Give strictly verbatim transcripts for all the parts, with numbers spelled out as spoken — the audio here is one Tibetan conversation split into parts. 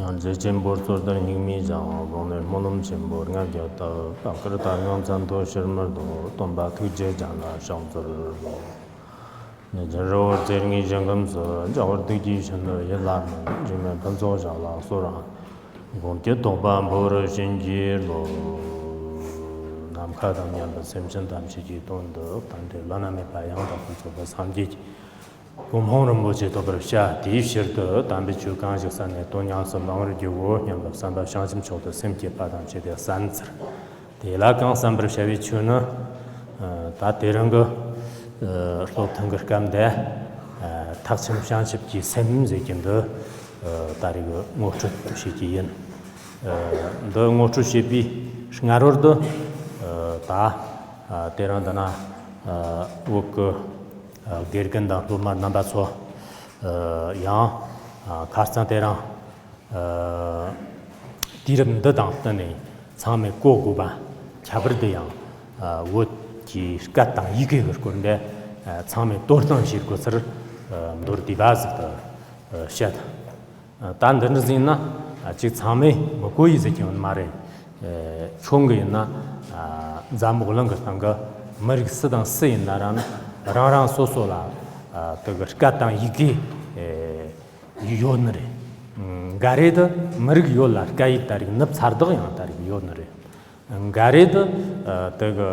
ཡང་མཛེས་ཆེན་པོར་སོར་དར་སྙིགས་མའི་གྱང་། གཟུགས་ནི་སྨོན་ལམ་ཆེན་པོར་ལྔ་བརྒྱ་བཏབ། བཀའ་བཀར་དར་དབྱངས་མཚན་ཐོས་ཕྱིར་མི་ལྡོག། སྟོན་པ་ཐུགས་རྗེ་ཅན་ལ་ཕྱག་འཚལ་ལོ། ཉེ་ཆར་རི་བོར་རྩེ་ལྔའི་ཞིང་ཁམས་སུ། འཇའ་འོད་ཐིགས་ཀྱི་ཤིན་ཏུ་ཡིད་ལ་མིན། འཇིགས་མེད་ཕུན་ཚོགས་ཞབས་ལ་གསོལ་ར། མགོན་གྱི་ཐོག་པ་འཕོ་བར་བྱིན་གྱིས་རློབས། ནམ་མཁའ་དང་མཉམ་པའི་སེམས་ཅན་ཐམས་ཅད་ཀྱི་དོན་དུ་དང་འབྲེལ་བླ་ན་མེད་པ་ཡང་དག་པར་རྫོགས་པའི་སངས་རྒྱས་ཀྱི་གོ་འཕང་རིན་པོ་ཆེ་ཐོབ་པར་བྱ། དེའི་ཕྱིར་དུ་དམ་པའི་ཆོས་གང་ཞིག་གསན་ནས་དོན་ཉམས་སུ་བླང་བར་བགྱིའོ་སྙམ་པའི་བསམ་པ་བྱང་ཆུབ་མཆོག་ཏུ་སེམས་བསྐྱེད་པ་དང་བཅས་ཏེ་གསན་ཚར། དེ་ལ་གང་གསན་པར་བྱ་བའི་ཆོས་ནི། ད་དེ་རིང་གི་སློབ་ཐུན་གྱི་སྐབས་འདི་ཐེག་ཆེན་བྱང་ཆུབ་ཀྱི་སེམས་ཟེར་གྱི་འདི་ད་རེས་ཀྱི་ངོ་སྤྲོད་བྱེད་ཀྱི་ཡིན། འདི་ངོ་སྤྲོད་བྱེད་པའི་སྔ་རོལ་དུ་ད་དེ་རིང་འདི་ན་བོད་ཀྱི་དགེ་རྒན་དང་སློབ་མ་རྣམ་པ་ཚོ་ཡང་ཁ་རྩང་དེ་རིང་དུས་རབས་འདི་དང་བསྟུན་ནས་ཚང་མས་གོ་དགོས་པ། ཁྱད་པར་དུ་ཡང་བོད་ཀྱི་སྐད་དང་ཡི་གེ་གི་སྐོར་འདི་ཚང་མས་དོ་སྣང་བྱེད་དགོས་ཚུལ་མདོར་བསྡུས་པ་ཟིག་ཏུ་བཤད། ད་འདི་འདྲ་ཟིན་ན་ཅིག་ཚང་མས་མི་གོ་ཡི་ཟེར་གྱི་ཡོད་མ་རེད། ཁྱོད་གི་ཡིན་ན་འཛམ་བུ་གླིང་གི་སྟེང་གི་མི་རིགས་སུ་དང་སུ་ཡིན་ན་རང་རང་རང་སོ་སོ་ལ་དེ་གི་སྐད་དང་ཡི་གེ་ཡོད་ནི་རེད། འགའ་རེ་དུ་མི་རིགས་ཡོད་ལ་སྐད་ཡིག་ད་རིག་ནུབ་ཚར་དག་ཡང་ད་རིག་ཡོད་ནི་རེད། འགའ་རེ་དུ་དེ་གི་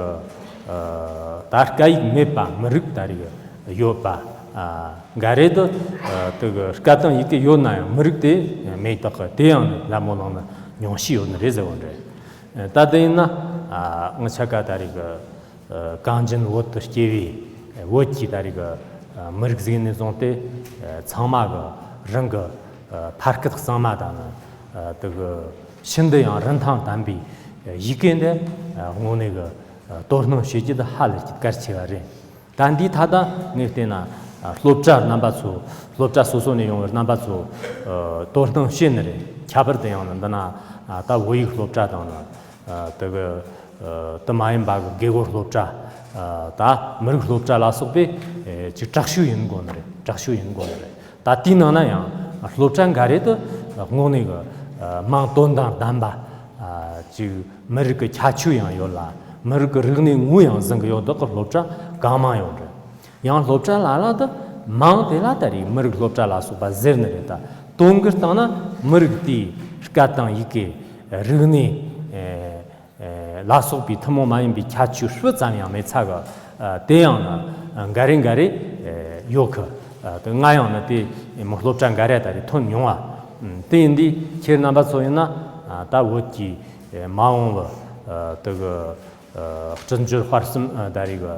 ད་སྐད་ཡིག་མེད་པ་མི་རིགས་ད་རིག་ཡོད་པ། འགའ་རེ་དུ་དེ་གི་སྐད་དང་ཡི་གེ་ཡོད་ན་ཡང་མི་རིགས་དེ་མེད་དག་གི་དེ་ཡང་ནི་ལད་མོ་ལངས་ན་ཉུང་ཤས་ཡོད་ནི་རེད་ཟེར་བ་རེད། ད་དེ་ཡིན་ན་ངི་ཆ་ག་ད་རིག་གངས་ཅན་བོད་དུ་སྐྱེ་བའི་བོད་ཀྱི་ད་རིག་མི་རིགས་ཟིག་ནས་བཟུང་སྟེ་ཚང་མ་གི་རང་གི་ཕ་སྐད་གཙང་མ་དང་ནི་དེ་གི་ཤིན་ཏུ་ཡང་རིན་ཐང་ལྡན་པའི་ཡི་གེ་འདི་དངོས་གནས་གི་དོ་སྣང་བྱེད་རྒྱུ་དེ་ཧ་ལས་ཀྱི་གལ་ཆེ་བ་རེད། ད་འདིའི་ཐད་ད་ངས་བལྟས་ན་སློབ་གྲྭ་རྣམ་པ་ཚོ། སློབ་གྲྭ་སོ་སོ་ནས་ཡོང་བའི་རྣམ་པ་ཚོ་དོ་སྣང་བྱེད་ནི་རེད། ཁྱད་པར་དུ་ཡང་ནི་འདི་ན་ད་བོད་ཡིག་སློབ་གྲྭ་དང་ནི་དེ་གི་དེ་མ་ཡིན་པ་གི་དགེ་སྐོར་སློབ་གྲྭ། ད་མི་རིགས་སློབ་གྲྭ་ལ་སོགས་པའི་ཅིག་དྲག་ཤུགས་ཡིན་དགོས་ནི་རེད། དྲག་ཤུགས་ཡིན་དགོས་ནི་རེད། ད་དེའི་ནང་ན་ཡང་སློབ་གྲྭ་འགའ་རེ་དུ་དངོས་གནས་གི་མིང་དོན་དང་ལྡན་པ་ཅིག་མི་རིགས་ཀྱི་ཁྱད་ཆོས་ཡང་ཡོད་ལ། མི་རིགས་ཀྱི་རིག་གནས་ངོས་ཡང་ཟིན་གི་ཡོད་དག་གི་སློབ་གྲྭ་གང་མང་ཡོད་རེད། ཡང་སློབ་གྲྭ་ལ་ལ་དུ་མིང་དེ་ལ་ད་རེས་མི་རིགས་སློབ་གྲྭ་ལ་སོགས་པ་ཟེར་ནི་རེད། ད་དོན་གྱི་སྟེང་ན་མི་རིགས་དེའི་སྐད་དང་ཡི་གེ། རིག་གནས་ལ་སོགས་པའི་ཐུན་མོང་མ་ཡིན་པའི་ཁྱད་ཆོས་སྤུ་ཙམ་ཡང་མེད་ཚ་གི། དེ་ཡང་ན་འགའ་རེ་འགའ་རེ་ཡོད་གི། དེ་ང་ཡང་ན་དེ་མི་སློབ་གྲྭ་འགའ་རེ་ད་རེས་ཐོན་མྱོང་བ། དེ་ཡིན་དུས་ཁྱེད་རྣམ་པ་ཚོ་ཡིན་ན་ད་བོད་ཀྱི་མ་འོངས་པ་དེ་གི་སྲིད་འབྱོར་དཔལ་གསུམ་ད་རེས་གི་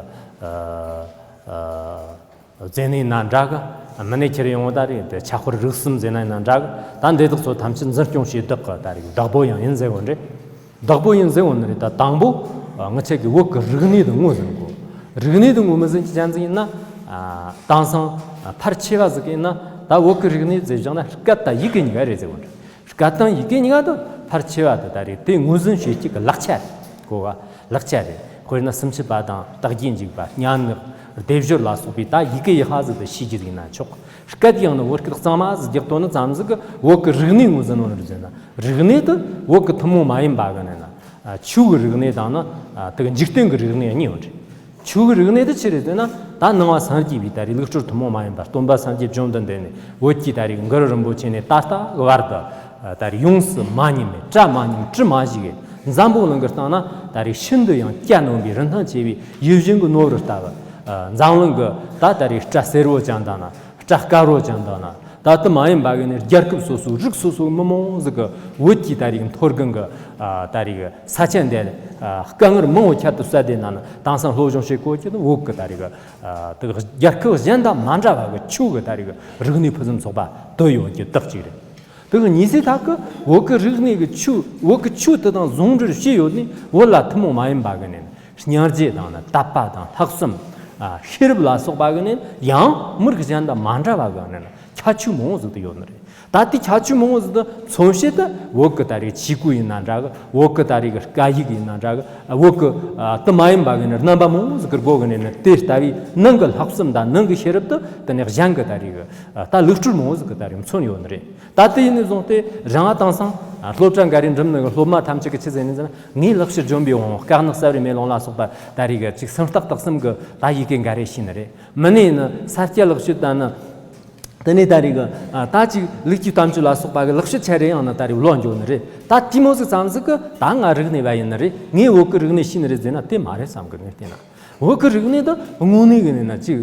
ཟེར་ནི་ཡིན་ན་འདྲ་གི། མི་ནས་ཁྱེར་ཡོང་བ་ད་རེས་དེ་ཆ་ཁོར་རིག་གསུམ་ཟེར་ན་ཡིན་ན་འདྲ་གི། ད་འདི་དག་ཚོ་ཐམས་ཅད་འཛིན་སྐྱོང་བྱེད་བདག་གི་ད་རེས་བདག་པོ་ཡང་ཡིན་ཟེར་བ་རེད། བདག་པོ་ཡིན་ཟེར་བ་ནི་རེད། ད་དང་པོ་ངི་ཆ་གི་བོད་ཀྱི་རིག་གནས་དེ་ངོས་ཟིན་དགོས། རིག་གནས་དེ་ངོས་མི་ཟིན་གྱི་ཅན་ཟིག་ཡིན་ན། དེང་སང་ཕལ་ཆེ་བ་ཟིག་ཡིན་ན་ད་བོད་ཀྱི་རིག་གནས་ཟེར་བཞག་ན་སྐད་དང་ཡི་གེ་གཉིས་ཀ་རེད་ཟེར་བ་རེད། སྐད་དང་ཡི་གེ་གཉིས་ཀ་དུ་ཕལ་ཆེ་བ་དུ་ད་རེས་དེ་ངོས་འཛིན་བྱེད་ཀྱི་གི་ལག་ཆ་རེད། གོ་བ་ལག་ཆ་རེད། དཔེར་ན་སུམ་ཅུ་པ་དང་རྟགས་ཀྱིས་འཇུག་པ། སྙན་ངག་སྡེབ་སྦྱོར་ལ་སོགས་པའི་ད་ཡི་གེ་ཡི་ཧ་ཟིག་ཏུ་ཤེས་རྒྱུ་ཟིག་ན་ཆོག་སྐད་ཡང་ནི་བོད་སྐད་གཙང་མ་ཟིག་རྒྱག་དོ་ནི་ཙམ་ཟིག་གི་བོད་ཀྱི་རིག་གནས་ངོས་འཛིན་ནོ་ནི་ཟེར་ན། རིག་གནས་དུ་བོད་ཀྱི་ཐུན་མོང་མ་ཡིན་པ་གི་ནི་ན། ཆོས་ཀྱི་རིག་གནས་དང་ནི་དེ་གི་འཇིག་རྟེན་གྱི་རིག་གནས་གཉིས་ཡོད་རེད། ཆོས་ཀྱི་རིག་གནས་དེ་ཅི་རེད་ཟེར་ན། ད་ནང་པ་སངས་རྒྱས་པའི་ད་རེས་ལུགས་སྲོལ་ཐུན་མོང་མ་ཡིན་པ་སྟོན་པ་སངས་རྒྱས་བཅོམ་ལྡན་འདས་ནས་བོད་ཀྱི་ད་རེས་གུ་རུ་རིན་པོ་ཆེ་ནས་ད་ལྟ་གི་བར་དུ་ད་རེས་ཡོངས་སུ་མ་ཉམས་པའི་བཀྲ་མ་ཉམས་དྲི་མ་ཞིག་གི་འཛམ་བུ་གླིང་གི་སྟེང་ན་ད་རེས་ཤིན་ཏུ་ཡང་གྱ་ནོམ་པའི་རིན་ཐང་ཆེ་བའི་ཡིད་བཞིན་གྱི་ནོར་བུ་ལྟ་བུ། འཛམ་གླིང་གི་ད་ད་རེས་སྐྲ་སེར་བོ་ཅན་དང་ན། སྐྲ་དཀར་བོ་ཅན་དང་ན། ད་དེ་མ་ཡིན་པ་གི་ནི་རྒྱལ་ཁབ་སོ་སོའི་རིགས་སོ་སོའི་མི་མང་ཟིག་གི་བོད་ཀྱི་ད་རེས་མཐོ་སྒང་གི་ད་རེས་ས་ཆ་འདི་དཀའ་ངལ་མང་བོ་ཁྱད་དུ་བསད་དེ་ན་ནི་དེང་སང་སློབ་སྦྱོང་བྱེད་དགོས་ཀྱི་ནི་བོད་ཀྱི་ད་རེས་དེ་རྒྱལ་ཁབ་གཞན་དང་མ་འདྲ་བ་གི་ཆོས་ཀྱི་ད་རེས་རིག་གནས་ཕུན་སུམ་ཚོགས་པ་དུ་ཡོད་ཀྱི་བདག་ཅིག་རེད། དེ་གི་ཉི་ཟེར་ཐག་གི་བོད་ཀྱི་རིག་གནས་ཀྱི་ཆོས། བོད་ཀྱི་ཆོས་དེ་དང་ཟུང་འབྲེལ་བྱས་ཡོད་ནི་བོད་ལ་ཐུན་མོང་མ་ཡིན་པ་གི་ནི། སྙིང་རྗེ་དང་ནི་དད་པ་དང་ལྷག་བསམ། ཤེས་རབ་ལ་སོགས་པ་གི་ནི་ཡང་མི་རིགས་གཞན་དང་མ་འདྲ་བ་གི་ནི་ ཁྱད་ཆོས་མང་བོ་ཟིག་ཏུ་ཡོད་ནི་རེད། ད་དེ་ཁྱད་ཆོས་མང་བོ་ཟིག་ཏུ་མཚོན་བྱེད་དུ་བོད་ཀྱི་ད་རེས་ཆས་གོས་ཡིན་ན་འདྲ་གི། བོད་ཀྱི་ད་རེས་ཀྱི་སྐད་ཡིག་ཡིན་ན་འདྲ་གི། བོད་ཀྱི་ཨ་དུ་མ་ཡིན་པ་གི་ནི་རྣམ་པ་མང་བོ་ཟིག་གི་སྒོ་གི་ནས་ནི་དེ་ལྟ་བུའི་ནང་གི་ལྷག་བསམ་དང་ནང་གི་ཤེས་རབ་དུ་དེ་ནས་གཞན་གྱི་ད་རེས་ཀྱི་ད་ལུགས་སྲོལ་མང་བོ་ཟིག་གི་ད་རེས་མཚོན་ཡོད་ནི་རེད། ད་དེ་ཡིན་ནས་བཟུང་སྟེ་རང་དེང་སང་སློབ་གྲྭ་འགའ་རེ་འགྲིམ་ནི་གི་སློབ་མ་ཐམས་ཅད་ཀྱི་ཆི་ཟེར་ནི་ཟེར་ན། ངས་ལེགས་བཤད་ལྗོན་པའི་དབང་པོ། སྐད་ནག་གསལ་བའི་མེ་ལོང་ལ་སོགས་པ་ད་རེས་ཀྱི་ཅིག་སུམ་རྟགས་དག་གསུམ་གི་ད་ཡི་གེ་འགའ་རེ་ཤེས་ནི་རེད། མི་ནས་ནི་ས་སྐྱ་ལེགས་བཤད་ད་ནི། དེ་ནས་ད་རེས་ཀྱི་ད་ཅིག་ལུགས་ཀྱི་བསྟན་བཅོས་ལ་སོགས་པ་གི་ལེགས་བཤད་ཆ་རེ་ཡང་ན་ད་རེས་ལོན་འགྱོ་ནི་རེད། ད་དེ་མོ་ཟིག་ཙམ་ཟིག་གི་ད་ང་རིག་གནས་པ་ཡིན་ནི་རེད། ངས་བོད་ཀྱི་རིག་གནས་ཤེས་ནི་རེད་ཟེར་ན་དེ་མ་རེད་བསམ་གི། ངས་བལྟས་ན་བོད་ཀྱི་རིག་གནས་དེ་དངོས་གནས་གི་ནས་ན་ཅིག་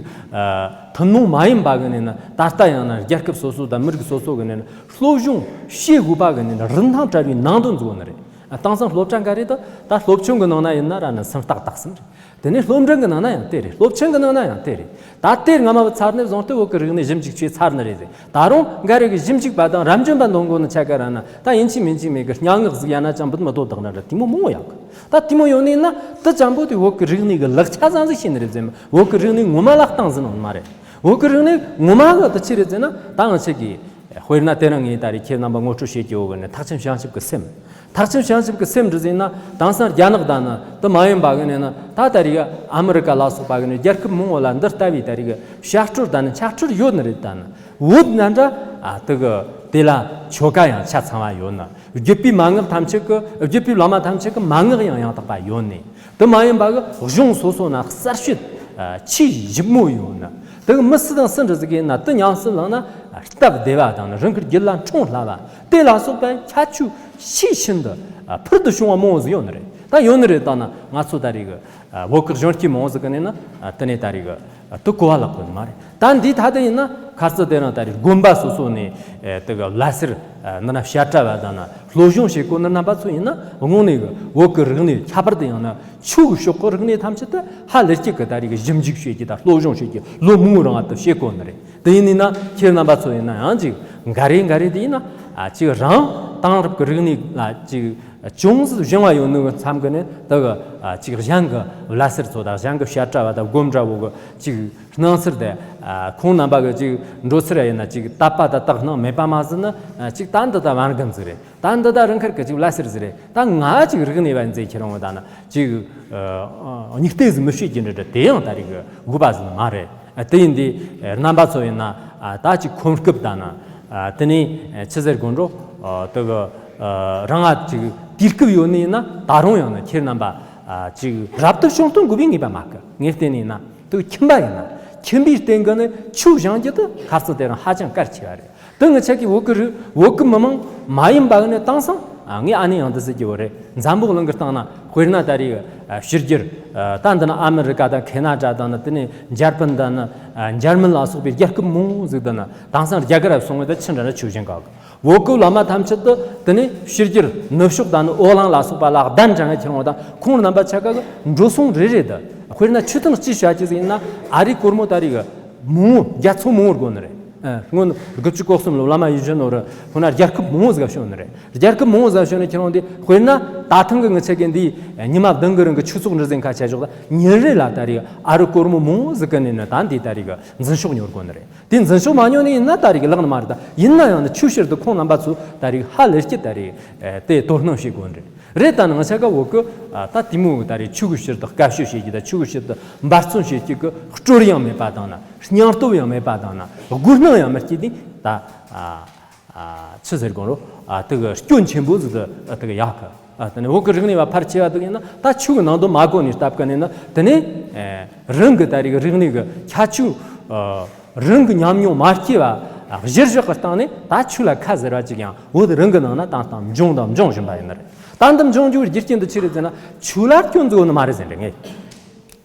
ཐུན་མོང་མ་ཡིན་པ་གི་ནས་ན། ད་ལྟ་ཡང་ན་རྒྱལ་ཁབ་སོ་སོ་དང་མི་རིགས་སོ་སོ་གི་ནས་ན་སློབ་སྦྱོང་བྱེད་དགོས་པ་གི་ནས་ན་རིན་ཐང་བྲལ་བའི་ནང་དོན་འཛུགས་ནི་རེད། དེང་སང་སློབ་གྲྭ་འགའ་རེ་དེ་ད་སློབ་ཆུང་གི་ནང་ན་ཡིན་ན་ར་ནི་སུམ་རྟགས་དག་གསུམ་རེད། དེ་ནས་སློབ་འབྲིང་གི་ནང་ན་ཡང་དེ་རེད། སློབ་ཆེན་གི་ནང་ན་ཡང་དེ་རེད། ད་དེ་སྔ་མ་བུད་ཚར་ནས་བཟུང་སྟེ་བོད་ཀྱི་རིག་གནས་ཞིབ་འཇུག་བྱས་ཚར་ནི་རེད་ཟེར། ད་རུང་འགའ་རེ་གི་ཞིབ་འཇུག་པ་དང་རབ་འབྱམས་པ་འདོན་གོ་ནི་ཆ་ག་ར་ན་ད་ཡིན་གཅིག་མིན་གཅིག་མེད་གི་སྙན་ངག་ཟིག་ཡང་ན་ཅང་བུད་མི་དོ་བདག་ན་ར་དེ་མོ་མང་བོ་ཡོད་གི། ད་དེ་མོ་ཡོད་ནི་ན་དེ་ཙམ་པོ་དེ་བོད་ཀྱི་རིག་གནས་གི་ལེགས་ཆ་ཙམ་ཟིག་ཤེས་ནི་རེད་ཟེར་མ། བོད་ཀྱི་རིག་གནས་ངོ་མ་ལ་བཏང་ཟིན་ནོ་མ་རེད། བོད་ཀྱི་རིག་གནས་ངོ་མ་གི་དེ་ཆི་རེད་ཟེར་ན། ད་ང་ཆེ་གི་དཔེར་ན་དེ་རིང་ངས་ད་རེས་ཁྱེད་རྣམ་པ་ངོ་སྤྲོད་བྱེད་རྒྱུ་བོ་གི་ནི་ཐེག་ཆེན་བྱང་ཆུབ་ཀྱི་སེམས། ཐེག་ཆེན་བྱང་ཆུབ་ཀྱི་སེམས་འདྲ་ཟིན་ན་དེང་སང་རྒྱ་ནག་དང་ནི་དེ་མ་ཡིན་པ་གི་ནས་ན། ད་ད་རེས་ཨ་མི་རི་ཀ་ལ་སོགས་པ་གི་ནས་རྒྱལ་ཁབ་མང་བོ་ལ་འདི་ལྟ་བུའི་ད་རེས་ཀྱི་བཤད་སྲོལ་དང་ནི་ཆ་སྲོལ་ཡོད་ནི་རེད། ད་ནི་བོད་ན་འདྲ་ཨ་དེ་གི་དེ་ལ་ཆོ་ག་ཡང་ཆ་ཚང་བ་ཡོད་ནི། བརྒྱུད་པའི་མན་ངག་ཐམས་ཅད་ཀྱི། བརྒྱུད་པའི་བླ་མ་ཐམས་ཅད་ཀྱི་མན་ངག་ཡང་ཡང་དག་པ་ཡོད་ནི། དེ་མ་ཡིན་པ་གི་གཞུང་སོ་སོ་ན་གསལ་བཤད་ཨ་ཆེས་ཞིབ་མོ་ཡོད་ནི། དེ་གི་མི་སུ་དང་སུ་འདྲ་ཟིག་ཡིན་ན་དེ་ཉམས་སུ་བླངས་ན་སྟབས་བདེ་བ་དང་ནི་རང་གི་རྒྱུད་ལ་འཁྲུངས་སླ་བ་དེ་ལ་སོགས་པའི་ཁྱད་ཆོས་ཆེས་ཤིན་ཏུ་ཨ་ཕུལ་དུ་བྱུང་བ་མང་བོ་ཟིག་ཡོད་ནི་རེད། ད་ཡོད་ནི་རེད། ད་ནི་ང་ཚོ་ད་རེས་གི་ཨ་བོད་ཀྱི་གཞོན་སྐྱེས་མང་བོ་ཟིག་གི་ནས་ན་ཨ་དེ་ནས་ད་རེས་གི་ཨ་དེ་གོ་བ་ལེན་གོ་ནི་མ་རེད། ད་འདི་ད་ལྟ་ཡིན་ན་ཁ་རྩང་དེ་རིང་ད་རེས་དགོན་པ་སོ་སོ་ནས་ཨ་དེ་གི་བླ་སེར་ཨ་འདི་ན་བཤད་གྲྭ་བ་དང་ན་སློབ་སྦྱོང་བྱེད་གོ་ནི་རྣམ་པ་ཚོ་ཡིན་ན། དངོས་གནས་གི་བོད་ཀྱི་རིག་གནས་ཁྱད་པར་དུ་ཡང་ན་ཆོས་ཀྱི་ཕྱོགས་ཀྱི་རིག་གནས་ཐམས་ཅད་དེ་ཧ་ལས་ཅིག་གི་ད་རེས་གི་ཞིབ་འཇུག་བྱེད་ཀྱི་དང་སློབ་སྦྱོང་བྱེད་ཀྱི་ལོ་མང་བོ་རིང་ང་དུ་བྱེད་གོ་ནི་རེད། དེ་ཡིན་ནི་ན་ཁྱེད་རྣམ་པ་ཚོ་ཡིན་ན་ཡང་ཅིག་འགའ་རེ་འགའ་རེ་དེ་ཡིན་ན་ཨ་ཅིག་རང་དེང་རབས་ཀྱི་རིག་གནས་ལ་ཅིག་ཅུང་ཟད་སྦྱང་བ་ཡོད་ནི་གི་མཚམས་ཀྱི་ནས་དེ་གི་ཨ་ཅིག་གཞན་གི་བླ་སེར་ཚོ་དང་གཞན་གི་བཤད་གྲྭ་བ་དང་དགོན་གྲྭ་བོ་གི་ཅིག་སྣང་ཚུལ་དེ་ཨ་ཁོང་རྣམ་པ་གི་ཅིག་འགྲོ་ཚུལ་ཡིན་ན་ཅིག་དད་པ་དང་དག་སྣང་མེད་པ་མ་ཟད་ནི་ཨ་ཅིག་ད་འདི་ད་བན་རྒན་ཟིག་རེད། ད་འདི་ད་རང་ཁར་གི་ཅིག་བླ་སེར་ཟིག་རེད། ད་ང་ཅིག་རིག་གནས་པ་མཛད་ཁྱེད་རང་བ་ད་ན་ཅིག་ཨ་སྙིང་གཏད་ཟིག་མི་ཤེས་ཀྱི་འདྲ་འདྲ་དེ་ཡང་ད་རེས་གི་དགོས་པ་ཟིག་མ་རེད། ཨ་དེ་ཡིན་དུས་ཨ་རྣམ་པ་ཚོ་ཡིན་ན་ཨ་ད་ཅིག་ཁོམ་སྐབས་ད་ན་ཨ་དེ་ནས་ཨ་ཆི་ཟེར་དགོས་འགྲོ། ཨ་དེ་གི་ཨ་རང་ང་ཅིག་དུས་སྐབས་ཡོད་ནི་ཡིན་ན་ད་རུང་ཡང་ན་ཁྱེད་རྣམ་པ་ཨ་ཅིག་རབ་ཏུ་བྱུང་སྟོན་དགོས་པའི་ངེས་པ་མེད་གི། ངས་བལྟས་ནི་ཡིན་ན་དེ་གི་ཁྱིམ་པ་ཡིན་ན་ཁྱིམ་པའི་སྟེང་གི་ནི་ཆོས་སྦྱང་རྒྱུ་དེ་ཁ་རྩང་དེ་རིང་ཧ་ཅང་གལ་ཆེ་བ་རེད། དེ་ངི་ཆ་གི་བོད་ཀྱི་རིགས་བོད་ཀྱི་མི་མང་མ་ཡིན་པ་ནི་དེང་སང་ཨ་ངས་ཨ་ནི་ཡང་འདི་ཟེར་གྱི་བོ་རེད། འཛམ་བུ་གླིང་གི་སྟེང་ན་དཔེར་ན་ད་རེས་ཨ་ཕྱི་རྒྱལ་ཨ་ད་འདི་ན་ཨ་མི་རི་ཀ་དང་ཁེ་ན་ཌ་དང་ནི་དེ་ནས་འཇར་པན་དང་ནི་ཨ་འཇར་མན་ལ་སོགས་པའི་རྒྱལ་ཁབ་མང་བོ་ཟིག་དང་ནི་དེང་སང་རྒྱ་གར་སོང་བའི་ད་ཆི་འདྲ་ན་ཆོས་བཞིན་ག་གི་བོད་ཀྱི་བླ་མ་ཐམས་ཅད་དུ་དེ་ནས་ཕྱི་རྒྱལ་ནུབ་ཕྱོགས་དང་ནི་ཨོ་གླིང་ལ་སོགས་པ་ལ་གདན་དྲངས་ཁྱེར་འོང་དང་ཁོང་རྣམ་པ་ཆ་ག་གི་འགྲོ་སོང་རེ་རེ་དུ་དཔེར་ན་ཆོས་ཐུན་གཅིག་བྱ་རྒྱུ་ཟིག་ཡིན་ན་ཨ་རིའི་སྒོར་མོ་ད་རེས་གི་མང་བོ་བརྒྱ་ཚོ་མང་བོར་དགོས་ནི་རེད། ཨ་སྔོན་དགུ་བཅུ་གོ་གསུམ་ལོ་བླ་མ་ཡིད་བཞིན་ནོར་བུ་ཁོ་ན་རྒྱལ་ཁབ་མང་བོ་ཟིག་བྱོན་ནི་རེད། རྒྱལ་ཁབ་མང་བོ་ཟིག་བྱོན་ནི་ཁྱེད་རང་དེ་དཔེར་ན་ད་ཐེངས་གི་ངི་ཆ་གི་འདི་ཉི་མ་བདུན་གི་རིང་གི་ཆོས་ཚོགས་འདྲ་ཟིག་ཁ་ཆ་ཞོག་ད་ཉིན་རེ་ལ་ད་རེས་ཨ་རི་སྒོར་མོ་མང་བོ་ཟིག་གི་ནས་ནི་ད་འདི་ད་རེས་གི་འཛིན་ཤོག་ཉོ་དགོས་ནི་རེད། དེ་འཛིན་ཤོག་མ་ཉོ་ནི་ཡིན་ན་ད་རེས་གི་ལག་ནི་མ་རེད། ད་ཡིན་ན་ཡང་ནི་ཆོས་ཕྱིར་དུ་ཁོང་རྣམ་པ་ཚོ་ད་རེས་ཧ་ལས་ཀྱི་ད་རེས་ཨེ་དེ་དོ་སྣང་བྱེད་དགོས་ནི་རེད། རེད། ད་ནི་ང་ཆ་ག་བོད་ཀྱི་ཨ་ད་དེ་མོ་གི་ད་རེས་ཆོས་གི་ཕྱིར་དུ་དཀའ་སྤྱད་བྱེད་ཀྱི་ད་ཆོས་གི་ཕྱིར་དུ་འབད་བརྩོན་བྱེད་ཀྱི་གི་སྲོལ་ཡང་མེད་པ་དང་ན་སྙིང་སྟོབས་ཡང་མེད་པ་དང་ན་དགོས་སྣང་ཡང་མི་སྐྱེ་དུས་ད་ཨ་ཨ་ཆི་ཟེར་དགོས་རོ། ཨ་དེ་གི་སྐྱོན་ཆེན་པོ་ཟིག་ཏུ་ཨ་དེ་གི་ཡག་གི། ཨ་དེ་ནས་བོད་ཀྱི་རིག་གནས་པ་ཕལ་ཆེ་བ་དེ་གི་ཡིན་ན་ད་ཆོས་གི་ནང་དོན་མ་གོ་ནས་སྟབས་གི་ནས་ན་དེ་ནས་ཨེ་རང་གི་ད་རེས་གི་རིག་གནས་གི་ཁྱད་ཆོས་ཨ་རང་གི་ཉམས་མྱོང་མ་སྐྱེས་པ་གཞིར་བཞག་གི་སྟེང་ནས་ད་ཆོས་ལ་ཁ་ཟེར་བ་ཅིག་ཡང་བོད་རང་གི་ནང་ན་དང་དང་འབྱུང་དང་འབྱུང་བཞིན་པ་ཡིན་ནི་རེད། ད་འདི་འབྱུང་རྒྱུ་རྒྱུ་རྐྱེན་དུ་ཆི་རེད་ཟེར་ན་ཆོས་ལ་སྐྱོན་འཛུགས་ནི་མ་རེད་ཟེར་རེད། ངས་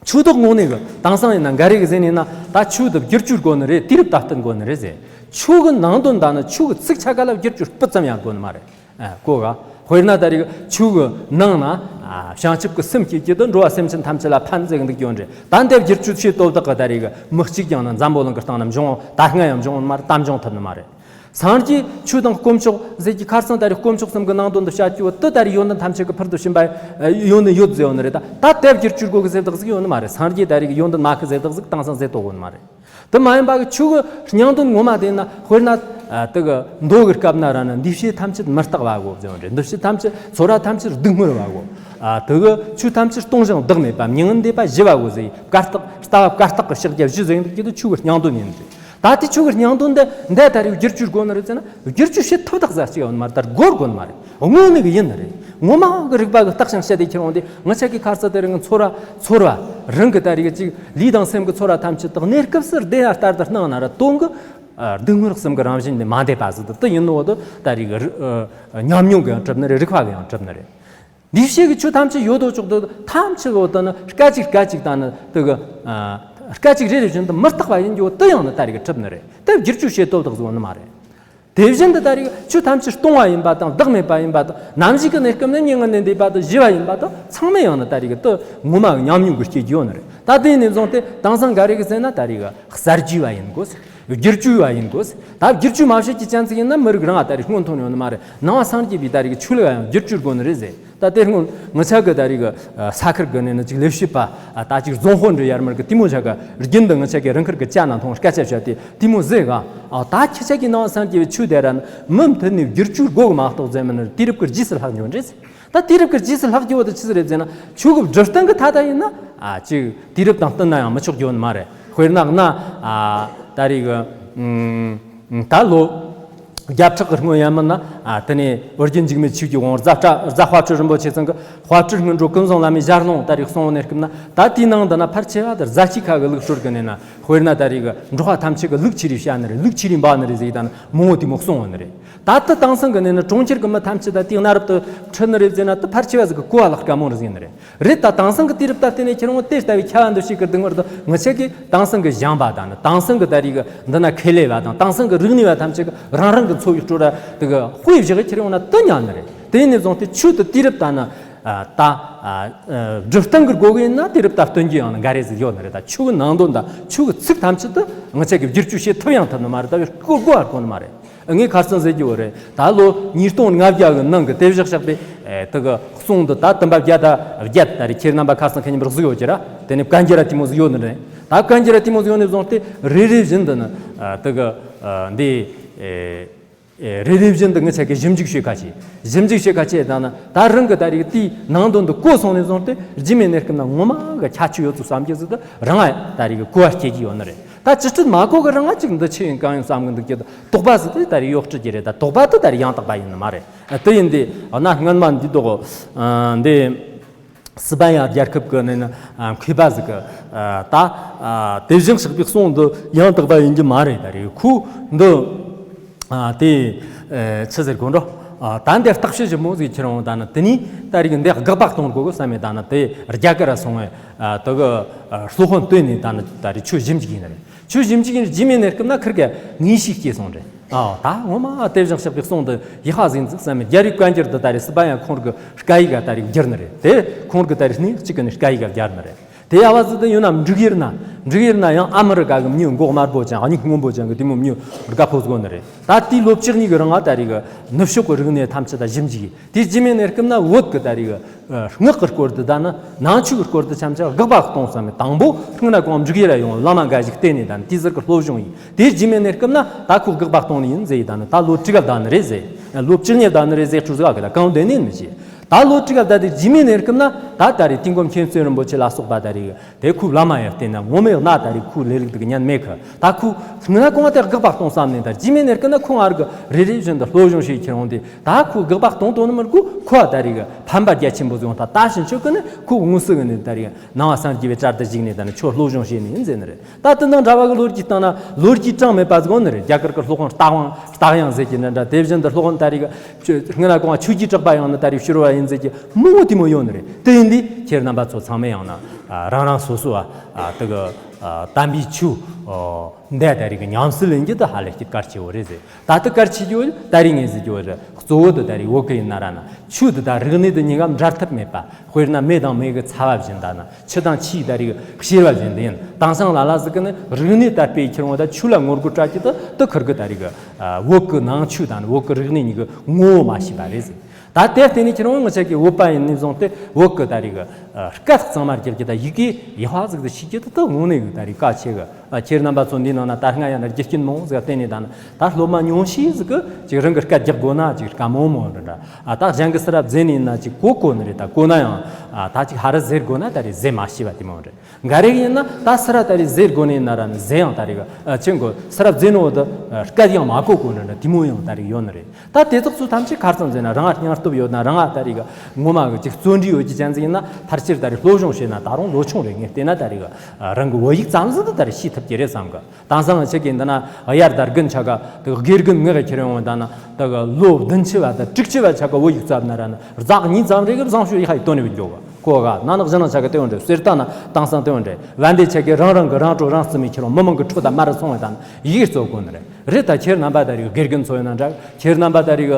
ཆོས་ཐོག་ངོ་ནས་གི་དེང་སང་ཡིན་ན་འགའ་རེ་གི་ཟེར་ནས་ན་ད་ཆོས་དུ་བསྒྱུར་བཅོས་དགོས་ནི་རེད། དུས་རབས་ད་བསྟུན་དགོས་ནི་རེད་ཟེར། ཆོས་གི་ནང་དོན་དང་ནི་ཆོས་གི་ཚིག་ཆ་ག་ལ་བསྒྱུར་བཅོས་སྤུ་ཙམ་ཡང་དགོས་ནི་མ་རེད། ཨ་གོ་ག་དཔེར་ན་ད་རེས་ཆོས་གི་ནང་ན་ཨ་བྱང་ཆུབ་ཀྱི་སེམས་བསྐྱེད་ཀྱི་དུ་འགྲོ་བ་སེམས་ཅན་ཐམས་ཅད་ལ་ཕན་ཟེར་གི་འདུག་ཡོད་རེད། ད་འདི་བསྒྱུར་བཅོས་བྱེད་དོ་བདག་གི་ད་རེས་གི་མི་གཅིག་ཀྱང་ནི་འཛམ་བུ་གླིང་གི་སྟེང་ན་འབྱུང་ད་སྔ་ཡང་འབྱུང་ནི་མ་རེད། ད་འབྱུང་ཐུབ་ནི་མ་རེད། སངས་རྒྱས་ཆོས་དང་དཀོན་མཆོག་ཟེར་གྱི་ཁ་སང་ད་རེས་དཀོན་མཆོག་གསུམ་གྱི་ནང་དོན་དུ་བཤད་རྒྱུ་བོ་དེ་ད་རེས་ཡོན་ཏན་ཐམས་ཅད་ཀྱི་ཕུལ་དུ་ཕྱིན་པ་ཡོད་ནི་ཡོད་ཟེར་ཡོད་ནི་རེད། ད་ད་དེབ་བསྒྱུར་བཅོས་དགོས་གི་ཟེར་དག་ཟིག་ཡོད་ནི་མ་རེད། སངས་རྒྱས་ད་རེས་ཀྱི་ཡོན་ཏན་མ་ཁི་ཟེར་དག་ཟིག་དེང་སང་ཟེར་དོ་གོ་ནི་མ་རེད། དེ་མ་ཡིན་པ་གི་ཆོས་གི་སྙིང་དོན་ངོ་མ་དེ་ན། དཔེར་ན་ཨ་དེ་གི་མདོ་གི་སྐབས་ན་ར་ན། འདུས་བྱས་ཐམས་ཅད་མི་རྟག་པ་གོ་ཟེར་བ་རེད། འདུས་བྱས་ཐམས་ཅད། ཚོར་བ་ཐམས་ཅད་སྡུག་བསྔལ་བ་གོ། ཨ་དེ་གི་ཆོས་ཐམས་ཅད་སྟོང་ཞིང་བདག་མེད་པ། མྱ་ངན་འདས་པ་ཞི་བ་གོ་ཟེར། བཀའ་རྟགས། ལྟ་བ་བཀའ་རྟགས་ཀྱི་ཕྱག་རྒྱ་བཞི་ཟེར་འདུག་གི། དེ་ཆོས་གི་སྙིང་དོན་ཡིན་ཏེ། ད་དེ་ཆོས་གི་སྙིང་དོན་འདི་འདི་ད་རེས་བསྒྱུར་བཅོས་དགོས་ནི་རེད་ཟེར་ན། བསྒྱུར་བཅོས་བྱེད་ཐུབ་རྟགས་ཟེར་ཅིག་ཡོད་ནི་མ་རེད། ད་དགོས་དགོས་ནི་མ་རེད། དངོས་གནས་གི་ཡིན་ནི་རེད། ངོ་མ་གི་རིག་པ་གི་བརྟག་ཅིང་དཔྱད་དེ་ཁྱེར་འོང་དུས། ང་ཆ་གི་ཁ་ས་དེ་རིང་གི་ཚོར་བ། ཚོར་བ་རང་གི་ད་རེས་གི་ཅིག་ལུས་དང་སེམས་གི་ཚོར་བ་ཐམས་ཅད་དག་གནས་སྐབས་སུ་བདེ་ཡ་ལྟར་དུ་སྣང་ན་ར། དོན་གི་ཨ་སྡུག་བསྔལ་གསུམ་གི་རང་བཞིན་ལས་མ་འདས་པ་ཟིག་དེ་དེ་ཡིན་ནོ་དེ་ད་རེས་གི་རི་ཨ་ཉམས་མྱོང་གིས་ཡང་གྲུབ་ནི་རེད། རིག་པ་གིས་ཡང་གྲུབ་ནི་རེད། འདུས་བྱས་ཀྱི་ཆོས་ཐམས་ཅད་ཡོད་དོ་ཅོག་དེ་ཐམས་ཅད་འོ་དེ་ནི་སྐད་ཅིག་སྐད་ཅིག་དང་ནི་དེ་གི་ཨ་སྐད་ཅིག་རེ་རེ་བཞིན་དུ་མི་རྟག་པ་ཡིན་རྒྱུ་དེ་ཡང་ནི་ད་རེས་གི་གྲུབ་ནི་རེད། དེ་བསྒྱུར་བཅོས་བྱེད་ཐུབ་རྟགས་ཟིག་ཡོད་ནི་མ་རེད། དེ་བཞིན་དུ་ད་རེས་ཆོས་ཐམས་ཅད་སྟོང་བ་ཡིན་པ་དང་། བདག་མེད་པ་ཡིན་པ་དང་། ནམ་ཞིག་གི་གནས་སྐབས་ནས་མྱ་ངན་ལས་འདས་པ་དང་ཞི་བ་ཡིན་པ་དང་། ཚང་མས་ཡང་ནི་ད་རེས་གི་དེ་ངོ་མ་གི་ཉམས་མྱོང་གིས་སྐྱེ་རྒྱུ་ཡོད་ནི་རེད། ད་དེ་ནས་བཟུང་སྟེ་དེང་སང་ག་རེ་གི་ཟེར་ན། ད་རེས་གི་གསར་བརྗེ་བ་ཡིན་དགོས་ཟེར། བསྒྱུར་བཅོས་བ་ཡིན་དགོས་ཟེར། ད་བསྒྱུར་བཅོས་མ་བྱེད་ཀྱི་ཅན་ཟིག་ཡིན་ན་མི་རིགས་རང་ད་རེས་སྔོན་ཐོན་ཡོད་ནི་མ་རེད། ནང་པ་སངས་རྒྱས་པའི་ད་རེས་གི་ཆོས་ལུགས་ཡང་བསྒྱུར་བཅོས་དགོས་ནི་རེད་ཟེར། ད་དེ་སྔོན་ང་ཆ་གི་ད་རེས་གི་ས་ཁུལ་གི་ནས་ནི་ཅིག་ལས་བྱེད་པ། ད་ཅིག་རྫོང་དཔོན་འདྲ་ཡར་མར་གི་དེ་མོ་ཆ་གི་རྒྱུན་དུ་ང་ཆ་གི་རང་ཁུལ་གི་ཅ་ན་མཐོང་སྐད་ཆ་བཤད་དེ་དེ་མོ་ཟེར་ག་ཨ་ད་ཁྱེད་ཆ་གི་ནང་པ་སངས་རྒྱས་པའི་ཆོས་དེ་ར་ནི་མུ་མཐུད་ནས་བསྒྱུར་བཅོས་དགོས་གི་མ་གཏོགས་ཟེར་མི་ནི་དུས་རབས་ཀྱི་རྗེས་སུ་ལྷག་འགྱོ་ནི་རེད་ཟེར། ད་དུས་རབས་ཀྱི་རྗེས་སུ་ལྷག་རྒྱུ་བོ་དེ་ཆི་ཟིག་རེད་ཟེར་ན། ཆོས་གི་སྒྲུབ་སྟངས་གི་ཐད་ད་ཡིན་ན། ཨ་ཅིག་དུས་རབས་དང་བསྟུན་ན་ཡང་མི་ཆོག་རྒྱུ་ནི་མ་རེད། དཔེར་ན་ན། ཨ་ད་རེས་གི་ཨུམ་ད་ལོ་བརྒྱ་ཕྲག་གི་སྔོན་ཡང་མིན་ན། ཨ་དེ་ནས་ཨོ་རྒྱན་འཇིགས་མེད་ཆོས་ཀྱི་དབང་པོ་རྫ་ཕྲ་རྫ་དཔལ་སྤྲུལ་རིན་པོ་ཆེ་ཚང་གི་དཔལ་སྤྲུལ་སྔོན་འགྲོ་ཀུན་བཟང་བླ་མའི་ཞལ་ལུང་ད་རེས་གསུང་བ་ནས་སྐབས་ན། ད་དེའི་ནང་འདི་ན་ཕལ་ཆེ་བ་དེ་རྫ་ཆུ་ཁ་གི་ལུགས་སྲོལ་གི་ནས་ན། དཔེར་ན་ད་རེས་གི་འབྲོག་པ་ཐམས་ཅད་གི་ལུག་ཁྱེར་རེ་བཤའ་ནི་རེད། ལུག་ཁྱེར་རེ་འབག་ནི་རེད་ཟེར་ད་ནི་མང་བོ་དེ་མོ་གསུང་བ་ནི་རེད། ད་ལྟ་དེང་སང་གི་ནས་ནི་གྲོང་ཁྱེར་གི་མི་ཐམས་ཅད་ད་དེའི་གནའ་རབས་དེ་ཁྲིད་ནི་རེད་ཟེར་ན། དེ་ཕལ་ཆེ་བ་ཟིག་གི་གོ་བ་ལག་དཀའ་མོ་རེད་ཟེར་ནི་རེད། རེད། ད་དེང་སང་གི་དུས་རབས་ད་བལྟས་ནས་ཁྱེད་རང་དེ་ལྟ་བུའི་ཁྱད་པར་འདུ་ཤེས་གི་སྡུག་བསྔལ་དེ་ང་ཆ་གི་དེང་སང་གི་སྦྱངས་པ་དང་ནི། དེང་སང་གི་ད་རེས་གི་འདི་ན་ཁེ་ལས་པ་དང་། དེང་སང་གི་རིག་གནས་པ་ཐམས་ཅད་གི་རང་རང་གི་འཚོ་བའི་སྲོལ་ར་དེ་གི་དཔེ་བཞག་གི་ཁྱེད་རང་ན་དེ་ཉན་ནི་རེད། དེ་ནས་བཟུང་སྟེ་ཆོས་དེ་དུས་རབས་ད་ནི་ཨ་ད་ཨ་སྒྲུབ་སྟངས་གི་སྒོ་གི་ཡིན་ན་དུས་རབས་ད་བསྟུན་རྒྱུ་ཡང་ནི་འགའ་རེ་ཟིག་ཡོད་ནི་རེད། ད་ཆོས་གི་ནང་དོན་དང་ཆོས་གི་ཚིག་ཐམས་ཅད་དེ་ང་ཆ་གི་བསྒྱུར་བཅོས་བྱེད་ཐུབ་ཡང་ཐུབ་ནི་མ་རེད། ད་བའི་སྐོར་གོ་བར་གོ་ནི་མ་རེད། ངས་ཁ་སང་ཟེར་རྒྱུ་བོ་རེད། ད་ལོ་ཉིས་སྟོང་ལྔ་བརྒྱ་གི་ནང་གི་དེ་བཞག་བཞག་པའི་ཨེ་དེ་གི་གསུང་འདི་ད་བསྟན་པ་བརྒྱ་དང་བརྒྱད་ད་རེས་ཁྱེད་རྣམ་པ་ཁ་སང་ཁ་ཉིན་པར་གཟིགས་ཡོད་ཀྱི་ར། དེ་ནས་བཀའ་འགྱུར་ར་དེ་མོ་ཟིག་ཡོད་ནི་རེད། ད་བཀའ་འགྱུར་ར་དེ་མོ་ཟིག་ཡོད་ནས་བཟུང་སྟེ་རེ་རེ་བཞིན་དུ་ནི་ཨ་དེ་གི་ཨ་འདི་ཨེ་ཨེ་རེ་རེ་བཞིན་དུ་ངི་ཆ་གི་ཞིབ་འཇུག་བྱེད་ཁ་ཆེ། ཞིབ་འཇུག་བྱེད་ཁ་ཆེ་ད་ནི་ད་རང་གི་ད་རེས་དེའི་ནང་དོན་དུ་གོ་སོང་ནས་བཟུང་སྟེ་རྗེས་མའི་གནས་སྐབས་ན་ངོ་མ་གི་ཁྱད་ཆོས་ཡོད་ཚུལ་བསམ་གྱི་ཟིག་ད་རང་ད་རེས་གི་གོ་བ་སྐྱེ་གི་ཡོད་ནི་རེད། ད་ཅི་སྤྲད་མ་གོ་གི་རང་ང་ཅིག་འདི་ཆི་ཡིན་གང་ཡིན་བསམ་གི་འདུག་ཀྱི། དོགས་པ་ཟིག་དེ་ད་རེས་ཡོག་སྤྲད་ཀྱི་རེད། ད་དོགས་པ་དེ་ད་རེས་ཡང་དག་པ་ཡིན་ནི་མ་རེད། དེ་ཡིན་དུས་ན་སྔན་མ་འདི་དོག་འདི་སི་པན་ཡ་རྒྱལ་ཁབ་ཀྱི་ནས་ནི་མཁས་པ་ཟིག་གི་ད་དེ་བཞིན་གཤེགས་པའི་གསུང་འདི་ཡང་དག་པ་ཡིན་གྱི་མ་རེད། ད་རེས་ཁོ་འདི་དེ་ཆི་ཟེར་དགོས་འགྲོ། ད་འདི་བརྟག་དཔྱད་ཞིབ་མོ་ཟིག་ཁྱེར་འོང་ད་ནི་དེ་ནས་ད་རེས་འདི་དགག་པ་གཏོང་དགོས་གི་བསམ་མེད། ད་ནི་དེ་རྒྱ་གར་ར་སོང་བས་དེ་གི་སློབ་དཔོན་བསྟེན་ནས་ད་ནི་ད་རེས་ཆོས་ཞིབ་འཇུག་ཡིན་ནི་རེད། ཆོས་ཞིབ་འཇུག་ཡིན་རྗེས་མའི་གནས་སྐབས་ན་ཁིར་ག་ངེས་ཤེས་སྐྱེས་སོང་རེད། ཨ་ད་ངོ་མ་དེ་བཞིན་གཤེགས་པའི་གསུང་འདི་ཡག་པ་ཟིག་འདུག་བསམ་མེད། རྒྱལ་བའི་བཀའ་འགྱུར་འདི་ད་རེས་སི་པན་ཡ་ཁོང་གི་སྐད་ཡིག་ག་ད་རེས་བསྒྱུར་ནི་རེད། དེ་ཁོང་གི་ད་རེས་སྣེ་གཅིག་གི་ནས་སྐད་ཡིག་ག་བསྒྱུར་ནི་རེད། དེ་ཡག་པ་ཟིག་དེ་ཡོད་ན་འབྲུག་ཡུལ་ན། འབྲུག་ཡུལ་ན་ཡང་ཨ་མི་རི་ཀ་གི་མྱི་མགོ་དམར་པོ་ཅན། ཨ་མྱི་སྔོན་པོ་ཅན་གི་དེ་མོ་མྱི་རྒད་པོ་ཟིག་ཡོད་ནི་རེད། ད་དེའི་ལོ་བཅུ་གཉིས་གི་རིང་ང་ད་རེས་གི་ནུབ་ཕྱོགས་གི་རིག་གནས་ཐམས་ཅད་ད་ཞིབ་འཇུག་ཡིན། དེ་རྗེས་མའི་གནས་སྐབས་ན་བོད་གི་ད་རེས་གི་སྔགས་ཀྱི་སྐོར་དུ་ད་ནི་ནང་ཆོས་ཀྱི་སྐོར་དུ་འཆམ་འཆམ་དགག་པ་གཏོང་བསམ་མེད། དང་པོ་སྔོན་ན་གོང་འབྲུག་ཡུལ་ལ་ཡོང་བླ་མ་འགའ་ཞིག་བསྟེན་ནས་ད་ནི་དེ་ཟུར་གྱི་སློབ་སྦྱོང་ཡིན། དེའི་རྗེས་མའི་གནས་སྐབས་ན་ད་ཁོ་དགག་པ་གཏོང་ནི་ཡིན་ཟེར་ཡི། ད་ནི་ད་ལོ་དྲུག་ག་བསྡད་ནི་རེད་ཟེར། ལོ་བཅུ་གཉིས་བསྡད་ནི་རེད་ཟེར། ཁྲུ་ཟིག་ག་ད་གང་བསྡད་ནི་མི་ཤེས། ད་ལོ་དྲུག་ག་བསྡད་དེ་རྗེས་མའི་གནས་སྐབས་ན་ད་ད་རེས་དུས་མགོ་མཁྱེན་བརྩེ་རིན་པོ་ཆེ་ལ་སོགས་པ་ད་རེས་དེ་ཁོའི་བླ་མ་ཡང་བསྟེན་ན་ངོ་མའི་གནའ་ད་རེས་ཁོའི་ལས་ལུགས་དེ་གི་ཉན་མེད་གི། ད་ཁོ་སྔོན་ན་གོང་དེ་དགག་པ་གཏོང་བསམ་ནས་ད་རྗེས་མའི་གནས་སྐབས་ན་ཁོ་ང་ར་གི་རེ་རེ་བཞིན་དུ་སློབ་སྦྱོང་བྱེད་ཁྱེར་འོང་དུས། ད་ཁོ་དགག་པ་གཏོང་དོ་ནི་མི་དགོས། ཁོ་ཨ་ད་རེས་གི་ཕན་པ་རྒྱ་ཆེན་པོ་ཟིག་ཡོང་ད། ད་ཕྱིན་ཆད་གི་ནི་ཁོ་དངོས་སུ་གི་ནི་ད་རེས་ནང་པ་སངས་རྒྱས་པའི་གྲལ་དུ་ཞུགས་ནས་ད་ནི་ཆོས་སློབ་སྦྱོང་བྱས་ནི་ཡིན་ཟེར་ནི་རེད། ད་དེ་དང་འདྲ་བ་གི་ལོ་རྒྱུས་སྟེང་ན་ལོ་རྒྱུས་གྲངས་མེད་པ་ཟིག་ཡོད་ནི་རེད། རྒྱ་གར་གི་སློབ་དཔོན་སྟག་དབང་། སྟག་དབྱངས་ཟེར་གྱི་འདྲ་འདྲ། དེ་བཞིན་དུ་སློབ་དཔོན་ད་རེས་གི་སྔོན་ན་གོང་ཆོས་ཀྱི་གྲགས་པ་ཡང་ནི་ད་རེས་ཕྱི་རོལ་བ་ཡིན་ཟེར་གྱི་མང་པོ་དེ་མོ་ཡོད་ནི་རེད། དེ་ཡིན་དུས་ཁྱེད་རྣམ་པ་ཚོ་ཚང་མས་ཡང་ན་རང་རང་སོ་སོ་བ་དེ་གི་དམ་པའི་ཆོས་འདི་ད་རེས་གི་ཉམས་སུ་ལེན་རྒྱུ་དེ་ཧ་ལས་ཀྱི་གལ་ཆེ་བོ་རེད་ཟེར། ད་ལྟ་གལ་ཆེ་རྒྱུ་ད་རེས་ངས་ཟེར་རྒྱུ་བོ་རེད། གཙོ་བོ་དེ་ད་རེས་བོད་གི་ཡིན་ན་ར་ན་ཆོས་དེ་དང་རིག་གནས་དེ་གཉིས་ཀ་འབྲལ་ཐབས་མེད་པ། དཔེར་ན་མེ་དང་མེ་གི་ཚ་བ་བཞིན་ད་ན། ཆུ་དང་ཆུའི་ད་རེས་གི་གཤེར་བ་བཞིན་དུ་ཡིན། དེང་སང་ལ་ལ་ཟིག་གི་ནི་རིག་གནས་དར་སྤེལ་ཁྱེར་འོང་ད་ཆོས་ལ་ངོ་རྒོལ་སྤྲད་རྒྱུ་དེ་དེ་ཁིར་གི་ད་རེས་གི་བོད་གི་ནང་ཆོས་དང་བོད་གི་རིག་གནས་གཉིས་གི་ངོ་བོ་མ་ཤེས་པ་རེད་ཟེར། ད་དེར་བརྟེན་ནས་ཁྱེད་རང་ང་ཆ་གི་བོད་པ་ཡིན་ནས་བཟུང་སྟེ་བོད་གི་ད་རེས་གི་ཨ་སྐད་གཙང་མ་རྒྱག་རྒྱུ་དང་ཡི་གེ་ཡག་པ་ཟིག་ཏུ་ཤེས་རྒྱུ་དེ་དེ་དངོས་གནས་གི་ད་རེས་གལ་ཆེ་གི། ཁྱེད་རྣམ་པ་ཚོ་འདིའི་ནང་ན་ད་སྔ་ཡང་ན་རྒྱུ་རྐྱེན་མང་ཟིག་བརྟེན་ནས་ད་ན་ད་སློབ་མ་ཉུང་ཤས་ཟིག་གི་ཅིག་རང་གི་སྐད་རྒྱག་དགོས་ན་ཅིག་དཀའ་མོ་མོ་འདྲ་འདྲ། ཨ་ད་གཞན་གི་སུ་ར་བཟེ་ནས་ན་ཅིག་གོ་གོ་ནི་རེད། ད་གོ་ན་ཡང་ཨ་ད་ཅིག་ཧ་ར་ཟེར་དགོས་ན་ད་རེད་ཟེར་མ་ཤེས་པ་དེ་མོ་རེད། འགའ་རེ་ཡིན་ན་ད་སུ་ར་ད་རེད་ཟེར་དགོས་ནི་ན་ར་ནི་ཟེར་ཡང་ད་རེད་ཨ་ཅིག་གོ་སུ་ར་བཟེ་ནོ་ད་སྐད་ཡང་མ་གོ་གོ་འདྲ་འདྲ་དེ་མོ་ཡང་ད་རེད་ཡོད་ནི་རེད། ད་དེ་དག་ཚོ་ཐམས་ཅད་ཁ་རྩང་ཟེར་ན་རང་ང་སྙིང་སྟོབས་ཡོད་ན་རང་ང་ད་རེད་གི་ངོ་མ་གི་ཅིག་བརྩོན་འགྲུས་ཡོད་ཀྱི་ཅན་ཟིག་ཡིན་ན་ཕལ་ཆེར་ད་རེད་སློབ་སྦྱོང་བྱས་ན་ད་རུང་ལོ་ཆུང་རེད། ངས་བལྟས་ན་ད་རེད་གི་རང་གི་བོད་ཡིག་ཙམ་ཟིག་ད་ད་རེད་ཤེས་ཐུབ་ཀྱི་རེད་བསམ་གི། དེང་སང་ང་ཆ་གི་འདི་ན་དབྱར་ཟླ་དགུན་ཆ་ག་དགེ་རྒན་ངག་གི་ཁྱེར་ཡོང་ད་ན་ད་གི་ལོ་བདུན་ཅུ་བ་ད་དྲུག་ཅུ་བ་ཆ་ག་བོད་ཡིག་བསླབ་ན་ར་ན་ཟླ་གཉིས་ཙམ་རེ་གི་བཟང་ཤོས་ཡིག་ཧ་ཡི་དོན་ནི་བི་འགྱོ་ག་གོ་ག་ན་ནག་གཞི་ནང་ཆ་ག་དེ་འོན་རེད། གསེར་རྟ་ན་དེང་སང་དེ་འོན་རེད། བན་དེ་ཆ་གི་རང་རང་གི་རང་གྲོགས་རང་བརྩི་མི་ཁྱེར་ཡོང་མི་མང་གི་ཁྲོད་ད་མ་ར་སོང་བ་ད་ན་ཡིག་གཙོ་གོ་ནི་རེད། རེད། ད་ཁྱེད་རྣམ་པ་ད་རེད་དགེ་རྒན་ཚོ་ཡིན་ན་འདྲ། ཁྱེད་རྣམ་པ་ད་རེད་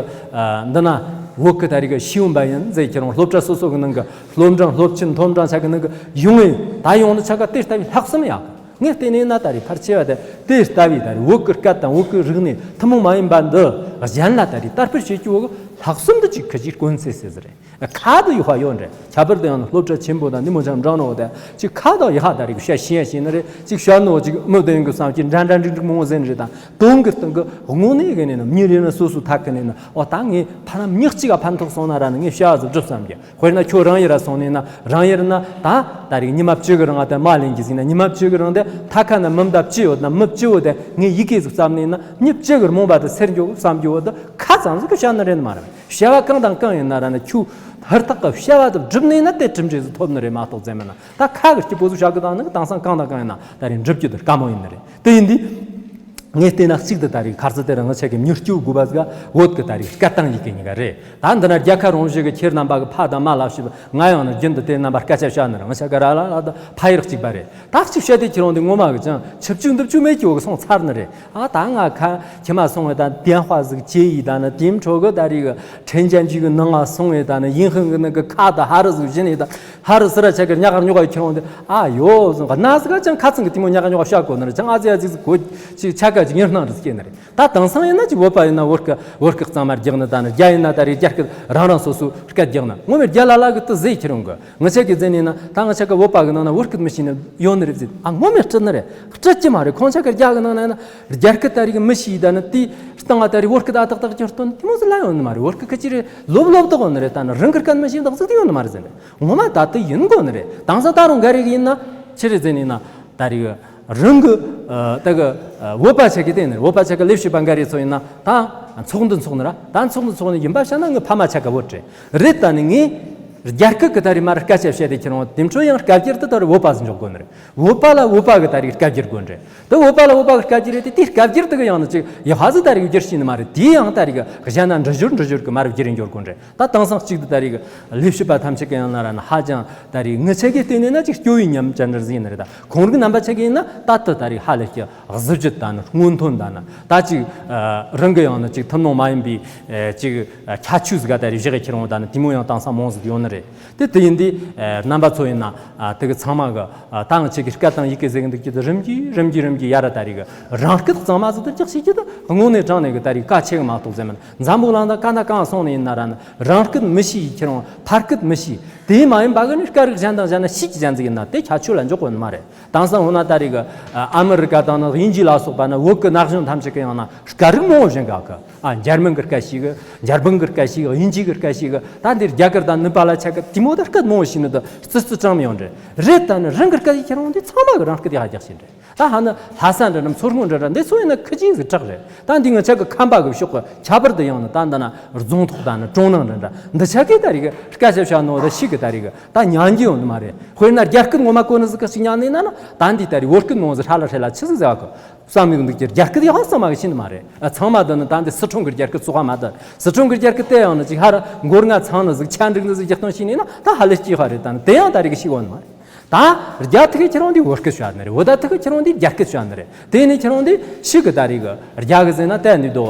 འདི་ན་བོད་ཀྱི་ད་རེད་ཤེས་ཡོན་པ་ཡིན་ཟེར་ཁྱེར་ཡོང་སློབ་གྲྭ་སོ་སོ་གི་ནང་གི་སློབ་འབྲིང་སློབ་ཆེན་མཐོ་འབྲིང་ཆ་གི་ནང་གི་ཡོང་ངེ་ད་ཡོང་ནི་ཆ་ག་དེ་ལྟ་བུའི་ལྷག་བསམ་ཡག་གི། ངས་བལྟས་ནས་ན་ད་རེད་ཕལ་ཆེ་བ་དེ་དེ་ལྟ་བུའི་ད་རེད་བོད་ཀྱི་སྐད་དང་བོད་ཀྱི་རིག་གནས་ཐུན་མོང་མ་ཡིན་པ་འདི་གཞན་ལ་ད་རེད་དར་སྤེལ་བྱེད་རྒྱུ་བོ་གི་ལྷག་བསམ་འདི་ཅིག་ཁི་ཅིག་དཀོན་ཚེ་ཟེར་ཟེར་རེད། ཁ་དུ་ཡོད་པ་ཡོད་འདྲ། ཁྱད་པར་དུ་ཡང་ན་སློབ་གྲྭ་ཆེན་པོ་དང་འདི་མོ་ཅང་འབྲང་ནོ་དེ་ཅིག་ཁ་དང་ཡ་ཧ་ད་རེད་བཤད་ཤེས་ཡ་ཤེས་ནི་རེད། ཅིག་བཤད་ནོ་ཅིག་མི་བདེན་གི་བསམ་གྱི་འདྲ་འདྲ་འགྲིག་འགྲིག་མང་བོ་ཟེར་ནི་རེད། ད་དོན་གི་སྟེང་གི་དངོས་གནས་གི་ནས་ན་མྱི་རེ་ན་སོ་སོ་ཐག་གི་ནས་ན་ཨོ་ད་ངས་ཕ་ན་མྱི་གཅིག་ག་ཕན་ཐོགས་སོང་ན་ར་ནི་ངས་བཤད་བ་ཟིག་སྒྲུབ་བསམ་གྱི། དཔེར་ན་ཁྱོད་རང་ཡུལ་ར་སོང་ནས་ན་རང་ཡུལ་ན་ད་ད་རེད་ཉི་མ་བཅུ་གི་རིང་ཨ་ད་མ་ལེན་གྱི་ཟིག་ན་ཉི་མ་བཅུ་གི་རིང་དེ་ཐ་ཁ་ན་མི་འདའ་བཅུ་ཡོད་ན་མི་བཅུ་བོ་དེ་ངས་ཡི་གེ་ཟིག་བརྩམས་ནས་ན་མྱི་བཅུ་གི་རྨོངས་པ་དེ་སེལ་འགྱོ་བསམ་རྒྱུ་བོ་དེ་ཁ་ཙམ་ཟིག་གི་བཤད་ནི་རེད་ནི་མ་རེད། བྱ་བ་གང་དང་གང་ཡིན་ན་ར་ནི་ཁྱོད་ཧུར་ཐག་གི་བྱ་བ་དེ་བསྒྲུབས་ནས་ན་དེ་གྲུབ་འབྲས་སུ་ཐོབ་ནི་རེད་མ་གཏོགས་ཙམ་མིན་ན་ད་ཁ་གི་སྐྱིད་པོ་ཟིག་བྱ་གི་དང་ནི་དེང་སང་གང་དང་གང་ཡིན་ན་ད་རེད་འགྲུབ་རྒྱུ་དེ་དཀའ་མོ་ཡིན་ནི་རེད། དེ་ཡིན་དུས་ངས་བལྟས་ན་གཅིག་ཏུ་ད་རེད་ཁ་རྩི་དེ་རིང་ང་ཆ་གི་མྱུར་སྐྱོབ་དགོས་པ་ཟིག་ག་བོད་གི་ད་རེད་སྐད་དང་ཡི་གེ་གཉིས་ཀ་རེད། ད་འདི་ན་རྒྱལ་ཁ་རང་བཞིན་གི་ཁྱེད་རྣམ་པ་གི་ཕ་དང་མ་ལ་ཞིབ་ང་ཡང་ནི་རྒྱུན་དུ་དེ་རྣམ་པ་སྐད་ཆ་བཤད་ནི་རེད། ང་ཆ་གི་ར་ལ་ལ་ད་ཕ་ཡིག་གཅིག་པ་རེད། ད་གཅིག་བཤད་དེ་ཁྱེད་རང་དེ་ངོ་མ་གི་ཅང་ཆིབས་བཅུག་འདུབ་བཅུག་མེད་ཀྱི་འོ་གི་སོང་ཚར་ནི་རེད། ཨ་ད་ང་ཁ་ཁྱི་མ་སོང་བས་ད་དེན་ཧྭ་ཟིག་ཅེ་ཡིས་ད་ནི་དེམ་ཁྲོ་གི་ད་རེད་གི་ཁྲེན་ཅན་ཅིག་གི་ནང་ང་སོང་བས་ད་ནི་ཡིན་ཧིན་གི་ནི་གི་ཁ་ད་ཧ་རི་ཟིག་བཞིན་ཡིས་ད་ཧ་རི་སི་ར་ཆ་གི་ཉག་ཉོག་གི་ཁྱེད་རང་དེ་ཨ་ཡོ་ཟིག་གི་ན་ཟིག་ག་ཅང་ཁ་ཚང་གི་དེ་མོ་ཉག་ཉོག་བཤད་གོ་ནི་རེད། ཅང་ཨ་ཙི་ཨ་ཙི་ཟིག་གོ་ཅིག་ཆ་ག་ཅིག་ཡིན་སྣང་རི་སྐྱེ་ནི་རེད། ད་དེང་སང་ཡིན་ན་ཅིག་བོད་པ་ཡིན་ན་བོད་སྐད་བོད་སྐད་གཙང་མ་རྒྱག་ནི་ད་ནི་རྒྱ་ཡིན་ན་ད་རེད་རྒྱ་སྐད་རང་རང་སོ་སོ་སྐད་རྒྱག་ནི་ངོ་མའི་རྒྱ་ལ་ལ་གི་དུ་ཟེ་ཁྱེད་རང་གི་ང་ཆ་གི་ཟེ་ནི་ན་ད་ང་ཆ་གི་བོད་པ་གི་ནང་ན་བོད་སྐད་མི་ཤེས་ནི་ཡོད་ནི་རེད་ཟེ། ཨ་ངོ་མའི་སྐྲིད་ནི་རེད། སྐྲིད་ཀྱི་མ་རེད། ཁོང་ཆ་གི་རྒྱ་གི་ནང་ན་ཡིན་ན་རྒྱ་སྐད་ད་རེད་གི་མི་ཤེས་ད་ནི་དེ་སྟེང་ང་ད་རེད་བོད་སྐད་ཨ་ཏག་ཏག་གི་སྟོན་དེ་མོ་ཟིག་ལ་ཡོད་ནི་མ་རེད། བོད་སྐད་ཁི་ཅི་རེད་ལོབ་ལོབ་དག་ཡོད་ནི་རེད། ད་ནི་རང་གི་སྐད་མི་ཤེས་དག་ཟིག་དེ་ཡོད་ནི་མ་རེད་ཟེ་ནི་རེད། ངོ་མ་ད་དེ་ཡིན་དགོས་ནི་རེད། དེང་སང་ད་རུང་འགའ་རེ་གི་ཡིན་ན་ཆི་རེད་ཟེ་ནི་ན་ད་རེད་གི་རང་གི་ཨ་ད་གི་ཨ་བོད་པ་ཆ་གི་བལྟས་ནི་རེད། བོད་པ་ཆ་གི་ལས་བྱེད་པ་འགའ་རེ་ཚོ་ཡིན་ན་ད་ཚོགས་འདུ་འཚོགས་ནི་ར་ད་ཚོགས་འདུ་འཚོགས་ནི་ཡིན་པ་བཤད་ན་ངའི་ཕ་མ་ཆ་ག་བོད་རེད། རེད་ད་ནི་ངས་རྒྱ་སྐད་གི་ད་རེད་མ་རེད་སྐད་ཆ་བཤད་དེ་ཁྱེད་རང་དེ་འཕྲོ་ཡང་སྐད་སྒྱུར་དུ་ད་རེད་བོད་པ་ཟིག་འཇོག་དགོས་ནི་རེད། བོད་པ་ལ་བོད་པ་གི་ད་རེད་སྐད་སྒྱུར་དགོས་ནི་རེད། དེ་བོད་པ་ལ་བོད་པ་གི་སྐད་སྒྱུར་རེད་དེ་དེ་སྐད་སྒྱུར་དུ་གི་ཡང་ནི་ཅིག་ཡ་ཧ་ཟིག་ད་རེད་སྒྱུར་ཤེས་ནི་མ་རེད། དེ་ཡང་ད་རེད་གི་གཞན་ན་འདྲི་སྦྱོར་འདྲི་སྦྱོར་གི་མ་རེད་བསྒྱུར་རེད་འཇོག་དགོས་ནི་རེད། ད་དེང་སང་གཅིག་ཏུ་ད་རེས་ཀྱི་ལས་བྱེད་པ་ཐམས་ཅད་ཀྱི་ཡང་ན་ར་ན་ཧ་ཅང་ད་རེས་ངི་ཆ་གི་ལྟོས་ནས་ན་ཅིག་སྐྱོ་བའི་ཉམས་ཅན་རེ་ཟིན་ནི་རེད། ད་ཁོང་རིགས་རྣམ་པ་ཆ་གི་ཡིན་ན་ད་ལྟ་ད་རེས་ཧ་ལས་ཀྱི་གཟི་བརྗིད་དང་ན་སྔོན་ཐོན་དང་ན་ད་ཅིག་རང་གི་ཡང་ན་ཅིག་ཐུན་མོང་མ་ཡིན་པའི་ཅིག་ཁྱད་ཆོས་ཟིག་ག་ད་རེས་བཞག་གི་ཁྱེར་འོང་དང་ན་དེ་མོ་ཡང་དེང་སང་མང་ཟིག་ཡོད་ནི་རེད། དེ་དེ་ཡིན་དུས་རྣམ་པ་ཚོ་ཡིན་ན་དེ་གི་ཚང་མ་གི་ད་ང་ཆ་གི་སྐད་དང་ཡི་གེ་ཟེར་གི་འདུག་ཀྱི་དེ་རིམ་གྱིས་རིམ་གྱིས་རིམ་གྱིས་ཡར་ད་རེས་གི་རང་སྐད་གཙང་མ་ཟིག་ཏུ་རྒྱག་ཤེས་ཀྱི་དེ་དངོས་གནས་དྲང་གནས་གི་ད་རེས་གལ་ཆེ་གི་མ་གཏོགས་ཟེར་མིན། འཛམ་བུ་གླིང་དང་ག་ན་གང་སོང་ནས་ཡིན་ན་ར་ནི་རང་སྐད་མི་ཤེས་ཁྱེད་རང་ཕར་སྐད་མི་ཤེས། དེ་མ་ཡིན་པ་གི་ནི་སྐད་རིགས་གཞན་དང་གཞན་ན་ཤེས་ཀྱི་གཞན་ཟིག་ཡིན་ན་དེ་ཁྱད་ཆོས་ལ་འཇོག་གོ་ནི་མ་རེད། དེང་སང་འོ་ན་ད་རེས་གི་ཨ་མི་རི་ཀ་དང་ནི་དབྱིན་ཇི་ལ་སོགས་པ་ནི་བོད་གི་ན་གཞོན་ཐམས་ཅད་ཀྱི་ཡང་ན་སྐད་རིགས་མང་བོ་བཞིན་ག་གི་ཨ་འཇར་མན་གི་སྐད་ཤེས་གི་འཇར་པན་གི་སྐད་ཤེས་གི་དབྱིན་ཇི་གི་སྐད་ཤེས་གི་ད་འདིར་རྒྱ་གར་དང་ནི་པ་ལ་ཆ་གི་དེ་མོ་ད་སྐད་མང་བོ་ཤེས་ནི་ད་རྩི་རྩི་ཅང་མི་ཡོང་རེད། རེད་ད་ནི་རང་གི་སྐད་ཡིག་ཁྱེད་རང་དེ་ཚང་མ་གི་རང་སྐད་ཡག་རྒྱག་ཤེས་རེད། ད་ཧ་ནི་ལྷ་ས་འདྲ་འདྲ་མཚོ་སྔོན་འདྲ་འདྲ་འདི་ཚོ་ཡིན་ན་ཁི་ཅིག་ཟིག་དྲག་རེད། ད་འདི་ང་ཆ་གི་ཁམས་པ་གི་ཕྱོགས་གི་ཁྱད་པར་དུ་ཡང་ནི་ད་འདི་ན་རྫོང་ཐོག་ད་ནི་གྲོང་ནང་འདྲ་འདྲ་འདི་ཆ་གི་ད་རེས་གི་སྐད་ཆ་བཤད་ནོ་ད་ཤི་གི་ད་རེས་གི་ད་ཉན་གི་ཡོང་ནི་མ་རེད། དཔེར་ན་རྒྱ་སྐད་ངོ་མ་གོ་ནི་ཟིག་གི་ཅིག་ཉན་ནི་ན་ན་ད་འདི་ད་རེས་བོད་སྐད་ནོ་ཟིག་ཧྲ་ལ་ཧྲེ་ལ་ཆི་ཟིག་ཟེར་བ་གི་བསམ་ཡོང་འདུག་ཀྱི་རྒྱ་སྐད་ཡག་ཚང་མ་གི་ཤེས་ནི་མ་རེད། ཚང་མ་ད་ནི་ད་འདི་སི་ཁྲོན་གི་རྒྱ་སྐད་ཚོགས་མ་ད་སི་ཁྲོན་གི་རྒྱ་སྐད་དེ་ཡང་ནི་ཅིག་ཧ་ར་མགོ་རྔ་ཚང་ནི་ཟིག་ཆ་འགྲིག་ནི་ཟིག་རྒྱག་སྟངས་ཤེས་ནི་ན་ད་ཧ་ལས་སྐྱེ་བ་རེད། ད་ནི་དེ་ཡང་ད་རེས་གི་ཤེས་གོ་ནི་མ་རེད། ད་རྒྱ་ཐིག་གི་ཁྱེད་རང་འདི་བོད་སྐད་བཤད་ནི་རེད། བོད་ད་ཐིག་གི་ཁྱེད་རང་འདི་རྒྱ་སྐད་བཤད་ནི་རེད། དེ་ནི་ཁྱེད་རང་འདི་ཤི་གི་ད་རེས་གི་རྒྱ་གི་ཟེར་ན་ད་འདི་དོ་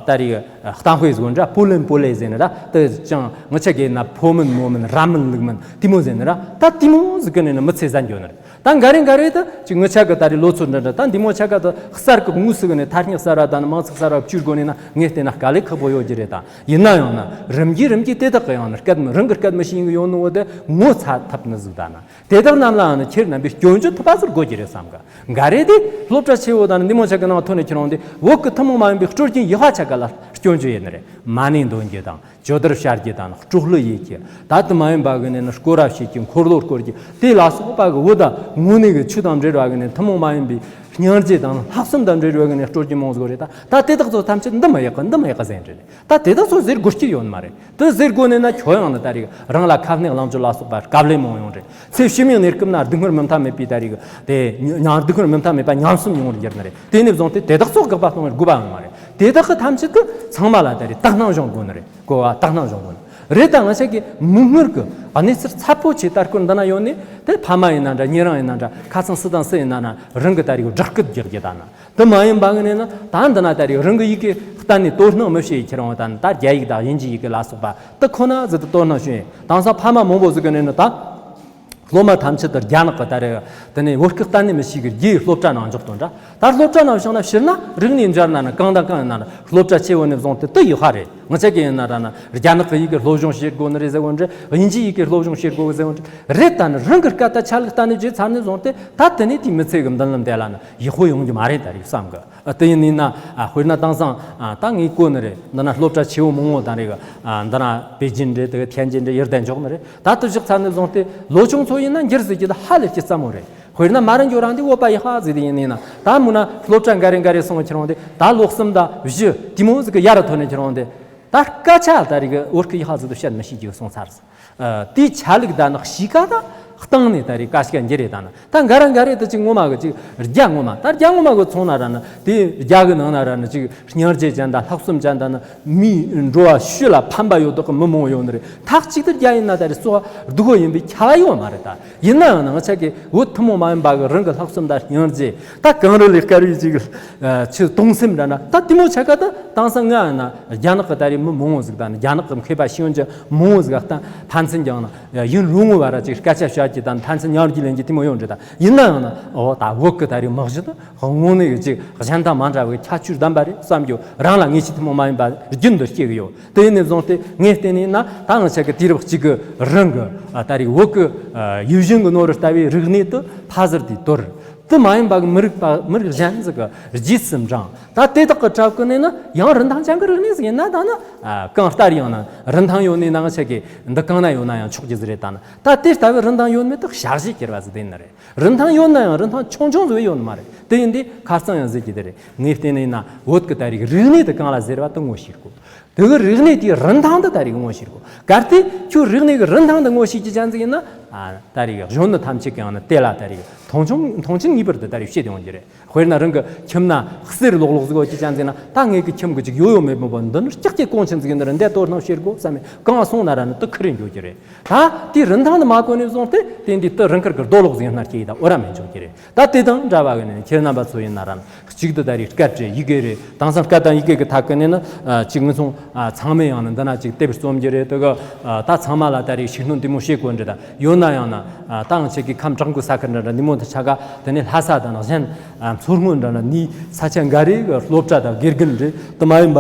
ད་རེས་གི་གཏམ་དཔེ་ཟིག་འདྲ་པོ་ལན་པོ་ལེ་ཟེར་ནི་ར་དེ་ཅང་ངི་ཆ་གི་ན་ཕོ་མིན་མོ་མིན་ར་མིན་ལུག་མིན་དེ་མོ་ཟེར་ནི་ར་ད་དེ་མོ་ཟིག་གི་ནི་ནི་མི་ཚེ་ཟ་འགྱོ་ནི་རེད། ད་འགའ་རེ་འགའ་རེ་ད་ཅིག་ངི་ཆ་གི་ད་རེས་ལོ་ཚོད་འདྲ་འདྲ་ད་འདི་མོ་ཆ་ག་ད་གསར་གི་དངོས་སུ་གི་ནི་ཐ་སྙད་གསར་བ་ད་ནི་མང་ཚིག་གསར་བ་བཅུར་དགོས་ནི་ན་ངས་བལྟས་ན་དཀའ་ལས་ཁག་པོ་ཡོད་ཀྱི་རེད། ད་ཡིན་ན་ཡང་ན་རིམ་གྱིས་རིམ་གྱིས་དེ་དག་གི་ཡང་ན་སྐད་མི་རང་གི་སྐད་མི་ཤེས་གི་ཡོད་ནི་བོ་དེ་ངོ་ཚ་ཐབས་ནི་ཟིག་ད་ན། དེ་ དེ་དག་རྣམས་ལའང་ནི་ཁྱེད་རྣམ་པས་སྐྱོན་བརྗོད་ཐུབ་པ་ཟིག་དགོས་ཀྱི་རེད་བསམ་གི། འགའ་རེ་དེ་སློབ་གྲྭ་ཆེ་བོ་དང་འདི་མོ་ཆ་གི་ནང་ཐོན་ནས་ཁྱེར་འོང་དུས་བོད་ཀྱི་ཐུན་མོང་མ་ཡིན་པའི་སྲོལ་རྒྱུན་ཡིག་ཆ་ཆ་ག་ལ་སྐྱོན་བརྗོད་ཡིན་ནི་རེད། མ་ཎི་འདོན་རྒྱུ་དང་། ཇོ་དར་བཤར་རྒྱུ་དང་། སྲོག་བླུ་ཡེད་རྒྱུ། ད་དུ་མ་ཡིན་པ་གི་ནས་ནི་སྐོར་ར་བྱེད་རྒྱུ། འཁོར་ལོ་བསྐོར་རྒྱུ། དེ་ལ་སོགས་པ་གི་བོད་ད་དངོས་གནས་གི་ཆོས་དང་འབྲེལ་བ་གི་ནས་ཐུན་མོང་མ་ཡིན་པའི་སྙིང་རྗེ་དང་ལྷག་བསམ་དང་འབྲེལ་བ་གི་ནས་སྲོལ་རྒྱུན་མང་ཟིག་རེད། ད་ད་དེ་དག་ཚོ་ཐམས་ཅད་འདི་མ་ཡག་གི། འདི་མ་ཡག་གི་ཟེར་རེད། ད་དེ་དག་ཚོ་ཟེར་དགོས་རྒྱུ་ཡོད་མ་རེད། དེ་ཟེར་དགོས་ནས་ན་ཁྱོད་ཡང་ནི་ད་རེས་རང་ལ་ཁ་ནས་བླང་བྱ་ལ་སོགས་པ་དཀའ་ལས་མང་ཡོང་རེད། ཚེ་ཕྱི་མའི་གནས་སྐབས་ན་སྡུག་བསྔལ་མི་མཐའ་མེད་པའི་ད་རེས་དེ་ཉ་སྡུག་བསྔལ་མི་མཐའ་མེད་པ་ཉམས་སུ་མྱོང་བར་འགྱུར་ནི་རེད། དེ་ནས་བཟུང་སྟེ་དེ་དག་ཚོ་དགག་པ་གཏོང་བའི་དགོས་པ་ཡོད་མ་རེད། དེ་དག་གི་ཐམས་ཅད་དུ་ཚང་མ་ལ་ད་རེས་དག་སྣང་སྦྱོང་དགོས་ནི་རེད། གོ་བ་དག་སྣང་སྦྱོང་དགོས་ནི་རེད། ད་ང་ཆ་གི་མིག་སྔར་གི་གནས་ཚུལ་ཚ་པོ་ཆེ་ལྟ་སྐོར་འདི་ན་ཡོད་ནི་དེ་ཕ་མ་ཡིན་ན་འདྲ། ཉེ་རིང་ཡིན་ན་འདྲ། ཁ་སང་སུ་དང་སུ་ཡིན་ན་ན་རང་གི་ད་རེས་བསྒྲགས་སྐུལ་རྒྱག་རྒྱུ་ད་ན། དེ་མ་ཡིན་པ་གི་ནས་ན་ད་འདི་ན་ད་རེས་རང་གི་ཡི་གེ་གཏན་ནས་དོ་སྣང་མི་བྱེད་ཁྱེར་འོང་ད་ནི་ད་རྒྱ་ཡིག་དང་དབྱིན་ཇི་ཡི་གེ་ལ་སོགས་པ་དེ་ཁོ་ན་ཟིག་ཏུ་དོ་སྣང་བྱེད། དེང་སང་ཕ་མ་མང་པོ་ཟིག་གི་ནས་ནི་ད་སློབ་མ་ཐམས་ཅད་དུ་རྒྱ་ནག་གི་ད་རེས་དེ་ནས་བོད་སྐད་གཏན་ནས་མི་ཤེས་གི། རྒྱའི་སློབ་གྲྭ་ནང་འཇོག་དོན་འདྲ། ད་སློབ་གྲྭ་ནང་བྱུང་ན་ཕྱིར་ན་རིག་གནས་འབྱར་ན་ནི་གང་དང་གང་ཡིན་ན་ནི་སློབ་གྲྭ་ཆེ་བོ་ནས་བཟུང་སྟེ་དེ་ཡི་ཧ་རེད། ང་ཆ་གི་ཡིན་ན་ར་ནི་རྒྱ་ནག་གི་ཡི་གེ་སློབ་སྦྱོང་བྱེད་དགོས་ནི་རེད་ཟེར་བོ་འདྲ། དབྱིན་ཇིའི་ཡི་གེ་སློབ་སྦྱོང་བྱེད་དགོས་ཟེར་བོ་འདྲ་རེད། ད་ནི་རང་གི་སྐད་དང་ཆ་ལུགས་གཏན་ནས་བརྗེད་ཚར་ནས་བཟུང་སྟེ་ད་དེ་ནས་དེའི་མི་ཚེ་གི་མདུན་ལམ་དེ་ལ་ནི་ཡག་པོ་ཡོང་རྒྱུ་མ་རེད་ད་རེས་བསམ་གི། ཨ། དེ་ཡིན་ནི་ན། ཨ། དཔེར་ན་དེང་སང་། ཨ། ད་ངས་གོ་ནི་རེད། འདི་ན་སློབ་གྲྭ་ཆེ་བོ་མང་བོ་དང་རེད་གི། ཨ། འདི་ན་པེ་ཅིན་རེད། དེ་གི་ཐེན་ཅིན་རེད། ཡུལ་དེ་འཇོག་ནི་རེད། ད་དེ་བཞག་ཚར་ནས་བཟུང་སྟེ་ལོ་ཆུང་ཚོ་ཡིན་ན་འགྱུར་ཟེར་རྒྱུ་ད་ཧ་ལས་ཀྱི་སླ་མོ་རེད། དཔེར་ན་མ་ར་འགྱོ་རང་དེ་བོད་པ་ཡི་ཧ་ཟེར་དེ་ཡིན་ནི་ན། ད་མུ་ན་སློབ་གྲྭ་འགའ་རེ་འགའ་རེ་སོང་ཁྱེར་འོང་དེ་ད་ལོ་གསུམ་དང་བཞི་དེ་མོ་ཟིག་གི་ཡར་ཐོན་ནས་ཁྱེར་འོང་དེ། ད་སྐད་ཆ་ད་རེས་གི་བོད་སྐད་ཡི་ཧ་ཟིག་ཏུ་བཤད་མི་ཤེས་རྒྱུ་སོང་ཚར། ཨ། དེའི་ཆ་ལུགས་དང་ནི་གཤིས་ཀ་དང་སྟེང་ནས་ད་རེས་ཀ་ཞིག་འགྱུར་རེད། ད་ནི་ད་འགའ་ར་འགའ་རེ་ད་ཅིག་ངོ་མ་གི་ཅིག་རྒྱ་ངོ་མ། ད་རྒྱ་ངོ་མ་གི་ཚོང་ན་ར་ནི་དེ་རྒྱ་གི་ནང་ན་ར་ནི་ཅིག་སྙིང་རྗེ་ཅན་དང་ལྷག་བསམ་ཅན་དང་ནི་མིའི་འགྲོ་བ་ཕྱི་ལ་ཕན་པ་ཡོད་དག་གི་མི་མང་བོ་ཡོད་ནི་རེད། མཐའ་གཅིག་ཏུ་རྒྱ་ཡིན་ན་ད་རེས་སོ་སྡུག་གོ་ཡིན་པའི་ཁྱབ་པ་ཡོད་མ་རེད། ད་ཡིན་ན་ཡང་ནི་ང་ཆ་གི་བོད་ཐུན་མོང་མ་ཡིན་པ་གི་རང་གི་ལྷག་བསམ་དང་སྙིང་རྗེ། ད་གངས་རི་ལས་དཀར་བའི་ཅིག་ཆུ་གཏོང་སེམས་འདྲ་ན། ད་དེ་མོ་ཆ་ག་ད་དེང་སང་ང་ཡིན་ན་རྒྱ་ནག་གི་ད་རེས་མི་མང་བོ་ཟིག་དང་ནི་རྒྱ་ནག་གི་མཁས་པ་ཤེས་ཡོན་ཅན་མང་བོ་ཟིག་ག་ད་ཕན་ཚུན་ཀྱང་ན་ཡུན་རིང་བོ་བར་ཅིག་སྐད་ཆ་བཤད་རྒྱུ་དང་ཕན་ཚུན་ཉར་རྒྱུ་ལེན་རྒྱུ་དེ་མོ་ཡོད་འདྲ། ད་ཡིན་ན་ཡང་ན་འོ་ད་བོད་ཀྱི་ད་རེས་མི་གཞི་ད་དངོས་གནས་ཀྱི་ཅིག་གཞན་དང་མ་འདྲ་བའི་ཁྱད་ཆོས་ལྡན་པ་རེད་བསམ་རྒྱུ་རང་ལ་ངེས་ཤེས་ཐུན་མོང་མ་ཡིན་པ་རྒྱུན་དུ་སྐྱེ་གི་ཡོད། དེ་ཡིན་ནས་བཟུང་སྟེ་ངས་བལྟས་ནས་ན་ད་ང་ཆ་གི་དུས་རབས་གཅིག་གི་རིང་གི་ཨ་ད་རེས་བོད་ཀྱི་ཨ་ཡིད་བཞིན་གྱི་ནོར་བུ་ལྟ་བུའི་རིག་གནས་དེ་ཕ་ཟུར་དེ་དོར། དེ་མ་ཡིན་པ་གི་མི་རིགས་པ་མི་རིགས་གཞན་ཟིག་གི་རྗེས་སུ་འབྲངས། ད་དེ་དག་གི་གྲས་ཀྱི་ནས་ན་ཡང་རིན་ཐང་ཅན་གྱི་རིག་གནས་ཟིག་ཡིན་ན་ད་ནི་ཨ་གང་ལྟར་ཡང་ན་རིན་ཐང་ཡོད་ནས་ན་ང་ཆ་གི་འདི་གང་ན་ཡོད་ན་ཡང་ཆོག་རྒྱུ་ཟིག་རེད། ད་ནི་ད་དེ་ལྟ་བུའི་རིན་ཐང་ཡོད་མེད་དེ་བྱ་གཞིར་གྱུར་པ་ཟིག་དེ་ཡིན་ནི་རེད། རིན་ཐང་ཡོད་ན་ཡང་རིན་ཐང་ཆུང་ཆུང་ཟིག་ཡོད་ནི་མ་རེད། དེ་ཡིན་དུས་ཁ་རྩང་ཡང་ཟེར་གྱི་དེ་རེད། ངས་བལྟས་ནས་ན་བོད་ཀྱི་ད་རེས་རིག་གནས་དེ་གང་ལ་ཟེར་བ་དེ་ངོ་ཤེས་དགོས། དེ་གི་རིག་གནས་དེའི་རིན་ཐང་དེ་ད་རེས་ངོ་ཤེས་དགོས། གལ་ཏེ་ཁྱོད་རིག་གནས་ཀྱི་རིན་ཐང་དེ་ངོ་ཤེས་ཀྱི་ཅན་ཟིག་ཡིན་ན། ཨ་ད་རེས་གཞོན་ནུ་ཐམས་ཅད་ཀྱང་ནི་དེ་ལ་ད་རེས་མཐོང་ཆུང་མཐོང་ཆེན་ངེས་པར་དུ་ད་རེས་བྱེད་ཡོང་རྒྱུ་རེད། དཔེར་ན་རང་གི་ཁྱིམ་ན་གསེར་ལོག་ལོག་ཟིག་ཡོད་ཀྱི་ཅན་ཟིག་ན། ད་ངེད་ཀྱི་ཁྱིམ་གྱི་ཅིག་ཡོད་ཡོད་མེད་མེད་པོ་འདི་ནི་ལྕགས་ཀྱི་གོང་ཆེན་ཟིག་ཡིན་ནི་རེད། འདི་དོ་སྣང་བྱེད་དགོས་བསམ་མེད་གང་སོང་ན་ར་ནི་དེ་ཁུར་རེ་འགྱོ་རྒྱུ་རེད། ད་དེའི་རིན་ཐང་དེ་མ་གོ་ནས་བཟུང་སྟེ་དེ་འདི་དེ་རང་དགར་གྱི་རྡོ་ལོག་ཟིག་ཡིན་ན་སྐྱེ་ཡི་ད་འོ་ར་མེད་འཇོག་རྒྱུ་རེད། ད་དེ་དང་འདྲ་བ་གི་ནི་ཁྱེད་རྣམ་པ་ཚོ་ཡིན་ན་ར་ནི་གཅིག་ཏུ་ད་རེས་སྐད་རེད་ཡི་གེ་རེད། དེང་སང་སྐད་དང་ཡི་གེ་གི་ཐད་ཀྱི་ནས་ནི་ཨ་ཅིག་ངུ་སོང་། ཨ་ཚང་མས་ཡང་ན་འདི་ན་ཅིག་དེབ་རྩོམ་རྒྱུ་རེད། དེ་གི་ཨ་ད་ཚང་མ་ལ་ད་རེས་ཤེས་ནོ་འདི་མོ་བྱེད་དགོས་འདྲ་ད་ཡོད་ན་ཡང་ན། ཨ་ད་ང་ཆ་གི་ཁམས་བྲག་འགོ་ས་ཁུལ་འདྲ་འདྲ་འདི་མོ་དེ་ཆ་ག་དེ་ནས་ལྷ་ས་དང་གཞན་ཨ་མཚོ་སྔོན་འདྲ་འདྲ་ནི་ས་ཆ་འགའ་རེ་གི་སློབ་གྲྭ་དང་དགེ་རྒན་རེད། དེ་མ་ཡིན་པ་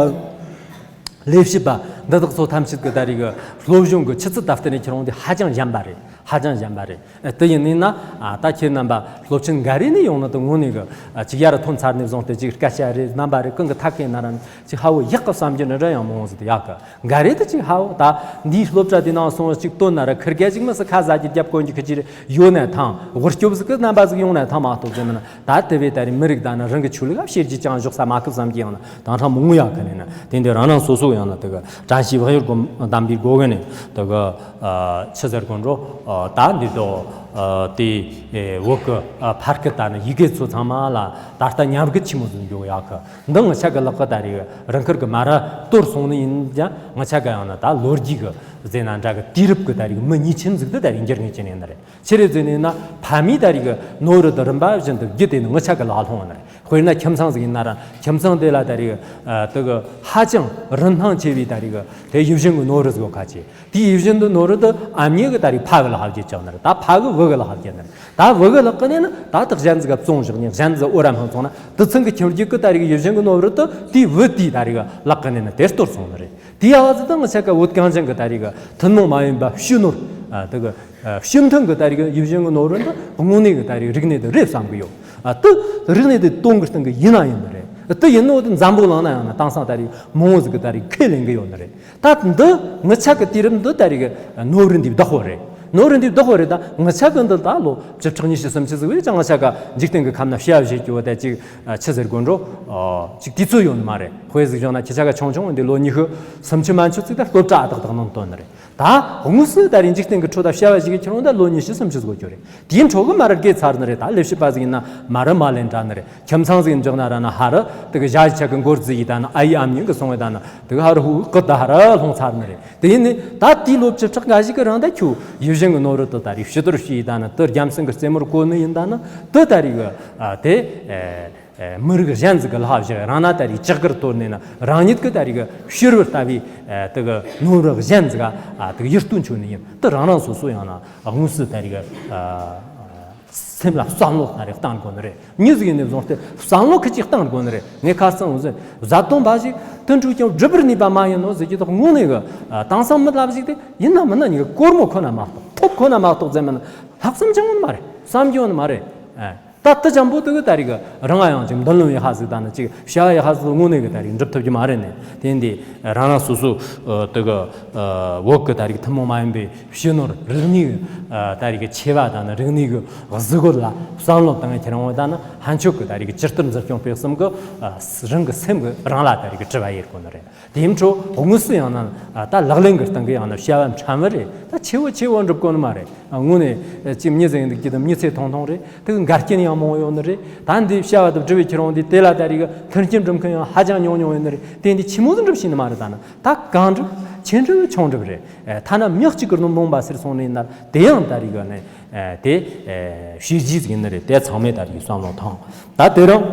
ལས་བྱེད་པ་འདི་དག་ཚོ་ཐམས་ཅད་ཀྱི་ད་རེས་གི་སློབ་སྦྱོང་གི་ཆུ་ཚད་ད་བརྟེན་ནས་ཁྱེར་འོང་དེ་ཧ་ཅང་ཞན་པ་རེད། ཧ་ཅང་ཞན་པ་རེད། ཨ་དེ་ཡིན་ནི་ན། ཨ་ད་ཁྱེད་རྣམ་པ་སློབ་ཆེན་འགའ་རེ་ནས་ཡོང་ན་དེ་དངོས་གནས་གི་ཨ་ཅིག་ཡར་ཐོན་ཚར་ནས་བཟུང་སྟེ་ཅིག་སྐད་ཆ་རེད་རྣམ་པ་རེད་གང་གི་ཐད་ཀའི་ན་ར་ཅིག་ཧ་བོ་ཡག་གི་བསམ་རྒྱུ་འདྲ་འདྲ་ཡང་མང་བོ་ཟིག་ཡག་གི། འགའ་རེ་དེ་ཅིག་ཧ་བོ་ད་འདིའི་སློབ་གྲྭ་དེ་ནང་སོང་ཅིག་བཏོན་ན་ར་ཁིར་གེ་ཅིག་མི་སི་ཁ་ཟ་རྒྱུ་རྒྱབ་གོན་རྒྱུ་ཁི་ཅིག་ཡོད་ན་ཐང་། དབུལ་སྐྱོབ་ཟིག་གི་རྣམ་པ་ཟིག་ཡོང་ན་ཐང་མ་གཏོགས་ཟེར་ན་ད་དེ་བས་ད་རེས་མི་རིགས་དང་ནི་རང་གི་ཆོས་ལུགས་ལ་བཤད་རྒྱུ་ཅང་བཞོག་ས་མ་ཁུབ་བསམ་གྱི་ཡང་ན་དང་ཕྲང་མང་ཡག་གི་ནས་ན། དེ་འདི་རང་རང་སོ་སོ་ཡང་ན་དེ་གི་བཀྲ་ཤིས་བག་ཡོད་སྒོམ་དམ་པའི་སྒོ་གི་ནས་དེ་གི་ཨ་ཆི་ཟེར་དགོས་འགྲོ། ཨ་ད་འདི་དོ་ཨ་དེ་ཨེ་བོད་གི་ཨ་ཕ་སྐད་དང་ནི་ཡི་གེ་ཚོ་ཚང་མ་ལ་ད་ལྟ་ཉམས་རྒུད་ཆེན་མོ་ཟིག་འགྱོ་ཡག་གི། འདི་ང་ཆ་གི་ལག་གི་ད་རེས་རང་ཁུར་གི་མ་ར་གཏོར་སོང་ནི་ཡིན་ཀྱང་ང་ཆ་གི་ཡང་ན་ད་ལོ་རྒྱུས་གི་ཟེར་ན་འདྲ་གི་དུས་རབས་གི་ད་རེས་མི་ཉེས་ཅན་ཟིག་ཏུ་ད་རེས་འགྱུར་ངེས་ཅན་ཡིན་ནི་རེད། ཆི་རེད་ཟེར་ནས་ན་ཕ་མའི་ད་རེས་གི་ནོར་བུ་དེ་རིམ་པ་བཞིན་དུ་བརྒྱུད་དེ་ནི་ང་ཆ་གི་ལག་ལྷུང་བ་ནི་རེད། དཔེར་ན་ཁྱིམ་ཚང་ཟིག་ཡིན་ན་ར་ཁྱིམ་ཚང་དེ་ལ་ད་རེས་ཨ་དེ་གི་ཧ་ཅང་རིན་ཐང་ཆེ་བའི་ད་རེས་གི་དེ་ཡིད་བཞིན་གི་ནོར་བུ་ཟིག་ཡོད་ཁ་ཆེ། དེའི་ཡིད་བཞིན་དུ་ནོར་བུ་དེ་ཨ་མྱེས་གི་ད་རེས་ཕ་གི་ལག་ཧ་བརྒྱུད་ཀྱང་ནི་རེད། ད་ཕ་གི་བུ་གི་ལག་ཧ་བརྒྱུད་ནི་རེད། ད་བུ་གི་ལག་གི་ནས་ནི་ད་དེ་གཞན་ཟིག་ག་བཙོང་བཞག་ནས་གཞན་ཟིག་འོ་ར་མ་བཙོང་ན་དེ་ཚང་གི་ཁྱིམ་རྒྱུད་གི་ད་རེས་གི་ཡིད་བཞིན་གི་ནོར་བུ་དེ་དེའི་བུ་དེའི་ད་རེས་གི་ལག་གི་ནས་ནི་དེ་གཏོར་སོང་ནི་རེད། དེའི་ཨ་ཙི་ད་ང་ཆ་ག་བོད་གངས་ཅན་གི་ད་རེས་གི་ཐུན་མོང་མ་ཡིན་པ་ཕྱི་ནོར་ ཨ་དེ་གི་ཨ་སྤྱི་མཐུན་གི་ད་རེས་ཡིད་བཞིན་གི་ནོར་བུ་འདི་དངོས་གནས་གི་ད་རེས་རིག་གནས་དེ་རེད་བསམ་གི་ཡོད། ཨ་དེ་རིག་གནས་དེ་དོན་གི་སྟེང་གི་ཡིན་ན་ཡིན་ནི་རེད། དེ་ཡིན་ནོ་དེ་འཛམ་བུ་གླིང་ན་ཡང་ན་དེང་སང་ད་རེས་མང་བོ་ཟིག་གི་ད་རེས་ཁས་ལེན་གི་ཡོད་ནི་རེད། ད་འདི་ངི་ཆ་གི་དུས་རབས་འདི་ད་རེས་གི་ནོར་བུ་འདི་བདག་པོ་རེད། ནོར་བུ་འདི་བདག་པོ་རེད། ད་ངི་ཆ་གི་འདི་ད་ལོ་བཅུ་ཕྲག་ཉི་ཤུ་སུམ་ཅུ་ཟིག་བས་ཀྱང་ངི་ཆ་ག་འཇིག་རྟེན་གི་ཁམས་ན་བྱ་བ་བྱེད་རྒྱུ་བོ་ད་ཅིག་ཨ་ཆི་ཟེར་དགོས་འགྲོ། ཨ་ཅིག་དུས་ཚོད་ཡོད་ནི་མ་རེད། དཔེ་ཟིག་བཞག་ན་ཁྱེད་ཆ་ག་ཆུང་ཆུང་འདི་ལོ་ཉི་ཤུ་སུམ་ཅུ་མན་ཆོད་ཙིག་ད་སློབ་གྲྭ་ཨ་ཏག་ཏག་ནང་བཏོན་ནི་རེད། ད་དངོས་སུ་ད་རེས་འཇིག་རྟེན་གྱི་ཁྲོད་ད་བྱ་བ་ཞིག་གི་ཁྱེར་འོང་ད་ལོ་ཉི་ཤུ་སུམ་ཅུ་ཟིག་འགོར་རྒྱུ་རེད། དེའི་འཕྲོ་གི་མ་ར་རྒས་ཚར་ནི་རེད། ད་ལས་བྱེད་པ་ཟིག་ཡིན་ན་མ་ར་མ་ལེན་དྲ་ནི་རེད། ཁྱིམ་ཚང་ཟིག་ཡིན་འཇོག་ན་ར་ན་ཧ་ར་དེ་གི་ཞ་ཡི་ཆ་གི་འགོར་རྫི་ཡི་ད་ན་ཨ་ཡི་ཨམ་ཉི་གི་སོང་བའི་ད་ན་དེ་གི་ཧ་ར་ཧུ་གི་ད་ཧ་ར་ལྷུང་ཚར་ནི་རེད། དེ་ཡིན་ནི་ད་དེའི་ལོ་བཅུ་ཕྲག་འགའ་ཞིག་གི་རིང་ད་ཁྱོད་ཡིད་བཞིན་གི་ནོར་བུ་དེ་ད་རེས་ཕྱི་དོར་བྱས་ཡི་ད་ན་དེ་རྒྱལ་སྲིད་གི་རྩེ་མོར་བཀོད་ནི་ཡིན་ད་ན་དེ་ད་རེས་གི་ཨ་དེ་ཨེ། མི་རིགས་གཞན་ཟིག་གི་ལྷ་བཞག་རང་ན་ད་རེས་ལྕགས་གར་གཏོར་ནས་ན་རང་ཉིད་ཀྱི་ད་རེས་གི་ཕྱི་རོལ་ལྟ་བུའི་དེ་གི་ནོར་བུ་གཞན་ཟིག་ག་དེ་གི་ཡིད་རྟོན་བྱོས་ནི་ཡིན། དེ་རང་རང་སོ་སོ་ཡང་ན་དངོས་སུ་ད་རེས་གི་སེམས་ལ་བསམ་བློ་ད་རེས་གཏང་དགོས་ནི་རེད། མྱི་ཟིག་ཡིན་ནས་བཟུང་སྟེ་བསམ་བློ་ཁི་ཅིག་གཏང་དགོས་ནི་རེད། ངས་ཁ་སང་འུ་ཟིག་བཟའ་བཏུང་འབའ་ཞིག་དུ་འགྲོ་ཀྱང་སྒྲུབ་པར་ནུས་པ་མ་ཡིན་ནོ་ཟེར་གྱི་དོག་དངོས་གནས་གི་དེང་སང་མི་ལབ་ཞིག་དེ་ཡིན་ན་མིན་ན་ཉི་གི་སྒོར་མོ་ཁོ་ན་མ་གཏོགས་ཐོབ་ཁོ་ན་མ་གཏོགས་ཟེར་མིན་ལྷག་བསམ་ཅང་ཡོད་ནི་མ་རེད། བསམ་རྒྱུ་ཡོད་ནི་མ་རེད། ཨ། ད་ལྟ་ཅང་པོ་དེ་གི་ད་རེས་གི་རང་ང་ཡང་ཅིག་མདུན་ལམ་ཡག་ཧ་ཟིག་དང་ནི་ཅིག་བྱ་བ་ཡག་ཧ་ཟིག་དངོས་གནས་གི་ད་རེས་འགྲུབ་ཐུབ་རྒྱུ་མ་རེད་ནི། དེ་འདི་རང་རང་སོ་སོ་དེ་གི་བོད་གི་ད་རེས་ཐུན་མོང་མ་ཡིན་པའི་ཕྱི་ནོར་རིག་གནས་གི་ད་རེས་གི་ཆེ་བ་དང་ནི་རིག་གནས་གི་གཟི་བརྗིད་ལ་བསམ་བློ་བཏང་ཁྱེར་འོང་དང་ནི་ཕན་ཆོད་གི་ད་རེས་གི་ཇི་ལྟར་འཛིན་སྐྱོང་སྤེལ་གསུམ་གི་རང་གི་སེམས་གི་རང་ལ་ད་རེས་གི་དྲི་བ་ཡེར་དགོས་ནི་རེད། དེའི་འཕྲོ་དངོས་སུ་ཡང་ན་ད་ལག་ལེན་གི་སྟེང་གི་ཡང་ན་བྱ་བ་ཕྲན་བུ་རེད། ད་ཆེ་བོ་ཆེ་བོ་འགྲུབ་དགོས་ནི་མ་རེད། དངོས་ནས་ཅིག་མྱི་ཟིག་ཡིན་འདུག་ཀྱི་དང་མྱི་ཚེ་ཐུང་ཐུང་རེད། དེ་གི་འགལ་རྐྱེན་ཡང་མང་བོ་ཡོད་ནི་རེད། ད་འདི་བྱ་བ་དང་འབྲེལ་བའི་ཁྱེར་འོང་འདི་དེ་ལ་ད་རེས་གི་མཐུན་རྐྱེན་འགྲུབ་མཁན་ཡང་ཧ་ཅང་ཉུང་ཉུང་ཡོད་ནི་རེད། དེ་འདི་ཆི་མོ་ཟིག་འགྲུབ་ཤེས་ནི་མ་རེད། ད་ནི་ད་གང་འགྲུབ་ཆི་འགྲུབ་ཆུང་འགྲུབ་རེད། ཐ་ན་མྱི་གཅིག་གི་སྣུམ་བུང་བ་ཟེར་སོང་ནི་ཡིན་ན་དེ་ཡང་ད་རེས་གི་ནི་དེ་བྱས་རྗེས་ཟིག་ཡིན་ནི་རེད། དེ་ཚང་མས་ད་རེས་བསམ་བློ་ཐོངས། ད་དེ་རིང་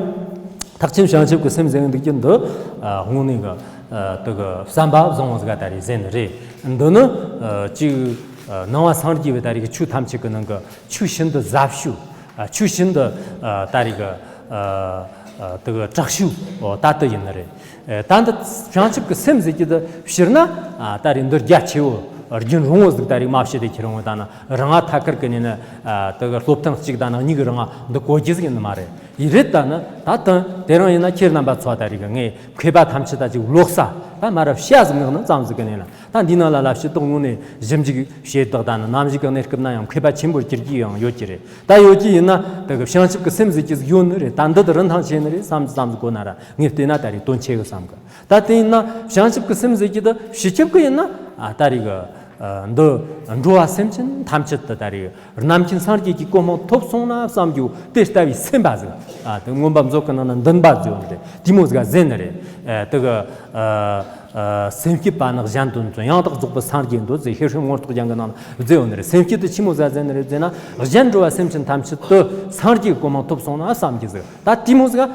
ཐེག་ཆེན་བྱང་ཆུབ་ཀྱི་སེམས་ཟེར་འདུག་ཀྱི་འདི་དངོས་གནས་གི་དེ་གི་བསམ་པ་བཟང་བོ་ཟིག་ག་ད་རེས་ཟེར་ནི་རེད། འདི་ནི་ཅིག་ནང་པ་སངས་རྒྱས་པའི་ད་རེས་ཀྱི་ཆོས་ཐམས་ཅད་ཀྱི་ནང་གི་ཆོས་ཤིན་ཏུ་ཟབ་ཤོས། ཆོས་ཤིན་ཏུ་ད་རེས་ཀྱི་དེ་གི་དྲག་ཤོས་ད་དེ་ཡིན་ནི་རེད། ད་འདི་བྱང་ཆུབ་ཀྱི་སེམས་ཟེར་གྱི་དེ་སྤྱིར་ན་ད་རེས་འདི་རྒྱ་ཆེ་བོ་རྒྱུན་རིང་བོ་ཟིག་ད་རེས་མ་བཤད་དེ་ཁྱེར་འོང་ད་ནི་རང་ང་ཐད་ཀར་གི་ནས་ནི་དེ་གི་སློབ་ཐུན་གཅིག་ད་ནི་གཉིས་གི་རང་ང་འདི་གོ་རྒྱུ་ཟིག་ཡིན་ནི་མ་རེད། ཡིན་རེད། ད་ནི་ད་དེ་དེ་རིང་ཡིན་ན་ཁྱེད་རྣམ་པ་ཚོ་ད་རེས་ཀྱི་ངས་མཁས་པ་ཐམས་ཅད་ད་ཅིག་ལོག་ས་ད་མ་རབས་བཤད་ཟིག་ངག་ནི་ཙམ་ཟིག་གི་ནས་ན། ད་འདི་ནང་ལ་ལ་ཕྱི་ཏོག་དངོས་ནས་ཞིབ་འཇུག་བྱེད་དག་ད་ནི་ནམ་ཞིག་གི་གནས་སྐབས་ན་ཡང་མཁས་པ་ཆེན་པོར་གྱུར་རྒྱུ་ཡང་ཡོད་ཀྱི་རེད། ད་ཡོད་ཀྱི་ཡིན་ན་དེ་གི་བྱང་ཆུབ་ཀྱི་སེམས་ཟེར་གྱི་ཡོད་ནི་རེད། ད་འདི་དེ་རིན་ཐང་ཆེ་ནི་རེད་བསམ་བསམ་གོ་ན་ར་ངས་བལྟས་ན་ད་རེས་དོན་ཆེ་གི་བསམ་གི། ད་དེ་ཡིན་ན་བྱང་ཆུབ་ཀྱི་སེམས་ཟེར་གྱི་དེ་སྤྱི་ཁྱབ་གི་ཡིན་ན་ད་རེས་གི་འདི་འགྲོ་བ་སེམས་ཅན་ཐམས་ཅད་དུ་ད་རེས་རྣམ་མཁྱེན་སངས་རྒྱས་ཀྱི་གོ་འཕང་ཐོབ་སོང་ན་བསམ་རྒྱུ་དེ་ལྟ་བུའི་སེམས་པ་ཟིག་ཨ་དེ་མངོན་པ་མཛོད་ཀྱི་ནང་ན་འདུན་པ་ཟེར་བ་རེད། དེ་མོ་ཟིག་ག་ཟེར་ནི་རེད། དེ་གི་སེམས་བསྐྱེད་པ་ནི་གཞན་དོན་མཚོན། ཡང་དག་རྫོགས་པའི་སངས་རྒྱས་འདོད་ཟེར་ཤེར་ཕྱིན་མངོན་རྟོགས་རྒྱན་གྱི་ནང་ན་ཟེར་ཡོད་ནི་རེད། སེམས་བསྐྱེད་དེ་ཆི་མོ་ཟིག་ག་ཟེར་ནི་རེད་ཟེར་ན་གཞན་འགྲོ་བ་སེམས་ཅན་ཐམས་ཅད་དུ་སངས་རྒྱས་ཀྱི་གོ་འཕང་ཐོབ་སོང་ན་བསམ་གྱི་ཟིག་ད་དེ་མོ་ཟིག་ག་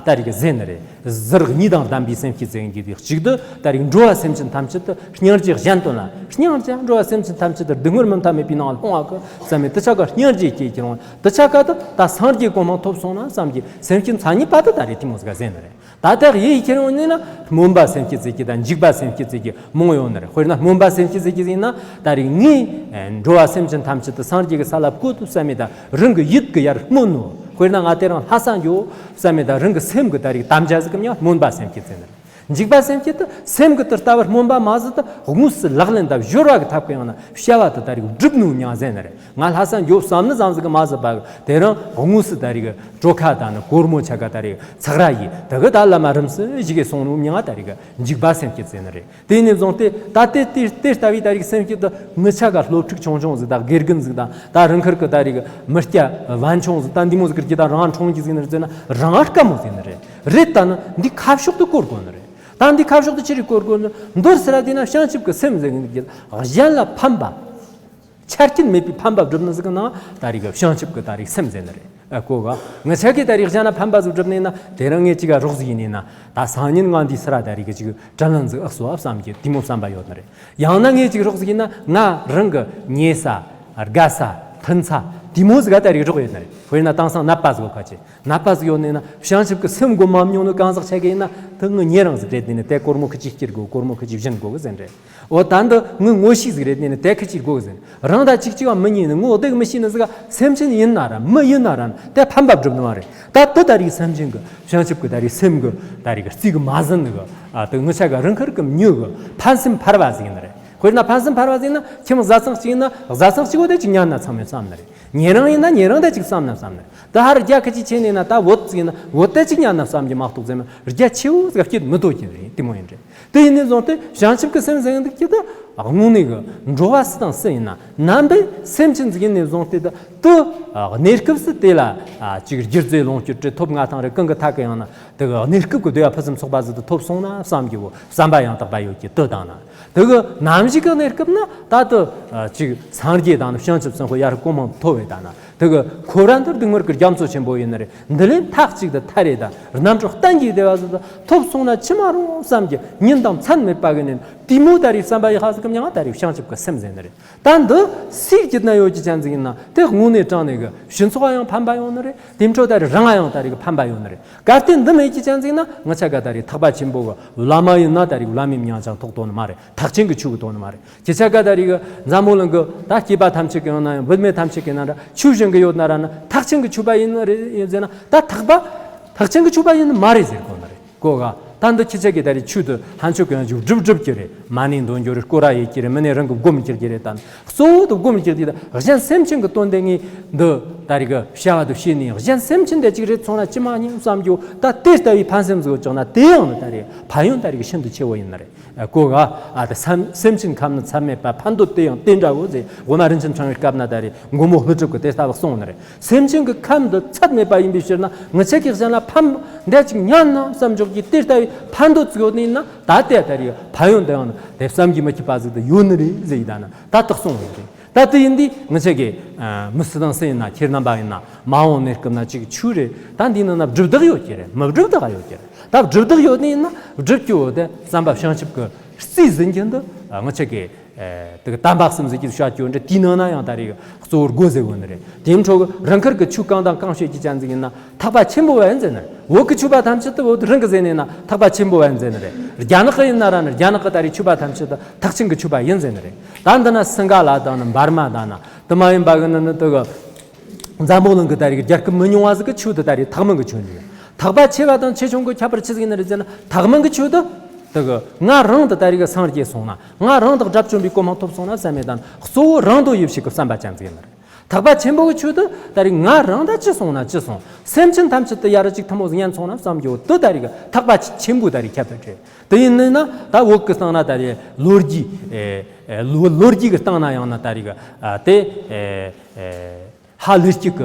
ད་རེས་གི་ཟེར་ནི་རེད། གཟི་རག་གཉིས་དང་ལྡན་པའི་སེམས་བསྐྱེད་ཟེར་གྱི་དེ་གཅིག་ཏུ་ད་རེས་འགྲོ་བ་སེམས་ཅན་ཐམས་ཅད་དུ་སྙིང་རྗེ་གཞན་དོན་ལ་སྙིང་རྗེ། འགྲོ་བ་སེམས་ཅན་ཐམས་ཅད་དུ་སྡུག་བསྔལ་མུ་མཐའ་མེད་པའི་ནང་ལ་ལྷུང་བ་གི་བསམ་མེད་དུ་ཆ་ག་སྙིང་རྗེ་སྐྱེས་ཀྱི་རུང་དུ་ཆ་ག་དུ་ད་སངས་རྒྱས་གོ་འཕང་ཐོབ་སོང་ན་བསམ་གྱི་སེམས་བསྐྱེད་མཚན་ཉིད་པ་དུ་ད་རེས་དེ་མོ་ཟིག་ག་ཟེར་ནི་རེད། ད་ལྟ་ཡིད་ཁྱེར་ཡོང་ནས་ན་སྨོན་པ་སེམས་བསྐྱེད་ཟེར་གྱི་དང་འཇིགས་པ་སེམས་བསྐྱེད་ཟེར་གྱི་མང་ཡོད་ནི་རེད། དཔེར་ན་སྨོན་པ་སེམས་བསྐྱེད་ཟེར་གྱི་ཟེར་ན་ད་རེས་ངས་འགྲོ་བ་སེམས་ཅན་ཐམས་ཅད་དུ་སངས་རྒྱས་ཀྱི་ས་ལ་བཀོད་དུ་བསམ་མེད་ད་རང་གི་ཡིད་ཀྱི་ཡར་སྨོན་ནོ། དཔེར་ན་ང་དེ་རིང་ལྷ་ས་འགྱོ་བསམ་མེད་ད་རང་གི་སེམས་ཀྱི་ད་རེས་དམ་བཅའ་ཟིག་གམ་ཡང་སྨོན་པ་སེམས་བསྐྱེད་ཟེར་ནི་རེད། འཇིགས་པ་སེམས་བསྐྱེད་དུ་སེམས་ཀྱི་དུ་ལྟ་བར་སྨོན་པ་མ་ཟད་དུ་དངོས་སུ་ལག་ལེན་དང་སྦྱོར་བ་གི་ཐབས་ཀྱི་ཡང་ན་བྱ་བ་དུ་ད་རེས་སྒྲུབ་ནུ་མྱང་ཟེར་ནི་རེད། ང་ལྷ་ས་འགྱོ་བསམ་ནི་ཙམ་ཟིག་གི་མ་ཟད་པ་དེ་རིང་དངོས་སུ་ད་རེས་གྲོ་ཁ་དང་ནི་གོར་མོ་ཆ་ག་ད་རེས་ཚག་ར་ཡིས་དེ་གི་ད་བླ་མ་རིམ་སུ་ཞིག་གི་སོང་ནུ་མྱང་ད་རེས་འཇིགས་པ་སེམས་བསྐྱེད་ཟེར་ནི་རེད། དེ་ནས་བཟུང་སྟེ་ད་དེ་དེ་དེ་ལྟ་བུའི་ད་རེས་སེམས་བསྐྱེད་དུ་ངི་ཆ་ག་སློབ་ཕྲུག་ཆུང་ཆུང་ཟིག་དང་དགེ་རྒན་ཟིག་དང་ད་རང་ཁུར་གི་ད་རེས་མི་སྐྱ་བན་ཆུང་ཟིག་ད་འདི་མོ་ཟིག་གི་ད་རང་འཁྲུངས་ཀྱི་ཟིག་ནི་རེད་ཟེར་ན་རང་དཀའ་མོ་ཟིག་ནི་རེད། རེད། ད་ནི་འདི་ཁ་ཕྱོགས་དུ་གོ་དགོས་ནི་རེད། ད་འདི་ཁ་ཕྱོགས་དུ་ཅི་རིགས་གོ་དགོས་ནི་མདོར་ཟེར་ལ་དེ་ན་བྱང་ཆུབ་ཀྱི་སེམས་ཟེར་གྱི་གཞན་ལ་ཕན་པ། ཆ་རྐྱེན་མེད་པའི་ཕན་པ་བསྒྲུབ་ནི་ཟིག་གི་ནང་ད་རེས་ཀྱི་བྱང་ཆུབ་ཀྱི་ད་རེས་སེམས་ཟེར་ནི་རེད། ཨ་གོ་ག་ངི་ཆ་གི་ད་རེས་གཞན་ལ་ཕན་པ་ཟིག་བསྒྲུབ་ནི་ན་དེ་རིང་ངས་ཅིག་ག་རོགས་ཟིག་ཡིན་ནི་ན་ད་སང་ཉིན་ང་འདི་སི་ར་ད་རེས་ཀྱི་ཅིག་དྲིན་ལན་ཟིག་ཨག་སོ་ཨ་བསམ་གྱི་དེ་མོ་བསམ་པ་ཡོད་ནི་རེད། ཡང་ན་ངས་ཅིག་རོགས་ཟིག་ཡིན་ན་ང་རང་གི་ཉལ་ས། དགའ་ས། འཐུང་ས། དེ་མོ་ཟིག་ག་ད་རིག་རོགས་ཡོད་ནི་རེད། དཔེར་ན་དེང་སང་ནད་པ་ཟིག་ཡོད་ཁ་ཆེ། ནད་པ་ཟིག་ཡོད་ནི་ན་བྱང་ཆུབ་ཀྱི་སེམས་སྒོམ་མ་མྱོང་ནི་གང་ཟག་ཆ་གི་ཡིན་ན་དེ་ངི་ཉེ་རིང་ཟིག་རེད། དེ་ནི་དེ་སྒོར་མོ་ཁི་ཅིག་སྐྱེར་དགོས། སྒོར་མོ་ཁི་ཅིག་སྦྱིན་དགོས་གི་ཟེར་རེད། འོ་ད་འདི་ངི་ངོ་ཤེས་ཟིག་རེད། དེ་ནི་དེ་ཁི་ཅིག་དགོས་གི་ཟེར། རང་ད་ཅིག་ཅིག་བ་མི་ཉན་ནི། ངོ་བདེ་གི་མི་ཤེས་ནི་ཟིག་ག་སེམས་ཅན་ཡིན་ན་ར་མི་ཡིན་ན་ར་དེ་ཕན་པ་སྒྲུབ་ནི་མ་རེད། ད་དེ་ད་རིག་སེམས་ཅན་གི་བྱང་ཆུབ་ཀྱི་ད་རིག་སེམས་གི་ད་རིག་རྩིས་གི་མ་ཟིན་ནི་གི། ཨ་དེ་ངི་ཆ་ག་རང་ཁར་གི་མྱི་གི་ཕན་སེམས་འཕར་བ་ཟིག་ཡིན་ནི་རེད། དཔེར་ན་ཕན་སེམས་འཕར་བ་ཟིག་ཡིན་ན་ཁྱིམ་བཟའ་ཚང་གཅིག་ཡིན་ན་བཟའ་ཚང་གཅིག་བོ་དེ་གཅིག་ཉན་ན་ཚང་མས་བསམ་ནི་རེད། ཉེ་རིང་ཡིན་ན་ཉེ་རིང་དེ་གཅིག་བསམ་ན་བསམ་ནི་རེད། ད་ཧར་རྒྱ་ཁི་ཅིག་ཆེ་ནས་ན་ད་བོད་ཅིག་ཡིན་ན་བོད་དེ་གཅིག་ཉན་ན་བསམ་གྱི་མ་གཏོགས་ཟེར་ན་རྒྱ་ཆེ་བོ་ཟིག་སྐྱིད་མི་དོ་གྱི་རེད། དེ་མོ་ཡིན་རེད། དེ་ཡིན་ནི་བཟུང་སྟེ་བྱང་ཆུབ་ཀྱི་སེམས་ཟེར་འདུག་ཀྱི་ད་དངོས་གནས་གི་འགྲོ་བ་སུ་དང་སུ་ཡིན་ན་ནམ་པའི་སེམས་ཅན་ཟིག་ཡིན་ནི་བཟུང་སྟེ་ད་དུ་གནས་སྐབས་སུ་དེ་ལ་ཅིག་རྒྱུ་རྫས་ལོངས་སྤྱོད་བྲེ་ཐོབ་མངའ་ཐང་རེ་གང་གི་ཐད་ཀ་ཡང་ན་དེ་གི་གནས་སྐབས་ཀྱི་བདེ་བ་ཕུན་སུམ་ཚོགས་པ་ཟིག་ཏུ་ཐོབ་སོང་ན་བསམ་གྱི་བོ་བསམ་པ་ཡང་དག་པ་ཡོད་ཀྱི་དུ་དང་ན། དེ་གི་ནམ་ཞིག་གི་གནས་སྐབས་ན་ད་དུ་ཅིག་སངས་རྒྱས་དང་ནི་བྱང་ཆུབ་སེམས་དཔའ་ཡར་གོང་མང་མཐོ་བའི་ད་ན་དེ་གི་ཁོ་ར་འདིར་སྡུག་བསྔལ་གྱི་རྒྱ་མཚོ་ཆེན་པོ་ཡིན་ནི་རེད། འདི་ལས་མཐའ་གཅིག་ཏུ་ཐར་རེ་ད་རྣམ་གྲོལ་གཏན་གྱི་བདེ་བ་ཟིག་ཏུ་ཐོབ་སོང་ན་ཅི་མ་རུང་བསམ་གྱི་ཉིན་དང་མཚན་མེད་པ་གི་ནས་དེ་མོ་ད་རིག་བསམ་པ་ཡི་ཧ་ཟིག་གི་མྱང་ད་རིག་བྱང་ཆུབ་ཀྱི་སེམས་ཟེར་ནི་རེད། ད་འདི་སུས་བགྱིས་ན་ཡོད་ཀྱི་ཅན་ཟིག་ཡིན་ན་དེ་དངོས་གནས་དྲང་གནས་གི་སྤྱི་ཚོགས་ཡང་ཕན་པ་ཡོང་ནི་རེད། དེ་འཕྲོ་ད་རེ་རང་ཡང་ད་རེ་གི་ཕན་པ་ཡོད་ནི་རེད། གལ་ཏེ་འདི་མེད་ཀྱི་ཅན་ཟིག་ན་ང་ཆ་ག་ད་རེ་ཐེག་པ་ཆེན་པོ་གི་བླ་མ་ཡིན་ན་ད་རེ་བླ་མའི་མྱང་ཅང་ཐོག་དོན་ནི་མ་རེད། ཐེག་ཆེན་གི་ཆོས་གི་དོན་ནི་མ་རེད། ཁྱེད་ཆ་ག་ད་རེ་གི་འཛམ་བུ་གླིང་གི་ད་སྐྱེས་པ་ཐམས་ཅད་གི་ཡང་ན་ཡང་བུད་མེད་ཐམས་ཅད་གི་ན་འདྲ་ཆོས་གཞན་གི་ཡོད་ན་ར་ན་ཐེག་ཆེན་གི་ཆོས་པ་ཡིན་ནི་རེད་ཡིན་ཟེར་ན་ད་ཐེག་པ་ཐེག་ཆེན་གི་ཆོས་པ་ཡིན་ནི་མ་རེད་ཟེར་གོ་ནི་རེད། གོ་ག་ད་འདི་ཁྱི་ཆ་གི་ད་རེ་ཆོས་དུ་ལྷན་ཆོས་གི་ཡང་ཞུགས་སྒྲུབ་སྒྲུབ་ཀྱི་རེད། མ་ཎི་འདོན་རྒྱུ་རེད། སྐོར་ར་ཡེད་ཀྱི་རེད། མི་ནས་རང་གི་སྒོམ་རྒྱག་གི་རེད། ད་གཙོ་བོ་དུ་སྒོམ་རྒྱག་དུས་ད་གཞན་སེམས་ཅན་གི་དོན་དེ་ངས་འདི་ད་རེ་གི་བྱ་བ་དུ་བྱས་ནས་གཞན་སེམས་ཅན་དེ་གཅིག་རེད་སོང་ན་ཅི་མ་ཉན་བསམ་རྒྱུ་ད་དེ་ལྟ་བུའི་ཕན་སེམས་ཟིག་བཅངས་ན་དེ་ཡང་ནི་ད་རེ་ཕན་ཡོན་ད་རེ་གི་ཤིན་ཏུ་ཆེ་བོ་ཡིན་ནི་རེད། གོ་ག་ཨ་ད་སེམས་སེམས་ཅན་ཁམས་ནི་ཚད་མེད་པ། ཕན་འདོད་དེ་ཡང་དེ་འདྲ་བོ་ཟེར། དབུ་མ་རིན་ཆེན་ཕྲེང་བའི་སྐབས་ན་ད་རེ་མགོན་པོ་ཀླུ་སྒྲུབ་ཀྱིས་དེ་ལྟ་བུ་གསུངས་ནི་རེད། སེམས་ཅན་གྱི་ཁམས་འདི་ཚད་མེད་པ་ཡིན་པའི་ཕྱིར་ན་ངི་ཆ་གི་གཞན་ལ་ཕན་འདྲ་ཅིག་ཉན་ན་བསམ་འཇོག་གི་དེ་ལྟ་བུའི་ཕན་འདོད་ཅིག་ཡོད་ནི་ཡིན་ན་ད་ལྟའི་ད་རེས་ཕན་ཡོན་དེ་ཡང་དེ་བསམ་གྱིས་མི་ཁྱབ་པ་ཟིག་ཏུ་ཡོད་ནི་རེད་ཟེར་ཡི་ད་ན་ད་དག་གསུངས་ཡོད་རེད། ད་དེ་ཡིན་དུས་ངི་ཆ་གི་མི་སུ་དང་སུ་ཡིན་ན་ཁྱེད་རྣམ་པ་ཡིན་ན་མ་འོངས་གནས་སྐབས་ན་ཅིག་ཆོས་རེད། ད་འདི་ནང་ན་སྒྲུབ་བདག་ཡོད་ཀྱི་རེད། མི་སྒྲུབ་བདག་ཡོད་ཀྱི་རེད། ད་སྒྲུབ་བདག་ཡོད་ནི་ཡིན་ན་སྒྲུབ་རྒྱུ་བོ་དེ་བསམ་པ་བྱང་ཆུབ་ཀྱི་རྩིས་ཟིན་གྱི་འདི་ངི་ཆ་གི་དེ་གི་དམ་པ་གསུམ་ཟེར་གྱི་བཤད་རྒྱུ་འདྲ་དེའི་ནང་ན་ཡང་ད་རེས་གཙོ་བོར་དགོས་ཟེར་གོ་ནི་རེད། དེའི་འཕྲོ་གི་རང་ཁར་གི་ཆོས་གང་དང་གང་བྱེད་ཀྱི་ཅན་ཟིག་ཡིན་ན་ཐེག་པ་ཆེན་པོ་བ་ཡིན་ཟེར་ནི་རེད། བོད་གི་ཆོས་པ་ཐམས་ཅད་དུ་བོད་རང་གི་ཟེར་ནི་ཡིན་ན་ཐེག་པ་ཆེན་པོ་བ་ཡིན་ཟེར་ནི་རེད། རྒྱ་ནག་གི་ཡིན་ན་ར་ནི་རྒྱ་ནག་གི་ད་རེས་ཆོས་པ་ཐམས་ཅད་དུ་ཐེག་ཆེན་གི་ཆོས་པ་ཡིན་ཟེར་ནི་རེད། ད་འདི་ན་སིང་ག་ལ་དང་ནི་འབར་མ་དང་ན་དུ་མ་ཡིན་པ་གི་ནི་ནི་དུ་གི་འཛམ་བུ་གླིང་གི་ད་རེས་རྒྱལ་ཁབ་མི་ཉུང་བ་ཟིག་གི་ཆོས་དུ་ད་རེས་ཐེག་དམན་གི་ཆོས་འདི་ཐེག་པ་ཆེ་བ་དང་ཆེ་ཆུང་གི་ཁྱད་པར་ཆི་ཟིག་ཡིན་ནི་རེད་ཟེར་ན་ཐེག་དམན་གི་ཆོས་དུ་དུ་གི་ང་རང་དུ་ད་རེས་གི་སངས་རྒྱས་སོང་ན། ང་རང་དང་དགྲ་བཅོམ་པའི་གོ་འཕང་ཐོབ་སོང་ན་བསམ་མེད་དང་གཙོ་བོ་རང་དོན་ཡིད་བྱེད་ཀྱི་བསམ་པ་ཅན་ཟིག་ཡིན་ནི་རེད། ཐེག་པ་ཆེན་པོ་གི་ཆོས་དུ་ད་རེས་ང་རང་ད་ཅི་སོང་ན་ཅི་སོང་། སེམས་ཅན་ཐམས་ཅད་དུ་ཡ་ར་ཅིག་ཐུན་མོང་ཟིག་ཉན་སོང་ན་བསམ་རྒྱུ་དུ་ད་རེས་གི་ཐེག་པ་ཆེན་པོའི་ད་རེས་ཁྱད་དུ་བྲལ། དེ་ཡིན་ནི་ན་ད་བོད་གི་སྟེང་ན་ད་རེས་ལོ་རྒྱུས་ཨེ་ཨེ་ལོ་ལོ་རྒྱུས་གི་སྟེང་ན་ཡང་ན་ད་རེས་གི་ཨ་དེ་ཨེ་ཨེ། ཧ་ལས་ཅིག་གི་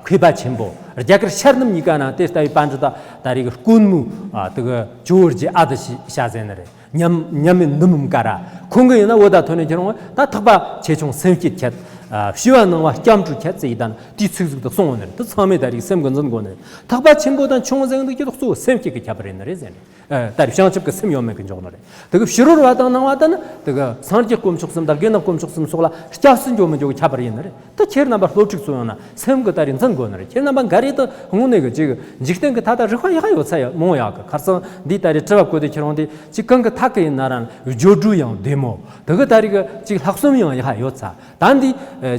མཁས་པ་ཆེན་པོ་རྒྱ་གར་ཤར་ནུབ་གཉིས་ཀ་ན་དེ་ལྟ་བུའི་པཎྜི་ཏ་ད་རེས་ཀྱི་དཀོན་མོ་དེ་གི་ཇོ་བོ་རྗེ་ཨ་ཏི་ཤ་ཟེར་ནི་རེད། མཉམ་མཉམ་མེད་འདུམ་མམ་ཀ་ར་ཁོང་གི་ཡིན་ན་འོ་ད་ཐོན་ནས་ཁྱེད་རང་ད་ཐེག་པ་ཆེ་ཆུང་སེམས་བསྐྱེད་ཁྱད། ཞི་བ་སྣང་བ་སྐྱབས་འགྲོ་ཁྱད་ཟེར་ཡི་ད་ན་དེའི་ཚིག་ཟིག་ཏུ་གསུངས་ཡོད་ནི་རེད། དེ་ཚང་མས་ད་རེས་སེམས་ཀྱི་འཛིན་དགོས་ནི་རེད། ཐེག་པ་ཆེན་པོ་དང་ཆུང་ཟེར་འདུག་ཀྱི་གཙོ་བོ་སེམས་བསྐྱེད་ཀྱི་ཁྱད་པར་ཡིན་ནི་རེད་ཟེར་ནས། ད་རེས་བྱང་ཆུབ་ཀྱི་སེམས་ཡོད་མེད་ཀྱི་འཇོག་ནི་རེད། དེ་གི་ཕྱི་རོལ་བ་དང་ནང་བ་དེ་ནི་དེ་གི་སངས་རྒྱས་དཀོན་མཆོག་གསུམ་དང་དགེ་འདུན་དཀོན་མཆོག་གསུམ་སོགས་ལ་སྐྱབས་སུ་འགྲོ་མི་འགྲོ་གི་ཁྱད་པར་ཡིན་ནི་རེད། ད་ཁྱེད་རྣམ་པ་སློབ་ཕྲུག་ཚོ་ཡང་ན་སེམས་ཀྱི་ད་རེས་འཛིན་དགོས་ནི་རེད། ཁྱེད་རྣམ་པ་འགའ་རེ་ད་དངོས་གནས་ཀྱི་ཅིག་འཇིག་རྟེན་གྱི་ཐ་ད་རིག་པ་ཡག་ག་ཡོད་ཚ་ཡ་མང་ཡག་གི་ཁར་སང་འདི་ད་རེས་དྲི་བ་བཀོད་དེ་ཁྱེད་རང་དེ་ཅིག་གང་གི་ཐག་གི་ཡིན་ན་རང་སྦྱོར་སྒྲོལ་ཡང་བདེ་མོ་དེ་གི་ད་རེས་ཀྱི་ཅིག་ལྷག་བསམ་ཡང་ཡག་ཡོད་ཚ། ད་འདི་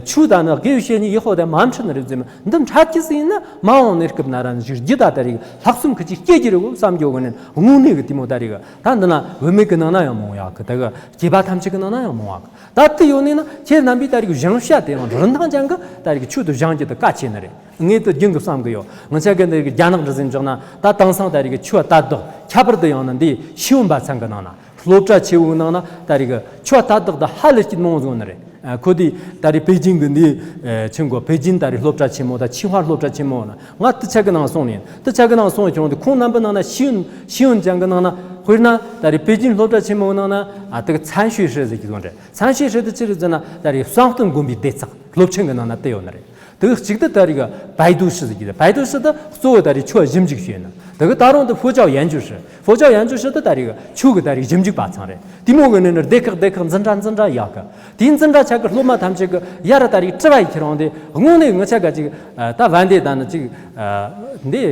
ཆོས་དང་ནི་དགེ་བའི་བཤེས་གཉེན་ཡག་པོ་དེ་མ་འཕྲད་ནི་རེད་ཟེར་མི་འདི་འཕྲད་ཀྱི་ཟིན་ན་མ་འོངས་གནས་སྐབས་ན་རང་ཞིག་རྒྱུ་ད་ད་རེས་ལྷག་བསམ་ཁི་ཅིག་སྐྱེ་གི་རེད་བོ་བསམ་རྒྱུ་གི་ནི་དངོས་གནས་གི་དེ་མོ་ད་རེས་ད་འདི་ན་བུད་མེད་གི་ནང་ན་ཡང་མང་ཡག་གི་ད་གི་སྐྱེས་པ་ཐམས་ཅད་གི་ནང་ན་ཡང་མང་ཡག་གི། ད་དེ་ཡོད་ནི་ན་ཁྱེད་རྣམ་པའི་ད་རེས་བཞེངས་བྱ་དེ་ཡང་རིན་ཐང་ཅན་གི་ད་རེས་ཆོས་དུ་བཞེངས་རྒྱུ་དེ་གལ་ཆེ་ནི་རེད། ངས་དེ་རྒྱུན་གི་བསམ་གི་ཡོད། ང་ཆ་གི་འདི་རྒྱ་ནག་འདྲ་ཟིན་འཇོག་ན་ད་དེང་སང་ད་རེས་ཆོས་ལྟ་རྟོག་ཁྱད་པར་དུ་ཡང་ན་འདི་ཤེས་ཡོན་པ་ཚང་གི་ནང་ན་སློབ་གྲྭ་ཆེ་བོའི་ནང་ན་ད་རེས་ཆོས་ལྟ་རྟོག་ད་ཧ་ལས་ཀྱི་མང་བཟོ་ནི་རེད། ཁོ་དེ་ད་རེས་པེ་ཅིང་གི་འདི་ཆེན་གོ་པེ་ཅིང་ད་རེས་སློབ་གྲྭ་ཆེན་མོ་ད་ཆིང་ཧྭ་སློབ་གྲྭ་ཆེན་མོ་ན་ང་དེ་ཆ་གི་ནང་སོང་ནས་དེ་ཆ་གི་ནང་སོང་བྱུང་དེ་ཁོང་རྣམ་པའི་ནང་ན་ཤེས་ཡོན་ཤེས་ཡོན་ཅན་གི་ནང་ན་དཔེར་ན་ད་རེས་པེ་ཅིང་སློབ་གྲྭ་ཆེན་མོའི་ནང་ན་ཨ་དེ་གི་ཚན་ཤེས་ཧྲི་ཟེར་གྱི་དགོངས་རེད། ཚན་ཤེས་ཧྲི་དེ་ཅི་རེད་ཟེར་ན་ད་རེས་གསང་སྟོན་དགོན་པའི་སྡེ་ཚན་སློབ་ཆེན་གི་ནང་ན་དེ་ཡོད་ནི་རེད། དེ་གཅིག་ཏུ་ད་རེས་བའི་ཏུ་ཧྲི་ཟེར་གྱི་རེད། བའི་ཏུ་ཧྲི་དེ་གཙོ་བོ་ད་རེས་ཆོས་ཞིབ་འཇུག་བྱེད་ནི། དེ་གི་ད་རུང་དེ་佛教研究室།佛教研究室་དེ་ད་རེས་ཆོས་གི་ད་རེས་ཞིབ་འཇུག་པ་ཚང་རེད། དེ་མོ་གི་ནི་ནི་སྡེ་ཁག་སྡེ་ཁག་འཛིན་གྲྭ་འཛིན་གྲྭ་ཡག་གི། དེའི་འཛིན་གྲྭ་ཆ་གི་སློབ་མ་ཐམས་ཅད་གི་ཡར་ད་རེས་དྲི་བ་ཡི་ཁྱེར་འོང་དེ་དངོས་གནས་ངི་ཆ་ག་ཅིག་ད་བན་དེ་ད་ནི་ཅིག་འདི་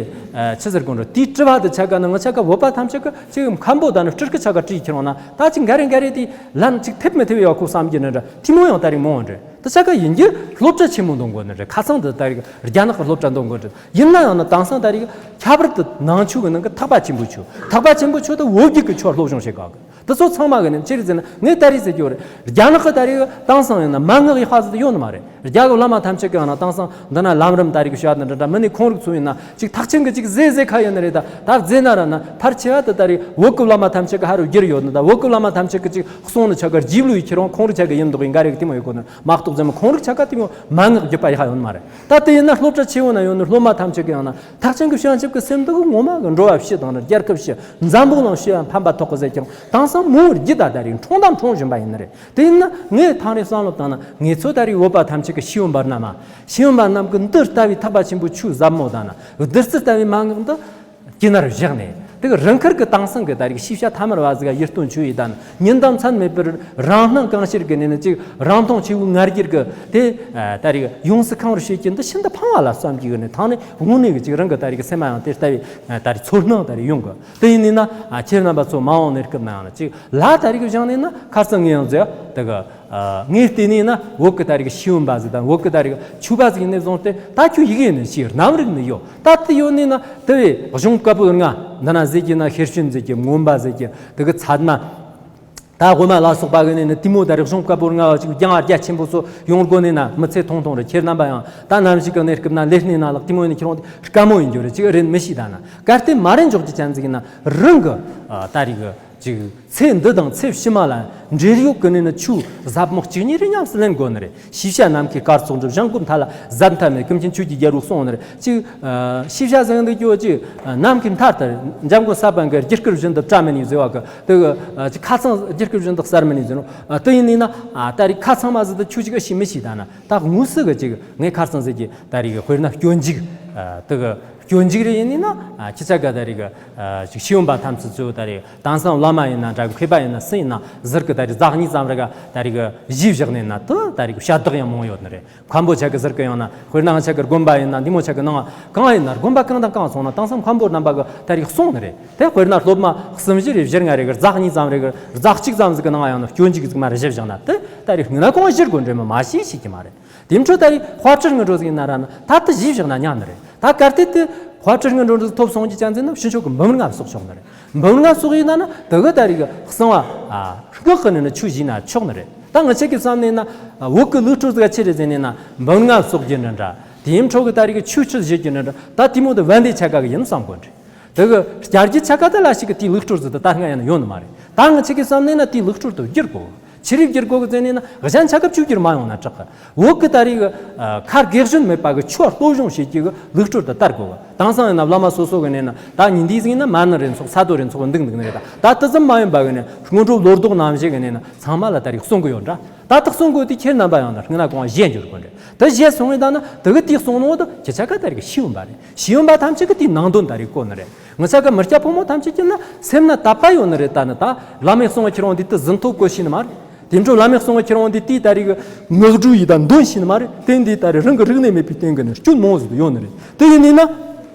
ཆི་ཟེར་གོ་འགྲོ། དེའི་དྲི་བ་དེ་ཆ་ག་ནི་ངི་ཆ་ག་བོད་པ་ཐམས་ཅད་གི་ཅིག་མཁན་པོ་ད་ནི་སྤྲུལ་སྐུ་ཆ་ག་དྲིས་ཁྱེར་འོང་ན་ད་ཅིག་འགའ་རེ་འགའ་རེ་དེ་ལན་ཅིག་ཐེབས་མི་ཐེབས་ཡོད་ཁོ་བསམ་གྱི་ནི་འདྲ། དེ་མོ་ཡང་ད་རེས་མོ་འདྲ། དེ་ཆ་ག་ཡིན་གྱི་སློབ་གྲྭ་ཆེན་མོ་འདོན་དགོས་ནི་རེད། ཁ་སང་དུ་ད་རེས་རྒྱ་ནག་གི་སློབ་གྲྭ་འདོན་དགོས་རེད། ཡིན་ན་ཡང་ན་དེང་སང་ད་རེས་ཁྱད་པར་དུ་ནང་ཆོས་ཀྱི་ནང་གི་ཐེག་པ་ཆེན་པོའི་ཆོས། ཐེག་པ་ཆེན་པོའི་ཆོས་དེ་བོད་བརྒྱུད་ཀྱི་ཆོས་སློབ་སྦྱོང་བྱེད་དགོས་གི། དེ་ཚོ་ཚང་མ་གི་ནི་ཅི་རེད་ཟེར་ན་ངས་ད་རེས་ཟེར་གྱི་ཡོད་རེད། རྒྱ་ནག་གི་ད་རེས་དེང་སང་ཡིན་ན་མན་ངག་ཡག་པ་ཟེར་དེ་ཡོད་ནི་མ་རེད། རྒྱ་གི་བླ་མ་ཐམས་ཅད་ཀྱི་ཡང་ན་དེང་སང་འདི་ན་ལམ་རིམ་ད་རེས་ཀྱི་བཤད་ནི་འདྲ་འདྲ་མི་ནི་ཁོང་རིགས་ཚོ་ཡིན་ན་ཅིག་ཐེག་ཆེན་གྱི་ཅིག་ཟེ་ཟེ་ཁ་ཡོད་ནི་རེད། ད་ད་ཟེ་ན་ར་ན་ཕལ་ཆེ་བ་དེ་ད་རེས་བོད་ཀྱི་བླ་མ་ཐམས་ཅད་ཀྱི་ཧ་རུ་བསྒྱུར་ཡོད་ནི། ད་བོད་ཀྱི་བླ་མ་ཐམས་ཅད་ཀྱི་ཅིག་གསུང་ནི་ཆ་ག་རྗེས་ལུས་ཁྱེར་འོང་ཁོང་རིགས་ཆ་ག་ཡིན་མདོག་ཡིན་འགའ་རེ་གི་དེ་མོ་ཡོད་གོ་ནི་མ་གཏོགས་ཟེར་མ་ཁོང་རིགས་ཆ་ག་དེ་མོ་མན་ངག་བརྒྱུད་པ་ཡག་ཡོད་ནི་མ་རེད། ད་དེ་ཡིན་ན་སློབ་གྲྭ་ཆེ་བོ་ན་ཡོད་ནི་སློབ་མ་ཐམས་ཅད་ཀྱི་ཡང་ན་ཐེག་ཆེན་གྱི་བྱང་ཆུབ་ཀྱི་སེམས་འདི་གི་ངོ་མ་གི་འགྲོ་བ་ཕྱི་དང་ནི་རྒྱལ་ཁབ་ཕྱི་འཛམ་བུ་གླིང་ཕྱི་ཡང་ཕན་པ་ཐོགས་གི་ཟེར་ཀྱང་དེང་སང་མོ་བརྒྱུད་ད་ད་རེས་འཁྲུངས་དང་འཁྲུངས་བཞིན་པ་ཡིན་ནི་རེད། དེ་ཡིན་ན་ངས་ཐང་རེ་བསམ་བློ་བཏང་ན་ངེད་ཚོ་ད་རེས་བོད་པ་ཐམས་ཅད་ཀྱི་ཤེས་ཡོན་པ་རྣམས། ཤེས་ཡོན་པ་རྣམས་ཀྱི་འདི་ལྟ་བུའི་ཐེག་པ་ཆེན་པོའི་ཆོས་ཟབ་མོ་དང་ན་བདུད་རྩི་ལྟ་བུའི་མན་ངག་འདི་ཀྱི་ནར་བཞག་ནས་དེ་གི་རང་ཁུར་གི་དེང་སང་གི་ད་རེས་ཤེས་བྱ་ཐ་མར་བ་ཟིག་ག་ཡིད་རྟོན་ཆོས་ཡིན་ད་ན་ཉིན་དང་མཚན་མེད་པར་རང་སྣང་གང་ཤར་གི་ནས་ནི་ཅིག་རང་མཐོང་ཆེ་བོའི་ང་རྒྱལ་གི་དེ་ད་རེས་ཡོངས་སུ་གང་བར་བྱེད་ཀྱི་འདི་ཤིན་ཏུ་ཕངས་བ་ལ་བསམ་གྱི་ཡོད་ནས་ཐང་ནས་དངོས་གནས་གི་ཅིག་རང་གི་ད་རེས་གི་སེམས་མ་ཡང་དེ་ལྟ་བུའི་ད་རེས་ཚོར་སྣང་ད་རེས་ཡོང་གི། དེ་ཡིན་ནི་ན་ཁྱེད་རྣམ་པ་ཚོ་མ་འོངས་གནས་སྐབས་ན་ཡང་ན་ཅིག་ལ་ད་རེས་གི་བཞག་ནས་ན་ཁ་སང་ངས་ཡང་ཟེར་དེ་གི་ངས་བལྟས་ནས་ན་བོད་ཀྱི་ད་རེས་ཤེས་ཡོན་པ་ཟིག་དང་བོད་ཀྱི་ད་རེས་ཆོས་པ་ཟིག་ཡིན་ནས་བཟུང་སྟེ་ད་ཁྱོད་ཡི་གེ་ནས་ཤེས་རྣམ་རིག་ནས་ཡོད། ད་དེ་ཡོད་ནས་ན་དེ་བས་གཞུང་བཀའ་པོད་ལྔ་འདི་ན་ཟེར་གྱི་ན་ཤེར་ཕྱིན་ཟེར་གྱི་མངོན་པ་ཟེར་གྱི་དེ་གི་ཚད་མ། ད་དབུ་མ་ལ་སོགས་པ་གི་ནས་ནི་དེ་མོ་ད་རེས་གཞུང་བཀའ་པོད་ལྔ་བ་ཅིག་རྒྱང་རྒྱ་ཆེན་པོ་ཚོ་ཡོང་དགོ་ནས་ན་མི་ཚེ་ཐུང་ཐུང་རེད། ཁྱེད་རྣམ་པ་ཡང་ད་ནམ་ཞིག་གི་གནས་སྐབས་ན་ལས་སྣེ་ན་ལག་དེ་མོ་ཡིན་ནས་ཁྱེད་རང་དེ་དཀའ་མོ་ཡིན་རྒྱུ་རེད། ཅིག་རེད་མི་ཤེས་ད་ན་གལ་ཏེ་མ་རེད་འཇོག་རྒྱུ་ཅན་ཟིག་ཡིན་ན་རང་གི་ད་རེས་གི་ཅིག་ཚེ་འདི་དང་ཚེ་ཕྱི་མ་ལ་འབྲེལ་ཡོད་ཀྱི་ནི་ནི་ཆོས་ཟབ་མོ་གཅིག་གཉིས་རེ་ཉམས་སུ་ལེན་དགོས་ནི་རེད། ཤེས་བྱ་ནམ་མཁའི་སྐར་ཚོགས་འགྲུབ། གཞན་སྒོམ་མཐའ་ལ་ཟད་མཐའ་མེད། ཀུན་མཁྱེན་ཆོས་ཀྱི་རྒྱལ་པོས་གསུངས་ནི་རེད། ཅིག་ཤེས་བྱ་ཟེར་འདི་ཀྱོ་ཅིག་ནམ་མཁའི་མཐའ་ལྟར་འཇམ་མགོན་ས་པཎ་གྱི་རྒྱུད་སྐུར་བཞིན་དུ་བཀྲ་མི་ནུས་ཟེར་བ་གི་དེ་གི་ཅིག་ཁ་ཚང་རྒྱུད་སྐུར་བཞིན་དུ་གསལ་མི་ནུས་ཟེར་ནོ། དེ་ཡིན་ནི་ན་ད་རེས་ཁ་ཚང་མ་ཟིག་ད་ཆོས་ཅིག་ཨེ་ཤེས་མི་ཤེས་ད་ན་ད་དངོས་སུ་གི་ཅིག་ངས་ཁ་ཚང་ཟེར་གྱི་ད་རེས་གི་དཔེར་ན་སྤྱོད་འཇུག་དེ་གི་སྤྱོད་འཇུག་རེ་ཡིན་ནི་ན་ཁྱི་ཆ་ག་ད་རེས་གི་ཅིག་ཤེས་ཡོན་པ་ཐམས་ཅད་ཚོ་ད་རེས་དེང་སང་བླ་མ་ཡིན་ན་འདྲ་གི་མཁས་པ་ཡིན་ན་སུ་ཡིན་ན་ཟུར་གི་ད་རེས་ཟླ་གཉིས་ཙམ་རེ་ག་ད་རེས་གི་གཞས་བཞག་ནས་ན་དུ་ད་རེས་གི་བཤད་བདག་ཡང་མང་ཡོད་ནི་རེད། མཁན་པོ་ཆ་གི་ཟུར་གི་ཡང་ན་དཔེར་ན་ང་ཆ་གི་དགོན་པ་ཡིན་ན་འདི་མོ་ཆ་གི་ནང་གང་ཡིན་ན་དགོན་པ་གང་དང་གང་སོང་ན་དེང་སང་མཁན་པོ་རྣམ་པ་གི་ད་རེས་གསུང་ནི་རེད། དེ་དཔེར་ན་སློབ་མ་གསུམ་བཞི་རེ་བཞི་ལྔ་རེ་གི་ཟླ་གཉིས་ཙམ་རེ་གི་ཟླ་གཅིག་ཙམ་ཟིག་གི་ནང་ཡང་ན་སྤྱོད་འཇུག་ཟིག་མ་རེ་གཞས་བཞག་ན་དེ་ད་རེས་སྔ་ན་གང་བཞིར་དགོས་འདྲེ་མོ་མ་ཤེས་ཤེས་ཀྱི་མ་རེད། དེ་འཕྲོ་ད་རེས་དཔལ་སྤྲུལ་སྔོན་འགྲོ་ཟིག་ཡིན་ན་ར་ན་ད་དེ་གཞས་བཞག་ན་ཉན་ནི་རེད། ད་གལ་ཏེ་དེ་དཔལ་སྤྲུལ་སྔོན་འགྲོ་འདི་ཐོབ་སོང་གི་ཅན་ཟིན་ན་ཕྱིན་ཆོག་གི་འབུམ་ལྔ་གསོག་ཆོག་ནི་རེད། འབུམ་ལྔ་གསོག་ཡིན་ན་ན་དེ་གི་ད་རེས་གི་གསང་བ་སྔགས་ཀྱི་ནི་ནི་ཆོས་བཞེས་ན་ཆོག་ནི་རེད། ད་ང་ཆ་གི་བསམ་ནས་ན་བོད་ཀྱི་ལུགས་སྲོལ་ཟིག་ཆི་རེད་ཟེར་ནས་ན་འབུམ་ལྔ་གསོག་རྒྱུ་འདྲ་འདྲ་དེའི་འཕྲོ་གི་ད་རེས་གི་ཆོས་ཁྲིད་བཞེས་རྒྱུ་འདྲ་འདྲ་ད་དེ་མོ་དེ་བན་དེ་ཆ་ག་གི་ཡིན་བསམ་དགོས་འདྲ། དེ་གི་བསྐྱར་རྒྱུ་ཆ་ག་དེ་ལ་ཞིག་གི་དེའི་ལུགས་སྲོལ་ཟིག་དེ་ད་སྔ་ཡིན་ན་ཡོད་ནི་མ་རེད། ད་ང་ཆ་གི་བསམ་ནས་ན་དེའི་ལུགས་སྲོལ་དེ་བསྒྱུར་དགོས། ཆི་རིགས་བསྒྱུར་དགོས་གི་ཟེར་ནས་ན་གཞན་ཆ་ག་བཅོས་བསྒྱུར་མ་ཡོང་ན་དྲག་གི། བོད་ཀྱི་ད་རེས་ཀྱི་ཁ་དགེ་གཞན་མེད་པ་གི་ཆོས་སློབ་སྦྱོང་བྱེད་ཀྱི་གི་ལུགས་སྲོལ་དེ་དར་དགོས་གི། དེང་སང་ཡིན་ན་བླ་མ་སོ་སོ་གི་ནས་ན་ད་ཉིན་འདི་ཟིག་ཡིན་ན་མ་ཎི་རེ་འཚོགས་ས་རྡོ་རེ་འཚོགས་འདུག་འདུག་ནི་རེད། ད་ད་དེ་ཙམ་མ་ཡིན་པ་གི་ནས་སྔོན་འགྲོ་བློ་ལྡོག་རྣམ་བཞི་གི་ནས་ན་ཚང་མ་ལ་ད་རེས་གསུང་གི་ཡོད་འདྲ། ད་དེ་གསུང་དགོས་དུས་ཁྱེད་རྣམ་པ་ཡང་ན་སྔ་ན་གང་བཞེས་འཇུག་དགོས་འདྲ། དེ་བཞེས་སོང་བས་ད་ན་དེ་གི་དེ་གསུང་ནོ་དེ་ཁྱེད་ཆ་ག་ད་རེས་ཤེས་ཡོན་པ་རེད། ཤེས་ཡོན་པ་ཐམས་ཅད་ཀྱི་དེའི་ནང་དོན་ད་རེས་གོ་ནི་རེད། ངི་ཆ་གི་མི་སྐྱ་ཕོ་མོ་ཐམས་ཅད་ཀྱི་ན་སེམས་ན་དད་པ་ཡོད་ནི་རེད། ད་ནི་ད་བླ་མས་གསུང་བ་ཁྱེར་འོང་འདི་དུ་ཟིན་ཐོ་བཀོད་ཤེས་ནི་མ་རེད། དེ་འཕྲོ་བླ་མས་གསུང་བ་ཁྱེར་འོང་འདི་དེའི་ད་རེས་གི་ངག་སྒྲོས་ཡི་ད་འདོན་ཤེས་ནི་མ་རེད། དེ་འདི་ད་རེས་རང་གི་རིག་གནས་མེད་པའི་སྟེང་གི་ནི་སྐྱོན་མང་བོ་ཟིག་ཡོད་ནི་རེད། དེ་ཡིན་ནི་ན་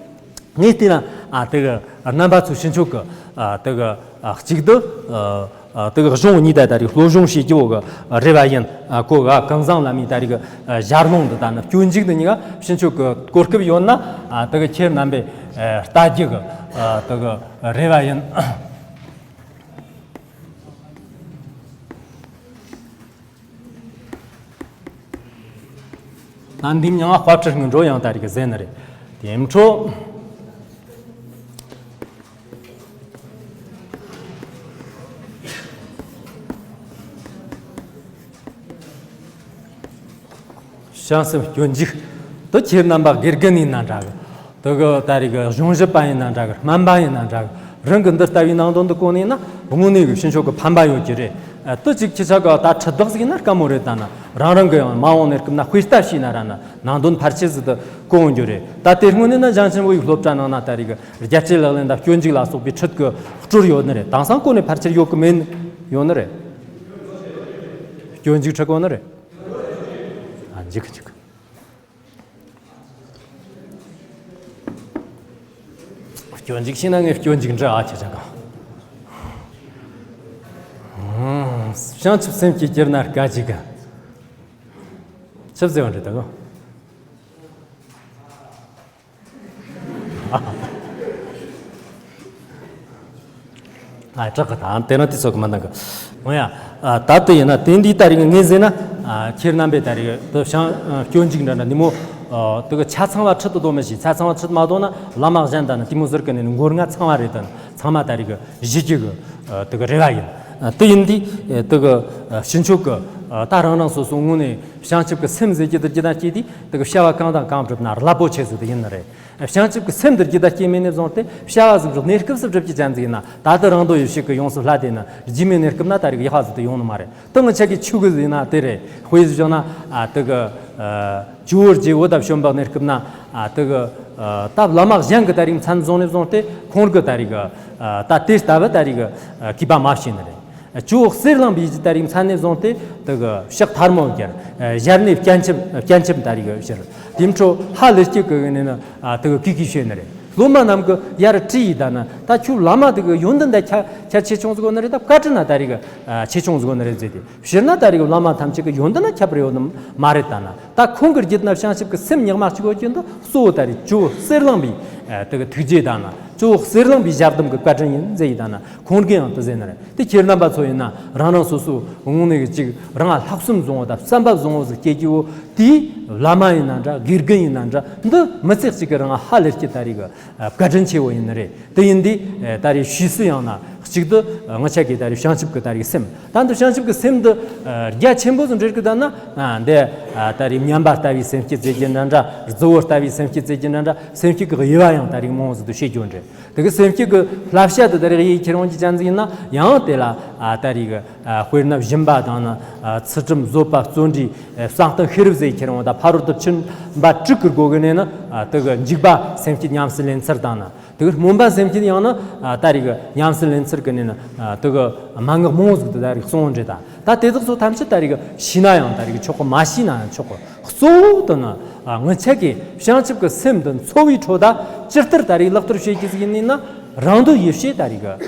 ངས་བལྟས་ན་ཨ་དེ་གི་རྣམ་པ་ཚོ་ཕྱིན་ཆོག་གི་ཨ་དེ་གི་ཨ་གཅིག་ཏུ་ཨ་དེ་གི་གཞུང་གཉིས་ད་ད་རེས་སློབ་སྦྱོང་བྱེད་རྒྱུ་བོ་གི་རེ་བ་ཡིན། ཨ་གོ་ག་གང་བཟང་བླ་མའི་ད་རེས་གི་ཨ་ཞལ་ལུང་འདི་ད་ནི་སྐྱོན་འཇུག་འདི་གཉིས་ཀ་ཕྱིན་ཆོག་གི་གོ་སྐབས་ཡོད་ན་ཨ་དེ་གི་ཁྱེད་རྣམ་པས་ཨ་ལྟ་རྒྱུ་གི་ཨ་དེ་གི་རེ་བ་ཡིན། ད་འདི་མྱང་ང་དཔལ་སྤྲུལ་སྔོན་འགྲོ་ཡང་ད་རེས་གི་ཟེར་ནི་རེད། དེ་འཕྲོ། བྱང་སེམས་སྐྱོན་འཇུག་དུ་ཁྱེད་རྣམ་པ་དགེ་རྒན་ཡིན་ན་འདྲ་གི། དེ་གི་ད་རེས་གི་གཞུང་ཞབས་པ་ཡིན་ན་འདྲ་གི། སྨན་པ་ཡིན་ན་འདྲ་གི། རང་གི་འདི་ལྟ་བུའི་ནང་དོན་འདི་གོ་ནས་ན་དངོས་གནས་གི་ཕྱིན་ཆོག་གི་ཕན་པ་ཡོད་ཀྱི་རེད། ཨ། དུ་ཅིག་ཁྱི་ཆ་ག་ད་ཁྲི་དག་ཟིག་ན་དཀའ་མོ་རེད། ད་ན་རང་རང་གི་ཡང་མ་འོངས་གནས་སྐབས་ན་དཔེ་ལྟ་ཤེས་ན་ར་ན་ནང་དོན་ཕལ་ཆེར་ཟིག་ཏུ་གོ་འོང་རྒྱུ་རེད། ད་དེ་སྔོན་ནས་ན་ཞང་ཆེན་པོ་ཡི་སློབ་གྲྭ་ནང་ན་ད་རེས་གི་རྒྱལ་སྤྱིའི་ལག་ལེན་དང་སྤྱོད་འཇུག་ལ་སོགས་པའི་ཁྲིད་གི་སྤྲུལ་ཡོད་ནི་རེད། དེང་སང་གོ་ནས་ཕལ་ཆེར་ཡོད་གི་མེད་ཡོད་ནི་རེད། སྤྱོད་འཇུག་ཁྲིད་གོ་ནི་རེད། ཨ། འཇིག་གི་འཇིག་གི། སྐྱོན་འཇིག་ཤེས་ན་ངས་སྐྱོན་འཇིག་འདྲི་ཨ་ཁྱེད་ཅག་ག། བྱང་ཆུབ་སེམས་ཀྱིས་སྐྱུར་ན་དཀའ་ཅིག་ག། ཆུབ་ཟེར་བ་འདྲི་ད་གོ། ཨ། དྲག་གི། ད་དེ་ན་དེ་ཚོ་གི་མ་འདང་གི། འོ་ཡ། ཨ། ད་དེ་ཡིན་ན་དེ་འདི་ད་རིང་ངས་ཟེར་ན། ཨ། ཁྱེད་རྣམ་པས་ད་རིང་དུ་བྱང་སྐྱོན་འཇུག་འདྲ་འདྲ་ནི་མོ། ཨ། དུ་གི་ཆ་ཚང་བ་ཁྲིད་དུ་དོ་མི་ཤེས། ཆ་ཚང་བ་ཁྲིད་མ་དོ་ན་བླ་མ་གཞན་དང་ནི་དེ་མོ་ཟུར་གི་ནི་མགོ་རྔ་ཚང་བ་རེད། དུ་ཚང་མ་ད་རིང་གི་གཞི་རྒྱུ་གི། ཨ། དུ་གི་རེ་བ་ཡིན། ཨ། དེ་ཡིན་དུས་དུ་གི་ཕྱི་ཕྱོགས་གི། ཨ། ད་རང་རང་སོ་སོ་ངོས་ནས་བྱང་ཆུབ་གི་སེམས་ཟེར་གྱི་དུ་ཇི་ལྟར་སྐྱེས་དུས་དུ་གི་བྱ་བ་གང་དང་གང་བསྒྲུབ་ན་རླབས་པོ་ཆེ་ཟིག་དུ་ཡིན་ནི་རེད། བྱང་ཆུབ་ཀྱི་སེམས་འདིར་ཇི་ལྟར་སྐྱེས་མིན་ནས་བཟུང་སྟེ་བྱ་བ་ཟིག་གནས་སྐབས་སུ་སྒྲུབ་ཀྱི་ཅན་ཟིག་ཡིན་ན། ད་ལྟ་རང་དོན་ཡེ་ཤེས་ཀྱི་ཡོངས་སུ་བསླད་དེ་ན་རྗེས་མའི་གནས་སྐབས་ན་ད་རིག་ཡག་པ་ཟིག་ཏུ་ཡོང་ནི་མ་རེད། ཏང་ཆ་གི་ཆུ་གི་ཟིག་ཡིན་ན་དེ་རེད། དཔེ་ཟིག་བཞག་ན། ཨ། དེ་གི། ཨ། ཇོ་བོ་རྗེ་བོ་དང་བྱོན་པ་གནས་སྐབས་ན། ཨ། དེ་གི། ཨ། ད་བླ་མ་གཞན་གི་ད་རིག་མཚན་བཟུང་ནས་བཟུང་སྟེ་ཁོང་གི་ད་རིག་ཨ། ད་དེ་ལྟ་བུ་ད་རིག་ཨ། གུས་པ་མ་བྱས་ནི་རེད། ཇོ་བོ་གསེར་གླིང་པའི་ད་རིག་མཚན་ནས་བཟུང་སྟེ་དེ་གི་ཕྱག་ཐལ་མོ་སྦྱར། ཨ། ཞལ་ནས་སྤྱན་ཆབ། སྤྱན་ཆབ་ད་རིག་ཕྱིར། དེ་འཕྲོ་ཧ་ལས་སྐྱེ་གི་ནས་ནི། ཨ། དེ་གི་གུས་གུས་བྱས་ནི་རེད། སློབ་མ་རྣམས་ཀྱི་ཡར་དྲིས་ཡི་ད་ན། ད་ཁྱོད་བླ་མ་དེ་གི་ཡོན་ཏན་ད་ཁྱད་ཁྱད་ཆེ་ཆུང་ཟིག་ཡོད་ནི་རེད། ད་བཀའ་དྲིན་ན་ད་རིག་ཨ། ཆེ་ཆུང་ཟིག་ཡོད་ནི་རེད་ཟེར་ཏེ། ཕྱིར་ན་ད་རིག་བླ་མ་ཐམས་ཅད་ཀྱི་ཡོན་ཏན་ན་ཁྱད་པར་ཡོད་ནི་མ་རེད། ད་ན་ད་ཁོང་གི་རྒྱུད་ན་བྱང་ཆུབ་ཀྱི་སེམས་ཉག་མ་གཅིག་ཡོད་རྒྱུ་འདི་གཙོ་བོ་ད་རིག་ཇོ་བོ་གསེར་གླིང་པའི། ཨ། དེ་གི་ཐུགས་རྗེ་ད་ན། ཇོ་བོ་གསེར་གླིང་པའི་ཞལ་གདམས་ཀྱི་བཀའ་དྲིན་ཡིན་ཟེར་ཡི་ད་ན། ཁོང་གིས་ཡང་དེ་ཟེར་ནི་རེད། དེ་ཁྱེད་རྣམ་པ་ཚོ་ཡིན་ན་རང་རང་སོ་སོ་དངོས་གནས་ཀྱི་ཅིག་རང་ལྷག་བསམ་བཟང་བོ་དང་བསམ་པ་བཟང་བོ་ཟིག་སྐྱེ་རྒྱུ་བོ་དེའི་བླ་མ་ཡིན་ན་འདྲ། དགེ་རྒན་ཡིན་ན་འདྲ། འདི་མི་ཚེ་གཅིག་གི་རིང་ཧ་ལས་ཀྱི་ད་རིག་བཀའ་དྲིན་ཆེ་བོ་ཡིན་ནི་རེད། དེ་ཡིན་དུས་ད་རིག་ཕྱིས་སུ་ཡང་ན་གཅིག་ཏུ་ངི་ཆ་གི་ད་རིག་བྱང་ཆུབ་ཀྱི་ད་རིག་སེམས། ད་འདི་བྱང་ཆུབ་ཀྱི་སེམས་འདི་རྒྱ་ཆེན་པོ་ཟིག་འགྲེལ་གི་ད་ན། འདི་ད་རིག་མཉམ་པ་ལྟ་བུའི་སེམས་བསྐྱེད་ཟེར་གྱི་འདྲ་འདྲ། རྫི་བོ་ལྟ་བུའི་སེམས་བསྐྱེད་ཟེར་གྱི་འདྲ་འདྲ། སེམས་བསྐྱེད་ཀྱི་དབྱེ་བ་ཡང་ད་རིག་མང་བོ་ཟིག་ཏུ་ཕྱེ་རྒྱུ་འདྲ། དེ་གི་སེམས་བསྐྱེད་ཀྱི་བསླབ་བྱ་དེ་ད་རིག་ཡིད་ཁྱེར་འོང་གི་ཅན་ཟིག་ཡིན་ན་ཡང་དེ་ལ། ཨ། ད་རིག་ཨ། དཔེར་ན་སྦྱིན་པ་དང་ན། ཨ། ཚུལ་ཁྲིམས། བཟོད་པ། བརྩོན་འགྲུས། ཨ། གསང་སྟོན། ཤེས་རབ་ཟེར་ཁྱེར་འོང་ད་ཕ་རོལ་ཏུ་ཕྱིན་པ་དྲུག་གི་སྒོ་གི་ནས་ནི། ཨ། དེ་གི་འཇུག་པ་སེམས་བསྐྱེད་ཉམས་སུ་ལེན་ཚུལ་དང་ན། དེ་གི་སྨོན་པ་སེམས་བསྐྱེད་ཡང་ན། ཨ། ད་རིག་ཉམས་སུ་ལེན་ཚུལ་གི་ནས་ནི། ཨ། དེ་གི་མན་ངག་མང་བོ་ཟིག་ཏུ་ད་རིག་གསུངས་འདྲ། ད་ད་དེ་དག་ཚོ་ཐམས་ཅད་ད་རིག་ཤེས་ན་ཡང་ད་རིག་ཆོག་གི། མ་ཤེས་ན་ཡང་ཆོག་གི། གཙོ་བོ་དེ་ནི། ཨ། ངི་ཆ་གི་བྱང་ཆུབ་ཀྱི་སེམས་དེ་འཚོ་བའི་ཁྲོད་ད་ཇི་ལྟར་ད་རིག་ལག་བསྟར་བྱེད་རྒྱུ་ཟིག་ཡིན་ན། རང་དོན་ཡེ་ཤེས་ད་རིག་ཨ།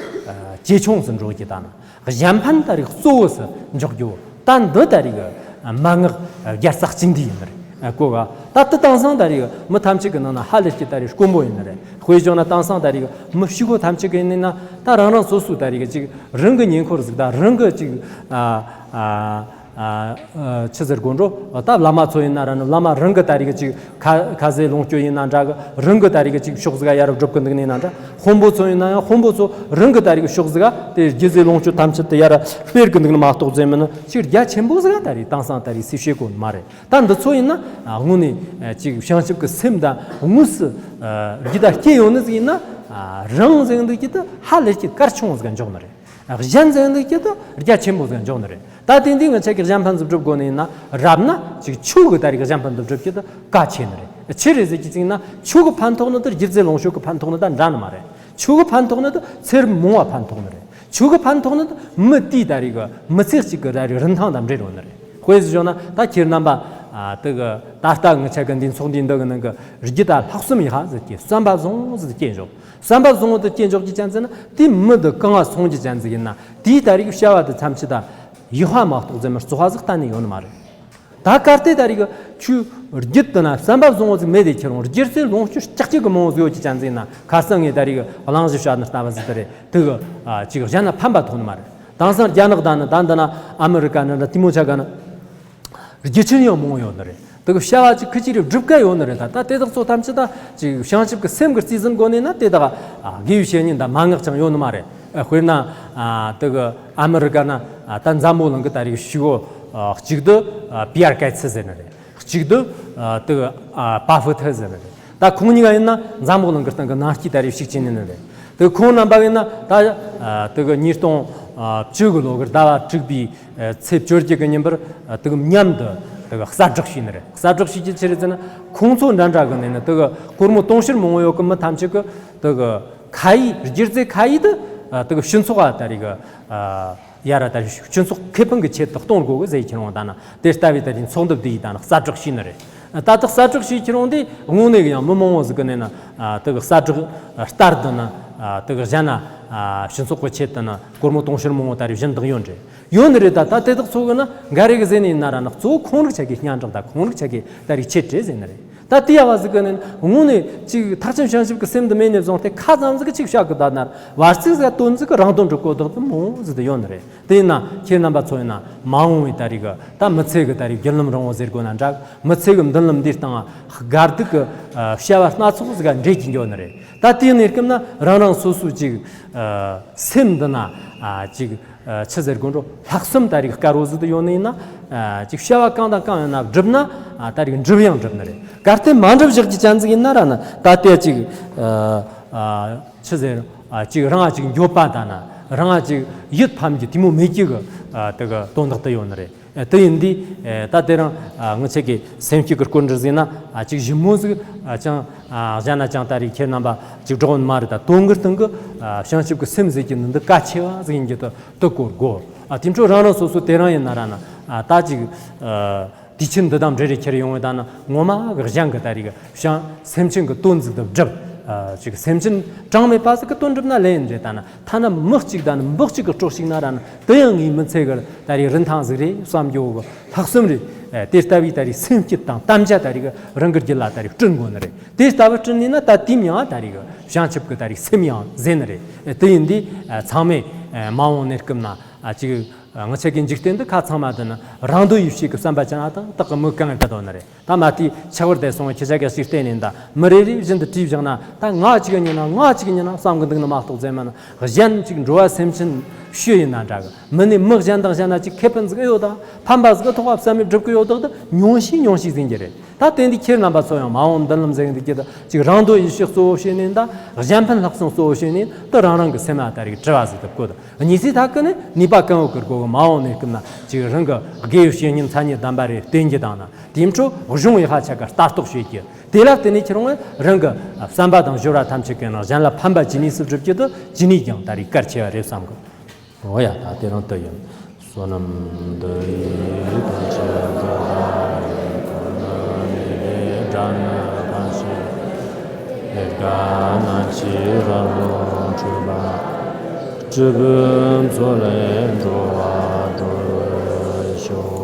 ཇེ་ཆུང་སུ་འགྲོ་རྒྱུ་དང་། གཞན་ཕན་ད་རིག་གཙོ་བོ་སུ་འཇོག་རྒྱུ། ད་འདི་ད་རིག་ཨ། མན་ངག་ཨ། རྒྱལ་ས་གཅིག་འདི་ཡིན་ནི་རེད། ཨ། གོ་ག། ད་དེ་དེང་སང་ད་རིག་མི་ཐམས་ཅད་ཀྱི་ནང་ན་ཧ་ལས་ཀྱི་ད་རིག་དཀོན་པོ་ཡིན་ནི་རེད། དཔེ་བཞག་ན་དེང་སང་ད་རིག་མི་ཕྱུག་པོ་ཐམས་ཅད་ཀྱི་ཡིན་ན། ད་རང་རང་སོ་སོའི་ད་རིག་ཅིག་རང་གི་ཉེ་འཁོར་ཟིག་ད་རང་གི་ཅིག་ཨ། ཨ། ཨ། ཨ། ཆི་ཟེར་དགོས་འགྲོ། ད་བླ་མ་ཚོ་ཡིན་ན་ར་ནི་བླ་མ་རང་གི་ད་རིག་ཅིག་ཁ་ཁ་ཟས་ལོངས་སྤྱོད་ཡིན་ན་འདྲ་གི། རང་གི་ད་རིག་ཅིག་ཕྱོགས་ཟིག་ག་ཡར་སྒྲུབ་གི་འདུག་ནི་ན་འདྲ། དཔོན་པོ་ཚོ་ཡིན་ན་ཡང་དཔོན་པོ་ཚོ་རང་གི་ད་རིག་ཕྱོགས་ཟིག་ག་དེ་རྒྱུ་ཟས་ལོངས་སྤྱོད་ཐམས་ཅད་དེ་ཡར་སྤེལ་གི་འདུག་ནི་མ་གཏོགས་ཟེར་མིན་ནི་ཅིག་རྒྱ་ཆེན་པོ་ཟིག་ག་ད་རིག་དེང་སང་ད་རིག་སུས་བཤད་གོ་ནི་མ་རེད། ད་འདི་ཚོ་ཡིན་ན། ཨ། དངོས་ནས་ཅིག་བྱང་ཆུབ་ཀྱི་སེམས་ད་དངོས་སུ། ཨ། རྒྱུད་ད་སྐྱེ་ཡོད་ནི་ཟིག་ཡིན་ན། ཨ། རང་ཟེར་འདུག་གི་ད་ཧ་ལས་ཀྱི་གལ་ཆུང་ཟིག་ག་འཇོག་ནི་རེད། གཞན་ཟེར་འདུག་གི་ད་རྒྱ་ཆེན་པོ་ཟིག་ག་འཇོག་ནི་རེད། ད་དེ་འདི་ང་ཆ་གི་གཞན་ཕན་ཟིག་སྒྲུབ་དགོས་ནི་ཡིན་ན། རབ་ན་ཅིག་ཆོས་གི་ད་རིག་གཞན་ཕན་དུ་སྒྲུབ་རྒྱུ་ད་གལ་ཆེ་ནི་རེད། ཆི་རེད་ཟེར་གི་ཅིག་ན། ཆོས་གི་ཕན་ཐོགས་ནི་ད་རྒྱུ་ཟས་ལོངས་སྤྱོད་གི་ཕན་ཐོགས་ནི་ད་འདྲ་ནི་མ་རེད། ཆོས་གི་ཕན་ཐོགས་ནི་ད་ཚེ་རབས་མང་བ་ཕན་ཐོགས་ནི་རེད། ཆོས་གི་ཕན་ཐོགས་ནི་ད་མི་དེའི་ད་རིག་མི་ཚེ་གཅིག་གི་ད་རིག་རིན་ཐང་དང་འབྲེལ་ཡོད་ནི་རེད། དཔེ་ཟིག་བཞག་ན་ད་ཁྱེད་རྣམ་པ། ཨ། དེ་གི་ད་ལྟ་ངི་ཆ་གི་འདི་ཚོགས་འདུའི་འདི་གི་ནང་གི་རྒྱུད་ད་ལྷག་བསམ་ཡག་པ་ཟིག་གི་བསམ་པ་བཟང་བོ་ཟིག་སྐྱེ་འཇོག་བསམ་པ་བཟང་བོ་དེ་སྐྱེ་འཇོག་རྒྱུ་ཅན་ཟིག་ན། དེ་མི་དེ་གང་བ་སོང་རྒྱུ་ཅན་ཟིག་ཡིན་ན། དེའི་ད་རིག་བྱ་བ་དེ་ཐམས་ཅད་ད་ཡག་པ་མ་གཏོགས་ཟེར་མི་བཙོག་པ་ཟིག་གཏན་ནས་ཡོད་ནི་མ་རེད། ད་གལ་ཏེ་ད་རིག་ཆོས་རྒྱུད་དེ་ན་བསམ་པ་བཟང་བོ་ཟིག་མེད་དེ་ཁྱེར་འོང་རྒྱུ་ཟས་ལོངས་སྤྱོད་ལྕགས་ཀྱི་གི་མང་བོ་ཟིག་ཡོད་རྒྱུ་ཅན་ཟིག་ཡིན་ན། ཁ་སང་ངས་ད་རིག་གླེང་གཞི་བྱས་ནི་ལྟ་བུ་ཟིག་དེ་རེད། དེ་གི། ཨ། ཅིག་གཞན་ན་ཕན་པ་ཐོགས་ནི་མ་རེད། དེང་སང་རྒྱ་ནག་ད་ནི་ད་འདི་ན་ཨ་མི་རི་ཀ་ན་འདྲ། དེ་མོ་ཆ་ག་ན་རྒྱུ་ཆེན་ཡང་མང་ཡོད་ནི་རེད། དེ་གི་བྱ་བ་ཅིག་ཁི་ཅིག་རེ་སྒྲུབ་ག་ཡོད་ནི་རེད། ད་ད་དེ་དག་ཚོ་ཐམས་ཅད་ད་ཅིག་བྱང་ཆུབ་ཀྱི་སེམས་ཀྱི་རྩིས་ཟིན་དགོས་ནི་ན། དེ་དག་ཨ་དགེ་བའི་བཤེས་གཉེན་དང་མན་ངག་ཅང་ཡོད་ནི་མ་རེད། ཨ། དཔེར་ན། ཨ། དེ་གི་ཨ་མི་རི་ཀ་ན། ཨ། ད་འཛམ་བུ་གླིང་གི་ད་རིག་ཕྱུག་པོ། ཨ། གཅིག་ཏུ། ཨ། པི་ཡར་གེ་ཚི་ཟེར་ནི་རེད། གཅིག་ཏུ། ཨ། དེ་གི། ཨ། པ་ཧྥེ་ཐི་ཟེར་ནི་རེད། ད་ཁོང་གཉིས་ཀ་ཡིན་ན་འཛམ་བུ་གླིང་གི་སྟེང་གི་ནང་སྐྱིད་ད་རིག་ཤུགས་ཆེ་ནི་ནི་རེད། དེ་ཁོང་རྣམ་པ་ཡིན་ན་ད། ཨ། དེ་གི་ཉིས་སྟོང་ ཨ། བཅུ་གི་ལོ་གི་ཟླ་བ་དྲུག་པའི་ཨ་ཚེས་བཅོ་བརྒྱད་གི་ཉིན་པར་ཨ་དེ་གི་མཉམ་དུ་དེ་གི་གསལ་བསྒྲགས་བྱས་ནི་རེད། གསལ་བསྒྲགས་བྱས་རྒྱུ་ཆི་རེད་ཟེར་ན། ཁོང་ཚོ་འདྲ་འདྲ་གི་ནས་ནི་དེ་གི་སྒོར་མོ་དུང་ཕྱུར་མང་བོ་ཡོད་གི་མི་ཐམས་ཅད་གི་དེ་གི་ཁ་ཡིག་སྒྱུ་རྩལ་ཁ་ཡིག་དེ་ཨ་དེ་གི་སྤྱི་ཚོགས་ཨ་ད་རེས་གི་ཨ་ཡ་ར་ད་རེས་སྤྱི་ཚོགས་ཁེ་ཕན་གི་ཆེད་དུ་གཏོང་དགོས་གི་ཟེར་ཁྱེར་འོང་། ད་ན་དེ་ལྟ་བུའི་ད་རེས་ཚོགས་འདུ་དེ་ཡིས་ད་ནི་གསལ་བསྒྲགས་བྱས་ནི་རེད། ད་ལྟ་གསལ་བསྒྲགས་བྱས་ཁྱེར་འོང་དེ་དངོས་གནས་གི་ཡང་མི་མང་བོ་ཟིག་གི་ནས་ན་ཨ་དེ་གི་གསལ་བསྒྲགས་ལྟར་དུ་ན་ཨ་དེ་གི་གཞན་ན་ཨ་སྤྱི་ཚོགས་གི་ཆེད་དུ་ན་སྒོར་མོ་དུང་ཕྱུར་མང་བོ་ད་རེས་བྱིན་བཏང་ཡོད་ནི་རེད། ཡོད་ནི་རེད། ད་ད་དེ་དག་ཚོ་གི་ན་འགའ་རེ་གི་ཟེར་ནས་ཡིན་ན་ར་ན་གཙོ་བོ་ཁོང་རིགས་ཆ་གི་སྙན་གྲགས་དང་ཁོང་རིགས་ཆ་གི་ད་རེས་ཆེད་དྲེ་ཟེར་ནི་རེད། ད་དེ་ཡ་བ་ཟིག་གི་ནས་དངོས་གནས་ཅིག་ཐེག་ཆེན་བྱང་ཆུབ་ཀྱི་སེམས་འདི་མེད་ནས་བཟུང་སྟེ་ཁ་ཙམ་ཟིག་གི་ཅིག་བཤད་གི་ད་ན་བར་ཚིག་ཟིག་དོན་ཟིག་གི་རང་དོན་འགྲུབ་གོ་དག་ཏུ་མོ་ཟིག་ཏུ་ཡོད་ནི་རེད། དེ་ཡིན་ན་ཁྱེད་རྣམ་པ་ཚོ་ཡིན་ན་མ་འོངས་པའི་ད་རེས་གི་ད་མི་ཚེ་གི་ད་རེས་བརྒྱུད་ལམ་རིང་བོ་ཟེར་དགོས་ན་འདྲ། མི་ཚེ་གི་མདུན་ལམ་འདིའི་སྟེང་དགའ་སྡུག་གི་ཨ་བྱ་བ་སྣ་ཚོགས་ཟིག་ག་འདྲེས་ཀྱི་འགྱོ་ནི་རེད། ད་དེའི་གནས་སྐབས་ན་རང་རང་སོ་སོའི་ཅིག་ཨ་སེམས་འདི་ན་ཨ་ཅིག་ཨ་ཆི་ཟེར་དགོས་འགྲོ། ལྷག་བསམ་ད་རེས་དཀར་བོ་ཟིག་ཏུ་ཡོད་ནི་ཡིན་ན། ཨ་ཅིག་བྱ་བ་གང་དང་གང་ཡིན་ན་བསྒྲུབ་ན་ཨ་ད་རེས་འགྲུབ་ཡང་འགྲུབ་ནི་རེད། གལ་ཏེ་མ་འགྲུབ་བཞག་གི་ཅན་ཟིག་ཡིན་ན་ར་ན་ད་ལྟའི་ཅིག་ཨ་ཨ་ཆི་ཟེར། ཨ་ཅིག་རང་ཨ་ཅིག་འགྱོད་པ་ད་ན་རང་ཨ་ཅིག་ཡིད་ཕམ་གྱི་དེ་མོ་མེད་ཀྱི་གི་ཨ་དེ་གི་དོན་དག་དུ་ཡོད་ནི་རེད། ཨ་དེ་ཡིན་དུས་ཨ་ད་དེ་རིང་ཨ་ང་ཆེ་གི་སེམས་སྐྱིད་ཀྱི་སྐོར་འདྲི་ཟིན་ན་ཨ་ཅིག་ཞིབ་མོ་ཟིག་ཨ་ཅང་ཨ་གཞན་ན་ཅང་ད་རེས་ཁྱེད་རྣམ་པ་ཅིག་སྒྲོག་ནི་མ་རེད། ད་དོན་གི་སྟེང་གི་ཨ་བྱང་ཆུབ་ཀྱི་སེམས་ཟེར་གྱི་ནི་འདི་གལ་ཆེ་བ་ཟིག་ཡིན་གྱི་དུ་དུ་གོ་དགོས། ཨ་དེ་འཕྲོ་རང་རང་སོ་སོ་དེ་རིང་ཡིན་ན་ར་ན་ཨ་ད་ཅིག་ཨ་དུས་ཆེན་འདི་དང་འབྲེལ་རེ་ཁྱེར་ཡོང་བའི་ད་ན་ངོ་མ་གི་གཞན་གི་ད་རེས་གི་བྱང་སེམས་ཅན་གི་དོན་ཟིག་ཏུ་བསྒྲུབ། ཨ་ཅིག་སེམས་ཅན་གྲངས་མེད་པ་ཟིག་གི་དོན་བསྒྲུབ་ན་ལེན་རེད། ད་ན་ཐ་ན་མི་གཅིག་ད་ནི་འབུ་གཅིག་གི་སྲོག་ཤིག་ན་ར་ན་དེ་ཡང་ངའི་མི་ཚེ་གི་ད་རེས་རིན་ཐང་ཟིག་རེད་བསམ་རྒྱུ་གི་ལྷག་བསམ་རེད། ཨ་དེ་ལྟ་བུའི་ད་རེས་སེམས་སྐྱིད་དང་དམ་བཅའ་ད་རེས་གི་རང་གི་རྒྱུད་ལ་ད་རེས་བསྐྲུན་དགོས་ནི་རེད། དེ་ལྟ་བུ་བསྐྲུན་ནས་ན་ད་དེའི་མིང་ང་ད་རེས་གི་བྱང་ཆུབ་ཀྱི་ད་རེས་སེམས་ཡང་ཟེར་ནི་རེད། ཨ་དེ་ཡིན་དུས་ཨ་ཚང་མས་ཨ་མ་འོངས་གནས་སྐབས་ན་ཨ་ཅིག་ང་ཆ་གི་འཇིག་རྟེན་འདི་ཁ་ཚང་མ་དུ་ནི་རང་དོན་ཡིད་བྱེད་ཀྱི་བསམ་པ་ཅན་ཨ་དང་དག་གི་མི་གང་གི་དོན་ནི་རེད། ད་མ་དེའི་ཆག་བར་དེ་སོང་བའི་ཁྱི་ཆ་ག་ཞིག་བལྟས་ནས་ད་མི་རེ་རེ་བཞིན་དུ་བྲིས་བཞག་ན་ད་ང་གཅིག་ཉིན་ན་ང་གཅིག་ཉིན་ན་བསམ་གི་འདུག་ནི་མ་གཏོགས་ཟེར་མ་ན་གཞན་གཅིག་འགྲོ་བ་སེམས་ཅན་ཤོས་ཡིན་ན་འདྲ་གི་མི་ནི་མི་གཞན་དང་གཞན་ན་གཅིག་ཁེ་ཕན་ཟིག་ཡོད་ད་ཕན་པ་ཟིག་ཐོགས་པ་བསམ་མེད་སྒྲུབ་གི་ཡོད་དག་ད་ཉུང་ཤས་ཉུང་ཤས་ཟིན་གྱི་རེད། ད་དེ་འདི་ཁྱེད་རྣམ་པ་ཚོ་ཡང་མ་འོངས་མདུན་ལམ་ཟེར་གི་འདུག་གི་ད་ཅིག་རང་དོན་ཡིད་བྱེད་གཙོ་བོ་བྱས་ནས་ད་གཞན་ཕན་ལྷག་བསམ་གཙོ་བོ་བྱས་ནས་ད་རང་རང་གི་སེམས་ལ་ད་རེས་དྲི་བ་ཟིག་ཏུ་བཀོད། གཉིས་ཚེ་ཐ་ཀི་ནས་ནུས་པ་གང་ཡོད་ཀི་སྒོ་གི་མ་འོངས་གནས་སྐབས་ན་ཅིག་རང་གི་དགེ་བའི་བཤེས་གཉེན་མཚན་ཉིད་ལྡན་པ་རེ་བསྟེན་རྒྱུ་དང་ན་དེའི་འཕྲོ་གཞུང་ཡི་ཧ་ཆ་ག་ལྟ་རྟོག་བྱེད་རྒྱུ་དེ་ལ་བརྟེན་ནས་ཁྱེད་རང་རང་གི་བསམ་པ་དང་སྦྱོར་བ་ཐམས་ཅད་ཀྱི་ནང་གཞན་ལ་ཕན་པ་ཇི་སྙེད་སུ་སྒྲུབ་རྒྱུ་དེ་ཇི་སྙེད་ཀྱང་ད་རེས་གལ་ཆེ་བ་རེད་བསམ་གི། འོ་ཡ་ད་དེ་རང་ལྟ་ཡིན། བསོད་ནམས་འདི་ཡིས་ཐམས་ཅད་གཟིགས་པ་ཡི། གང་ལ་ནི་དགྲ་ནི་ཕན་ཕྱིར། ལེགས་དགའ་རྣམས་ཀྱི་རབ་ལོངས་སྤྲུལ་པ། སྤྲུལ་པའི་མཚོ་ལས་འགྲོ་བ་སྒྲོལ་བར་ཤོག།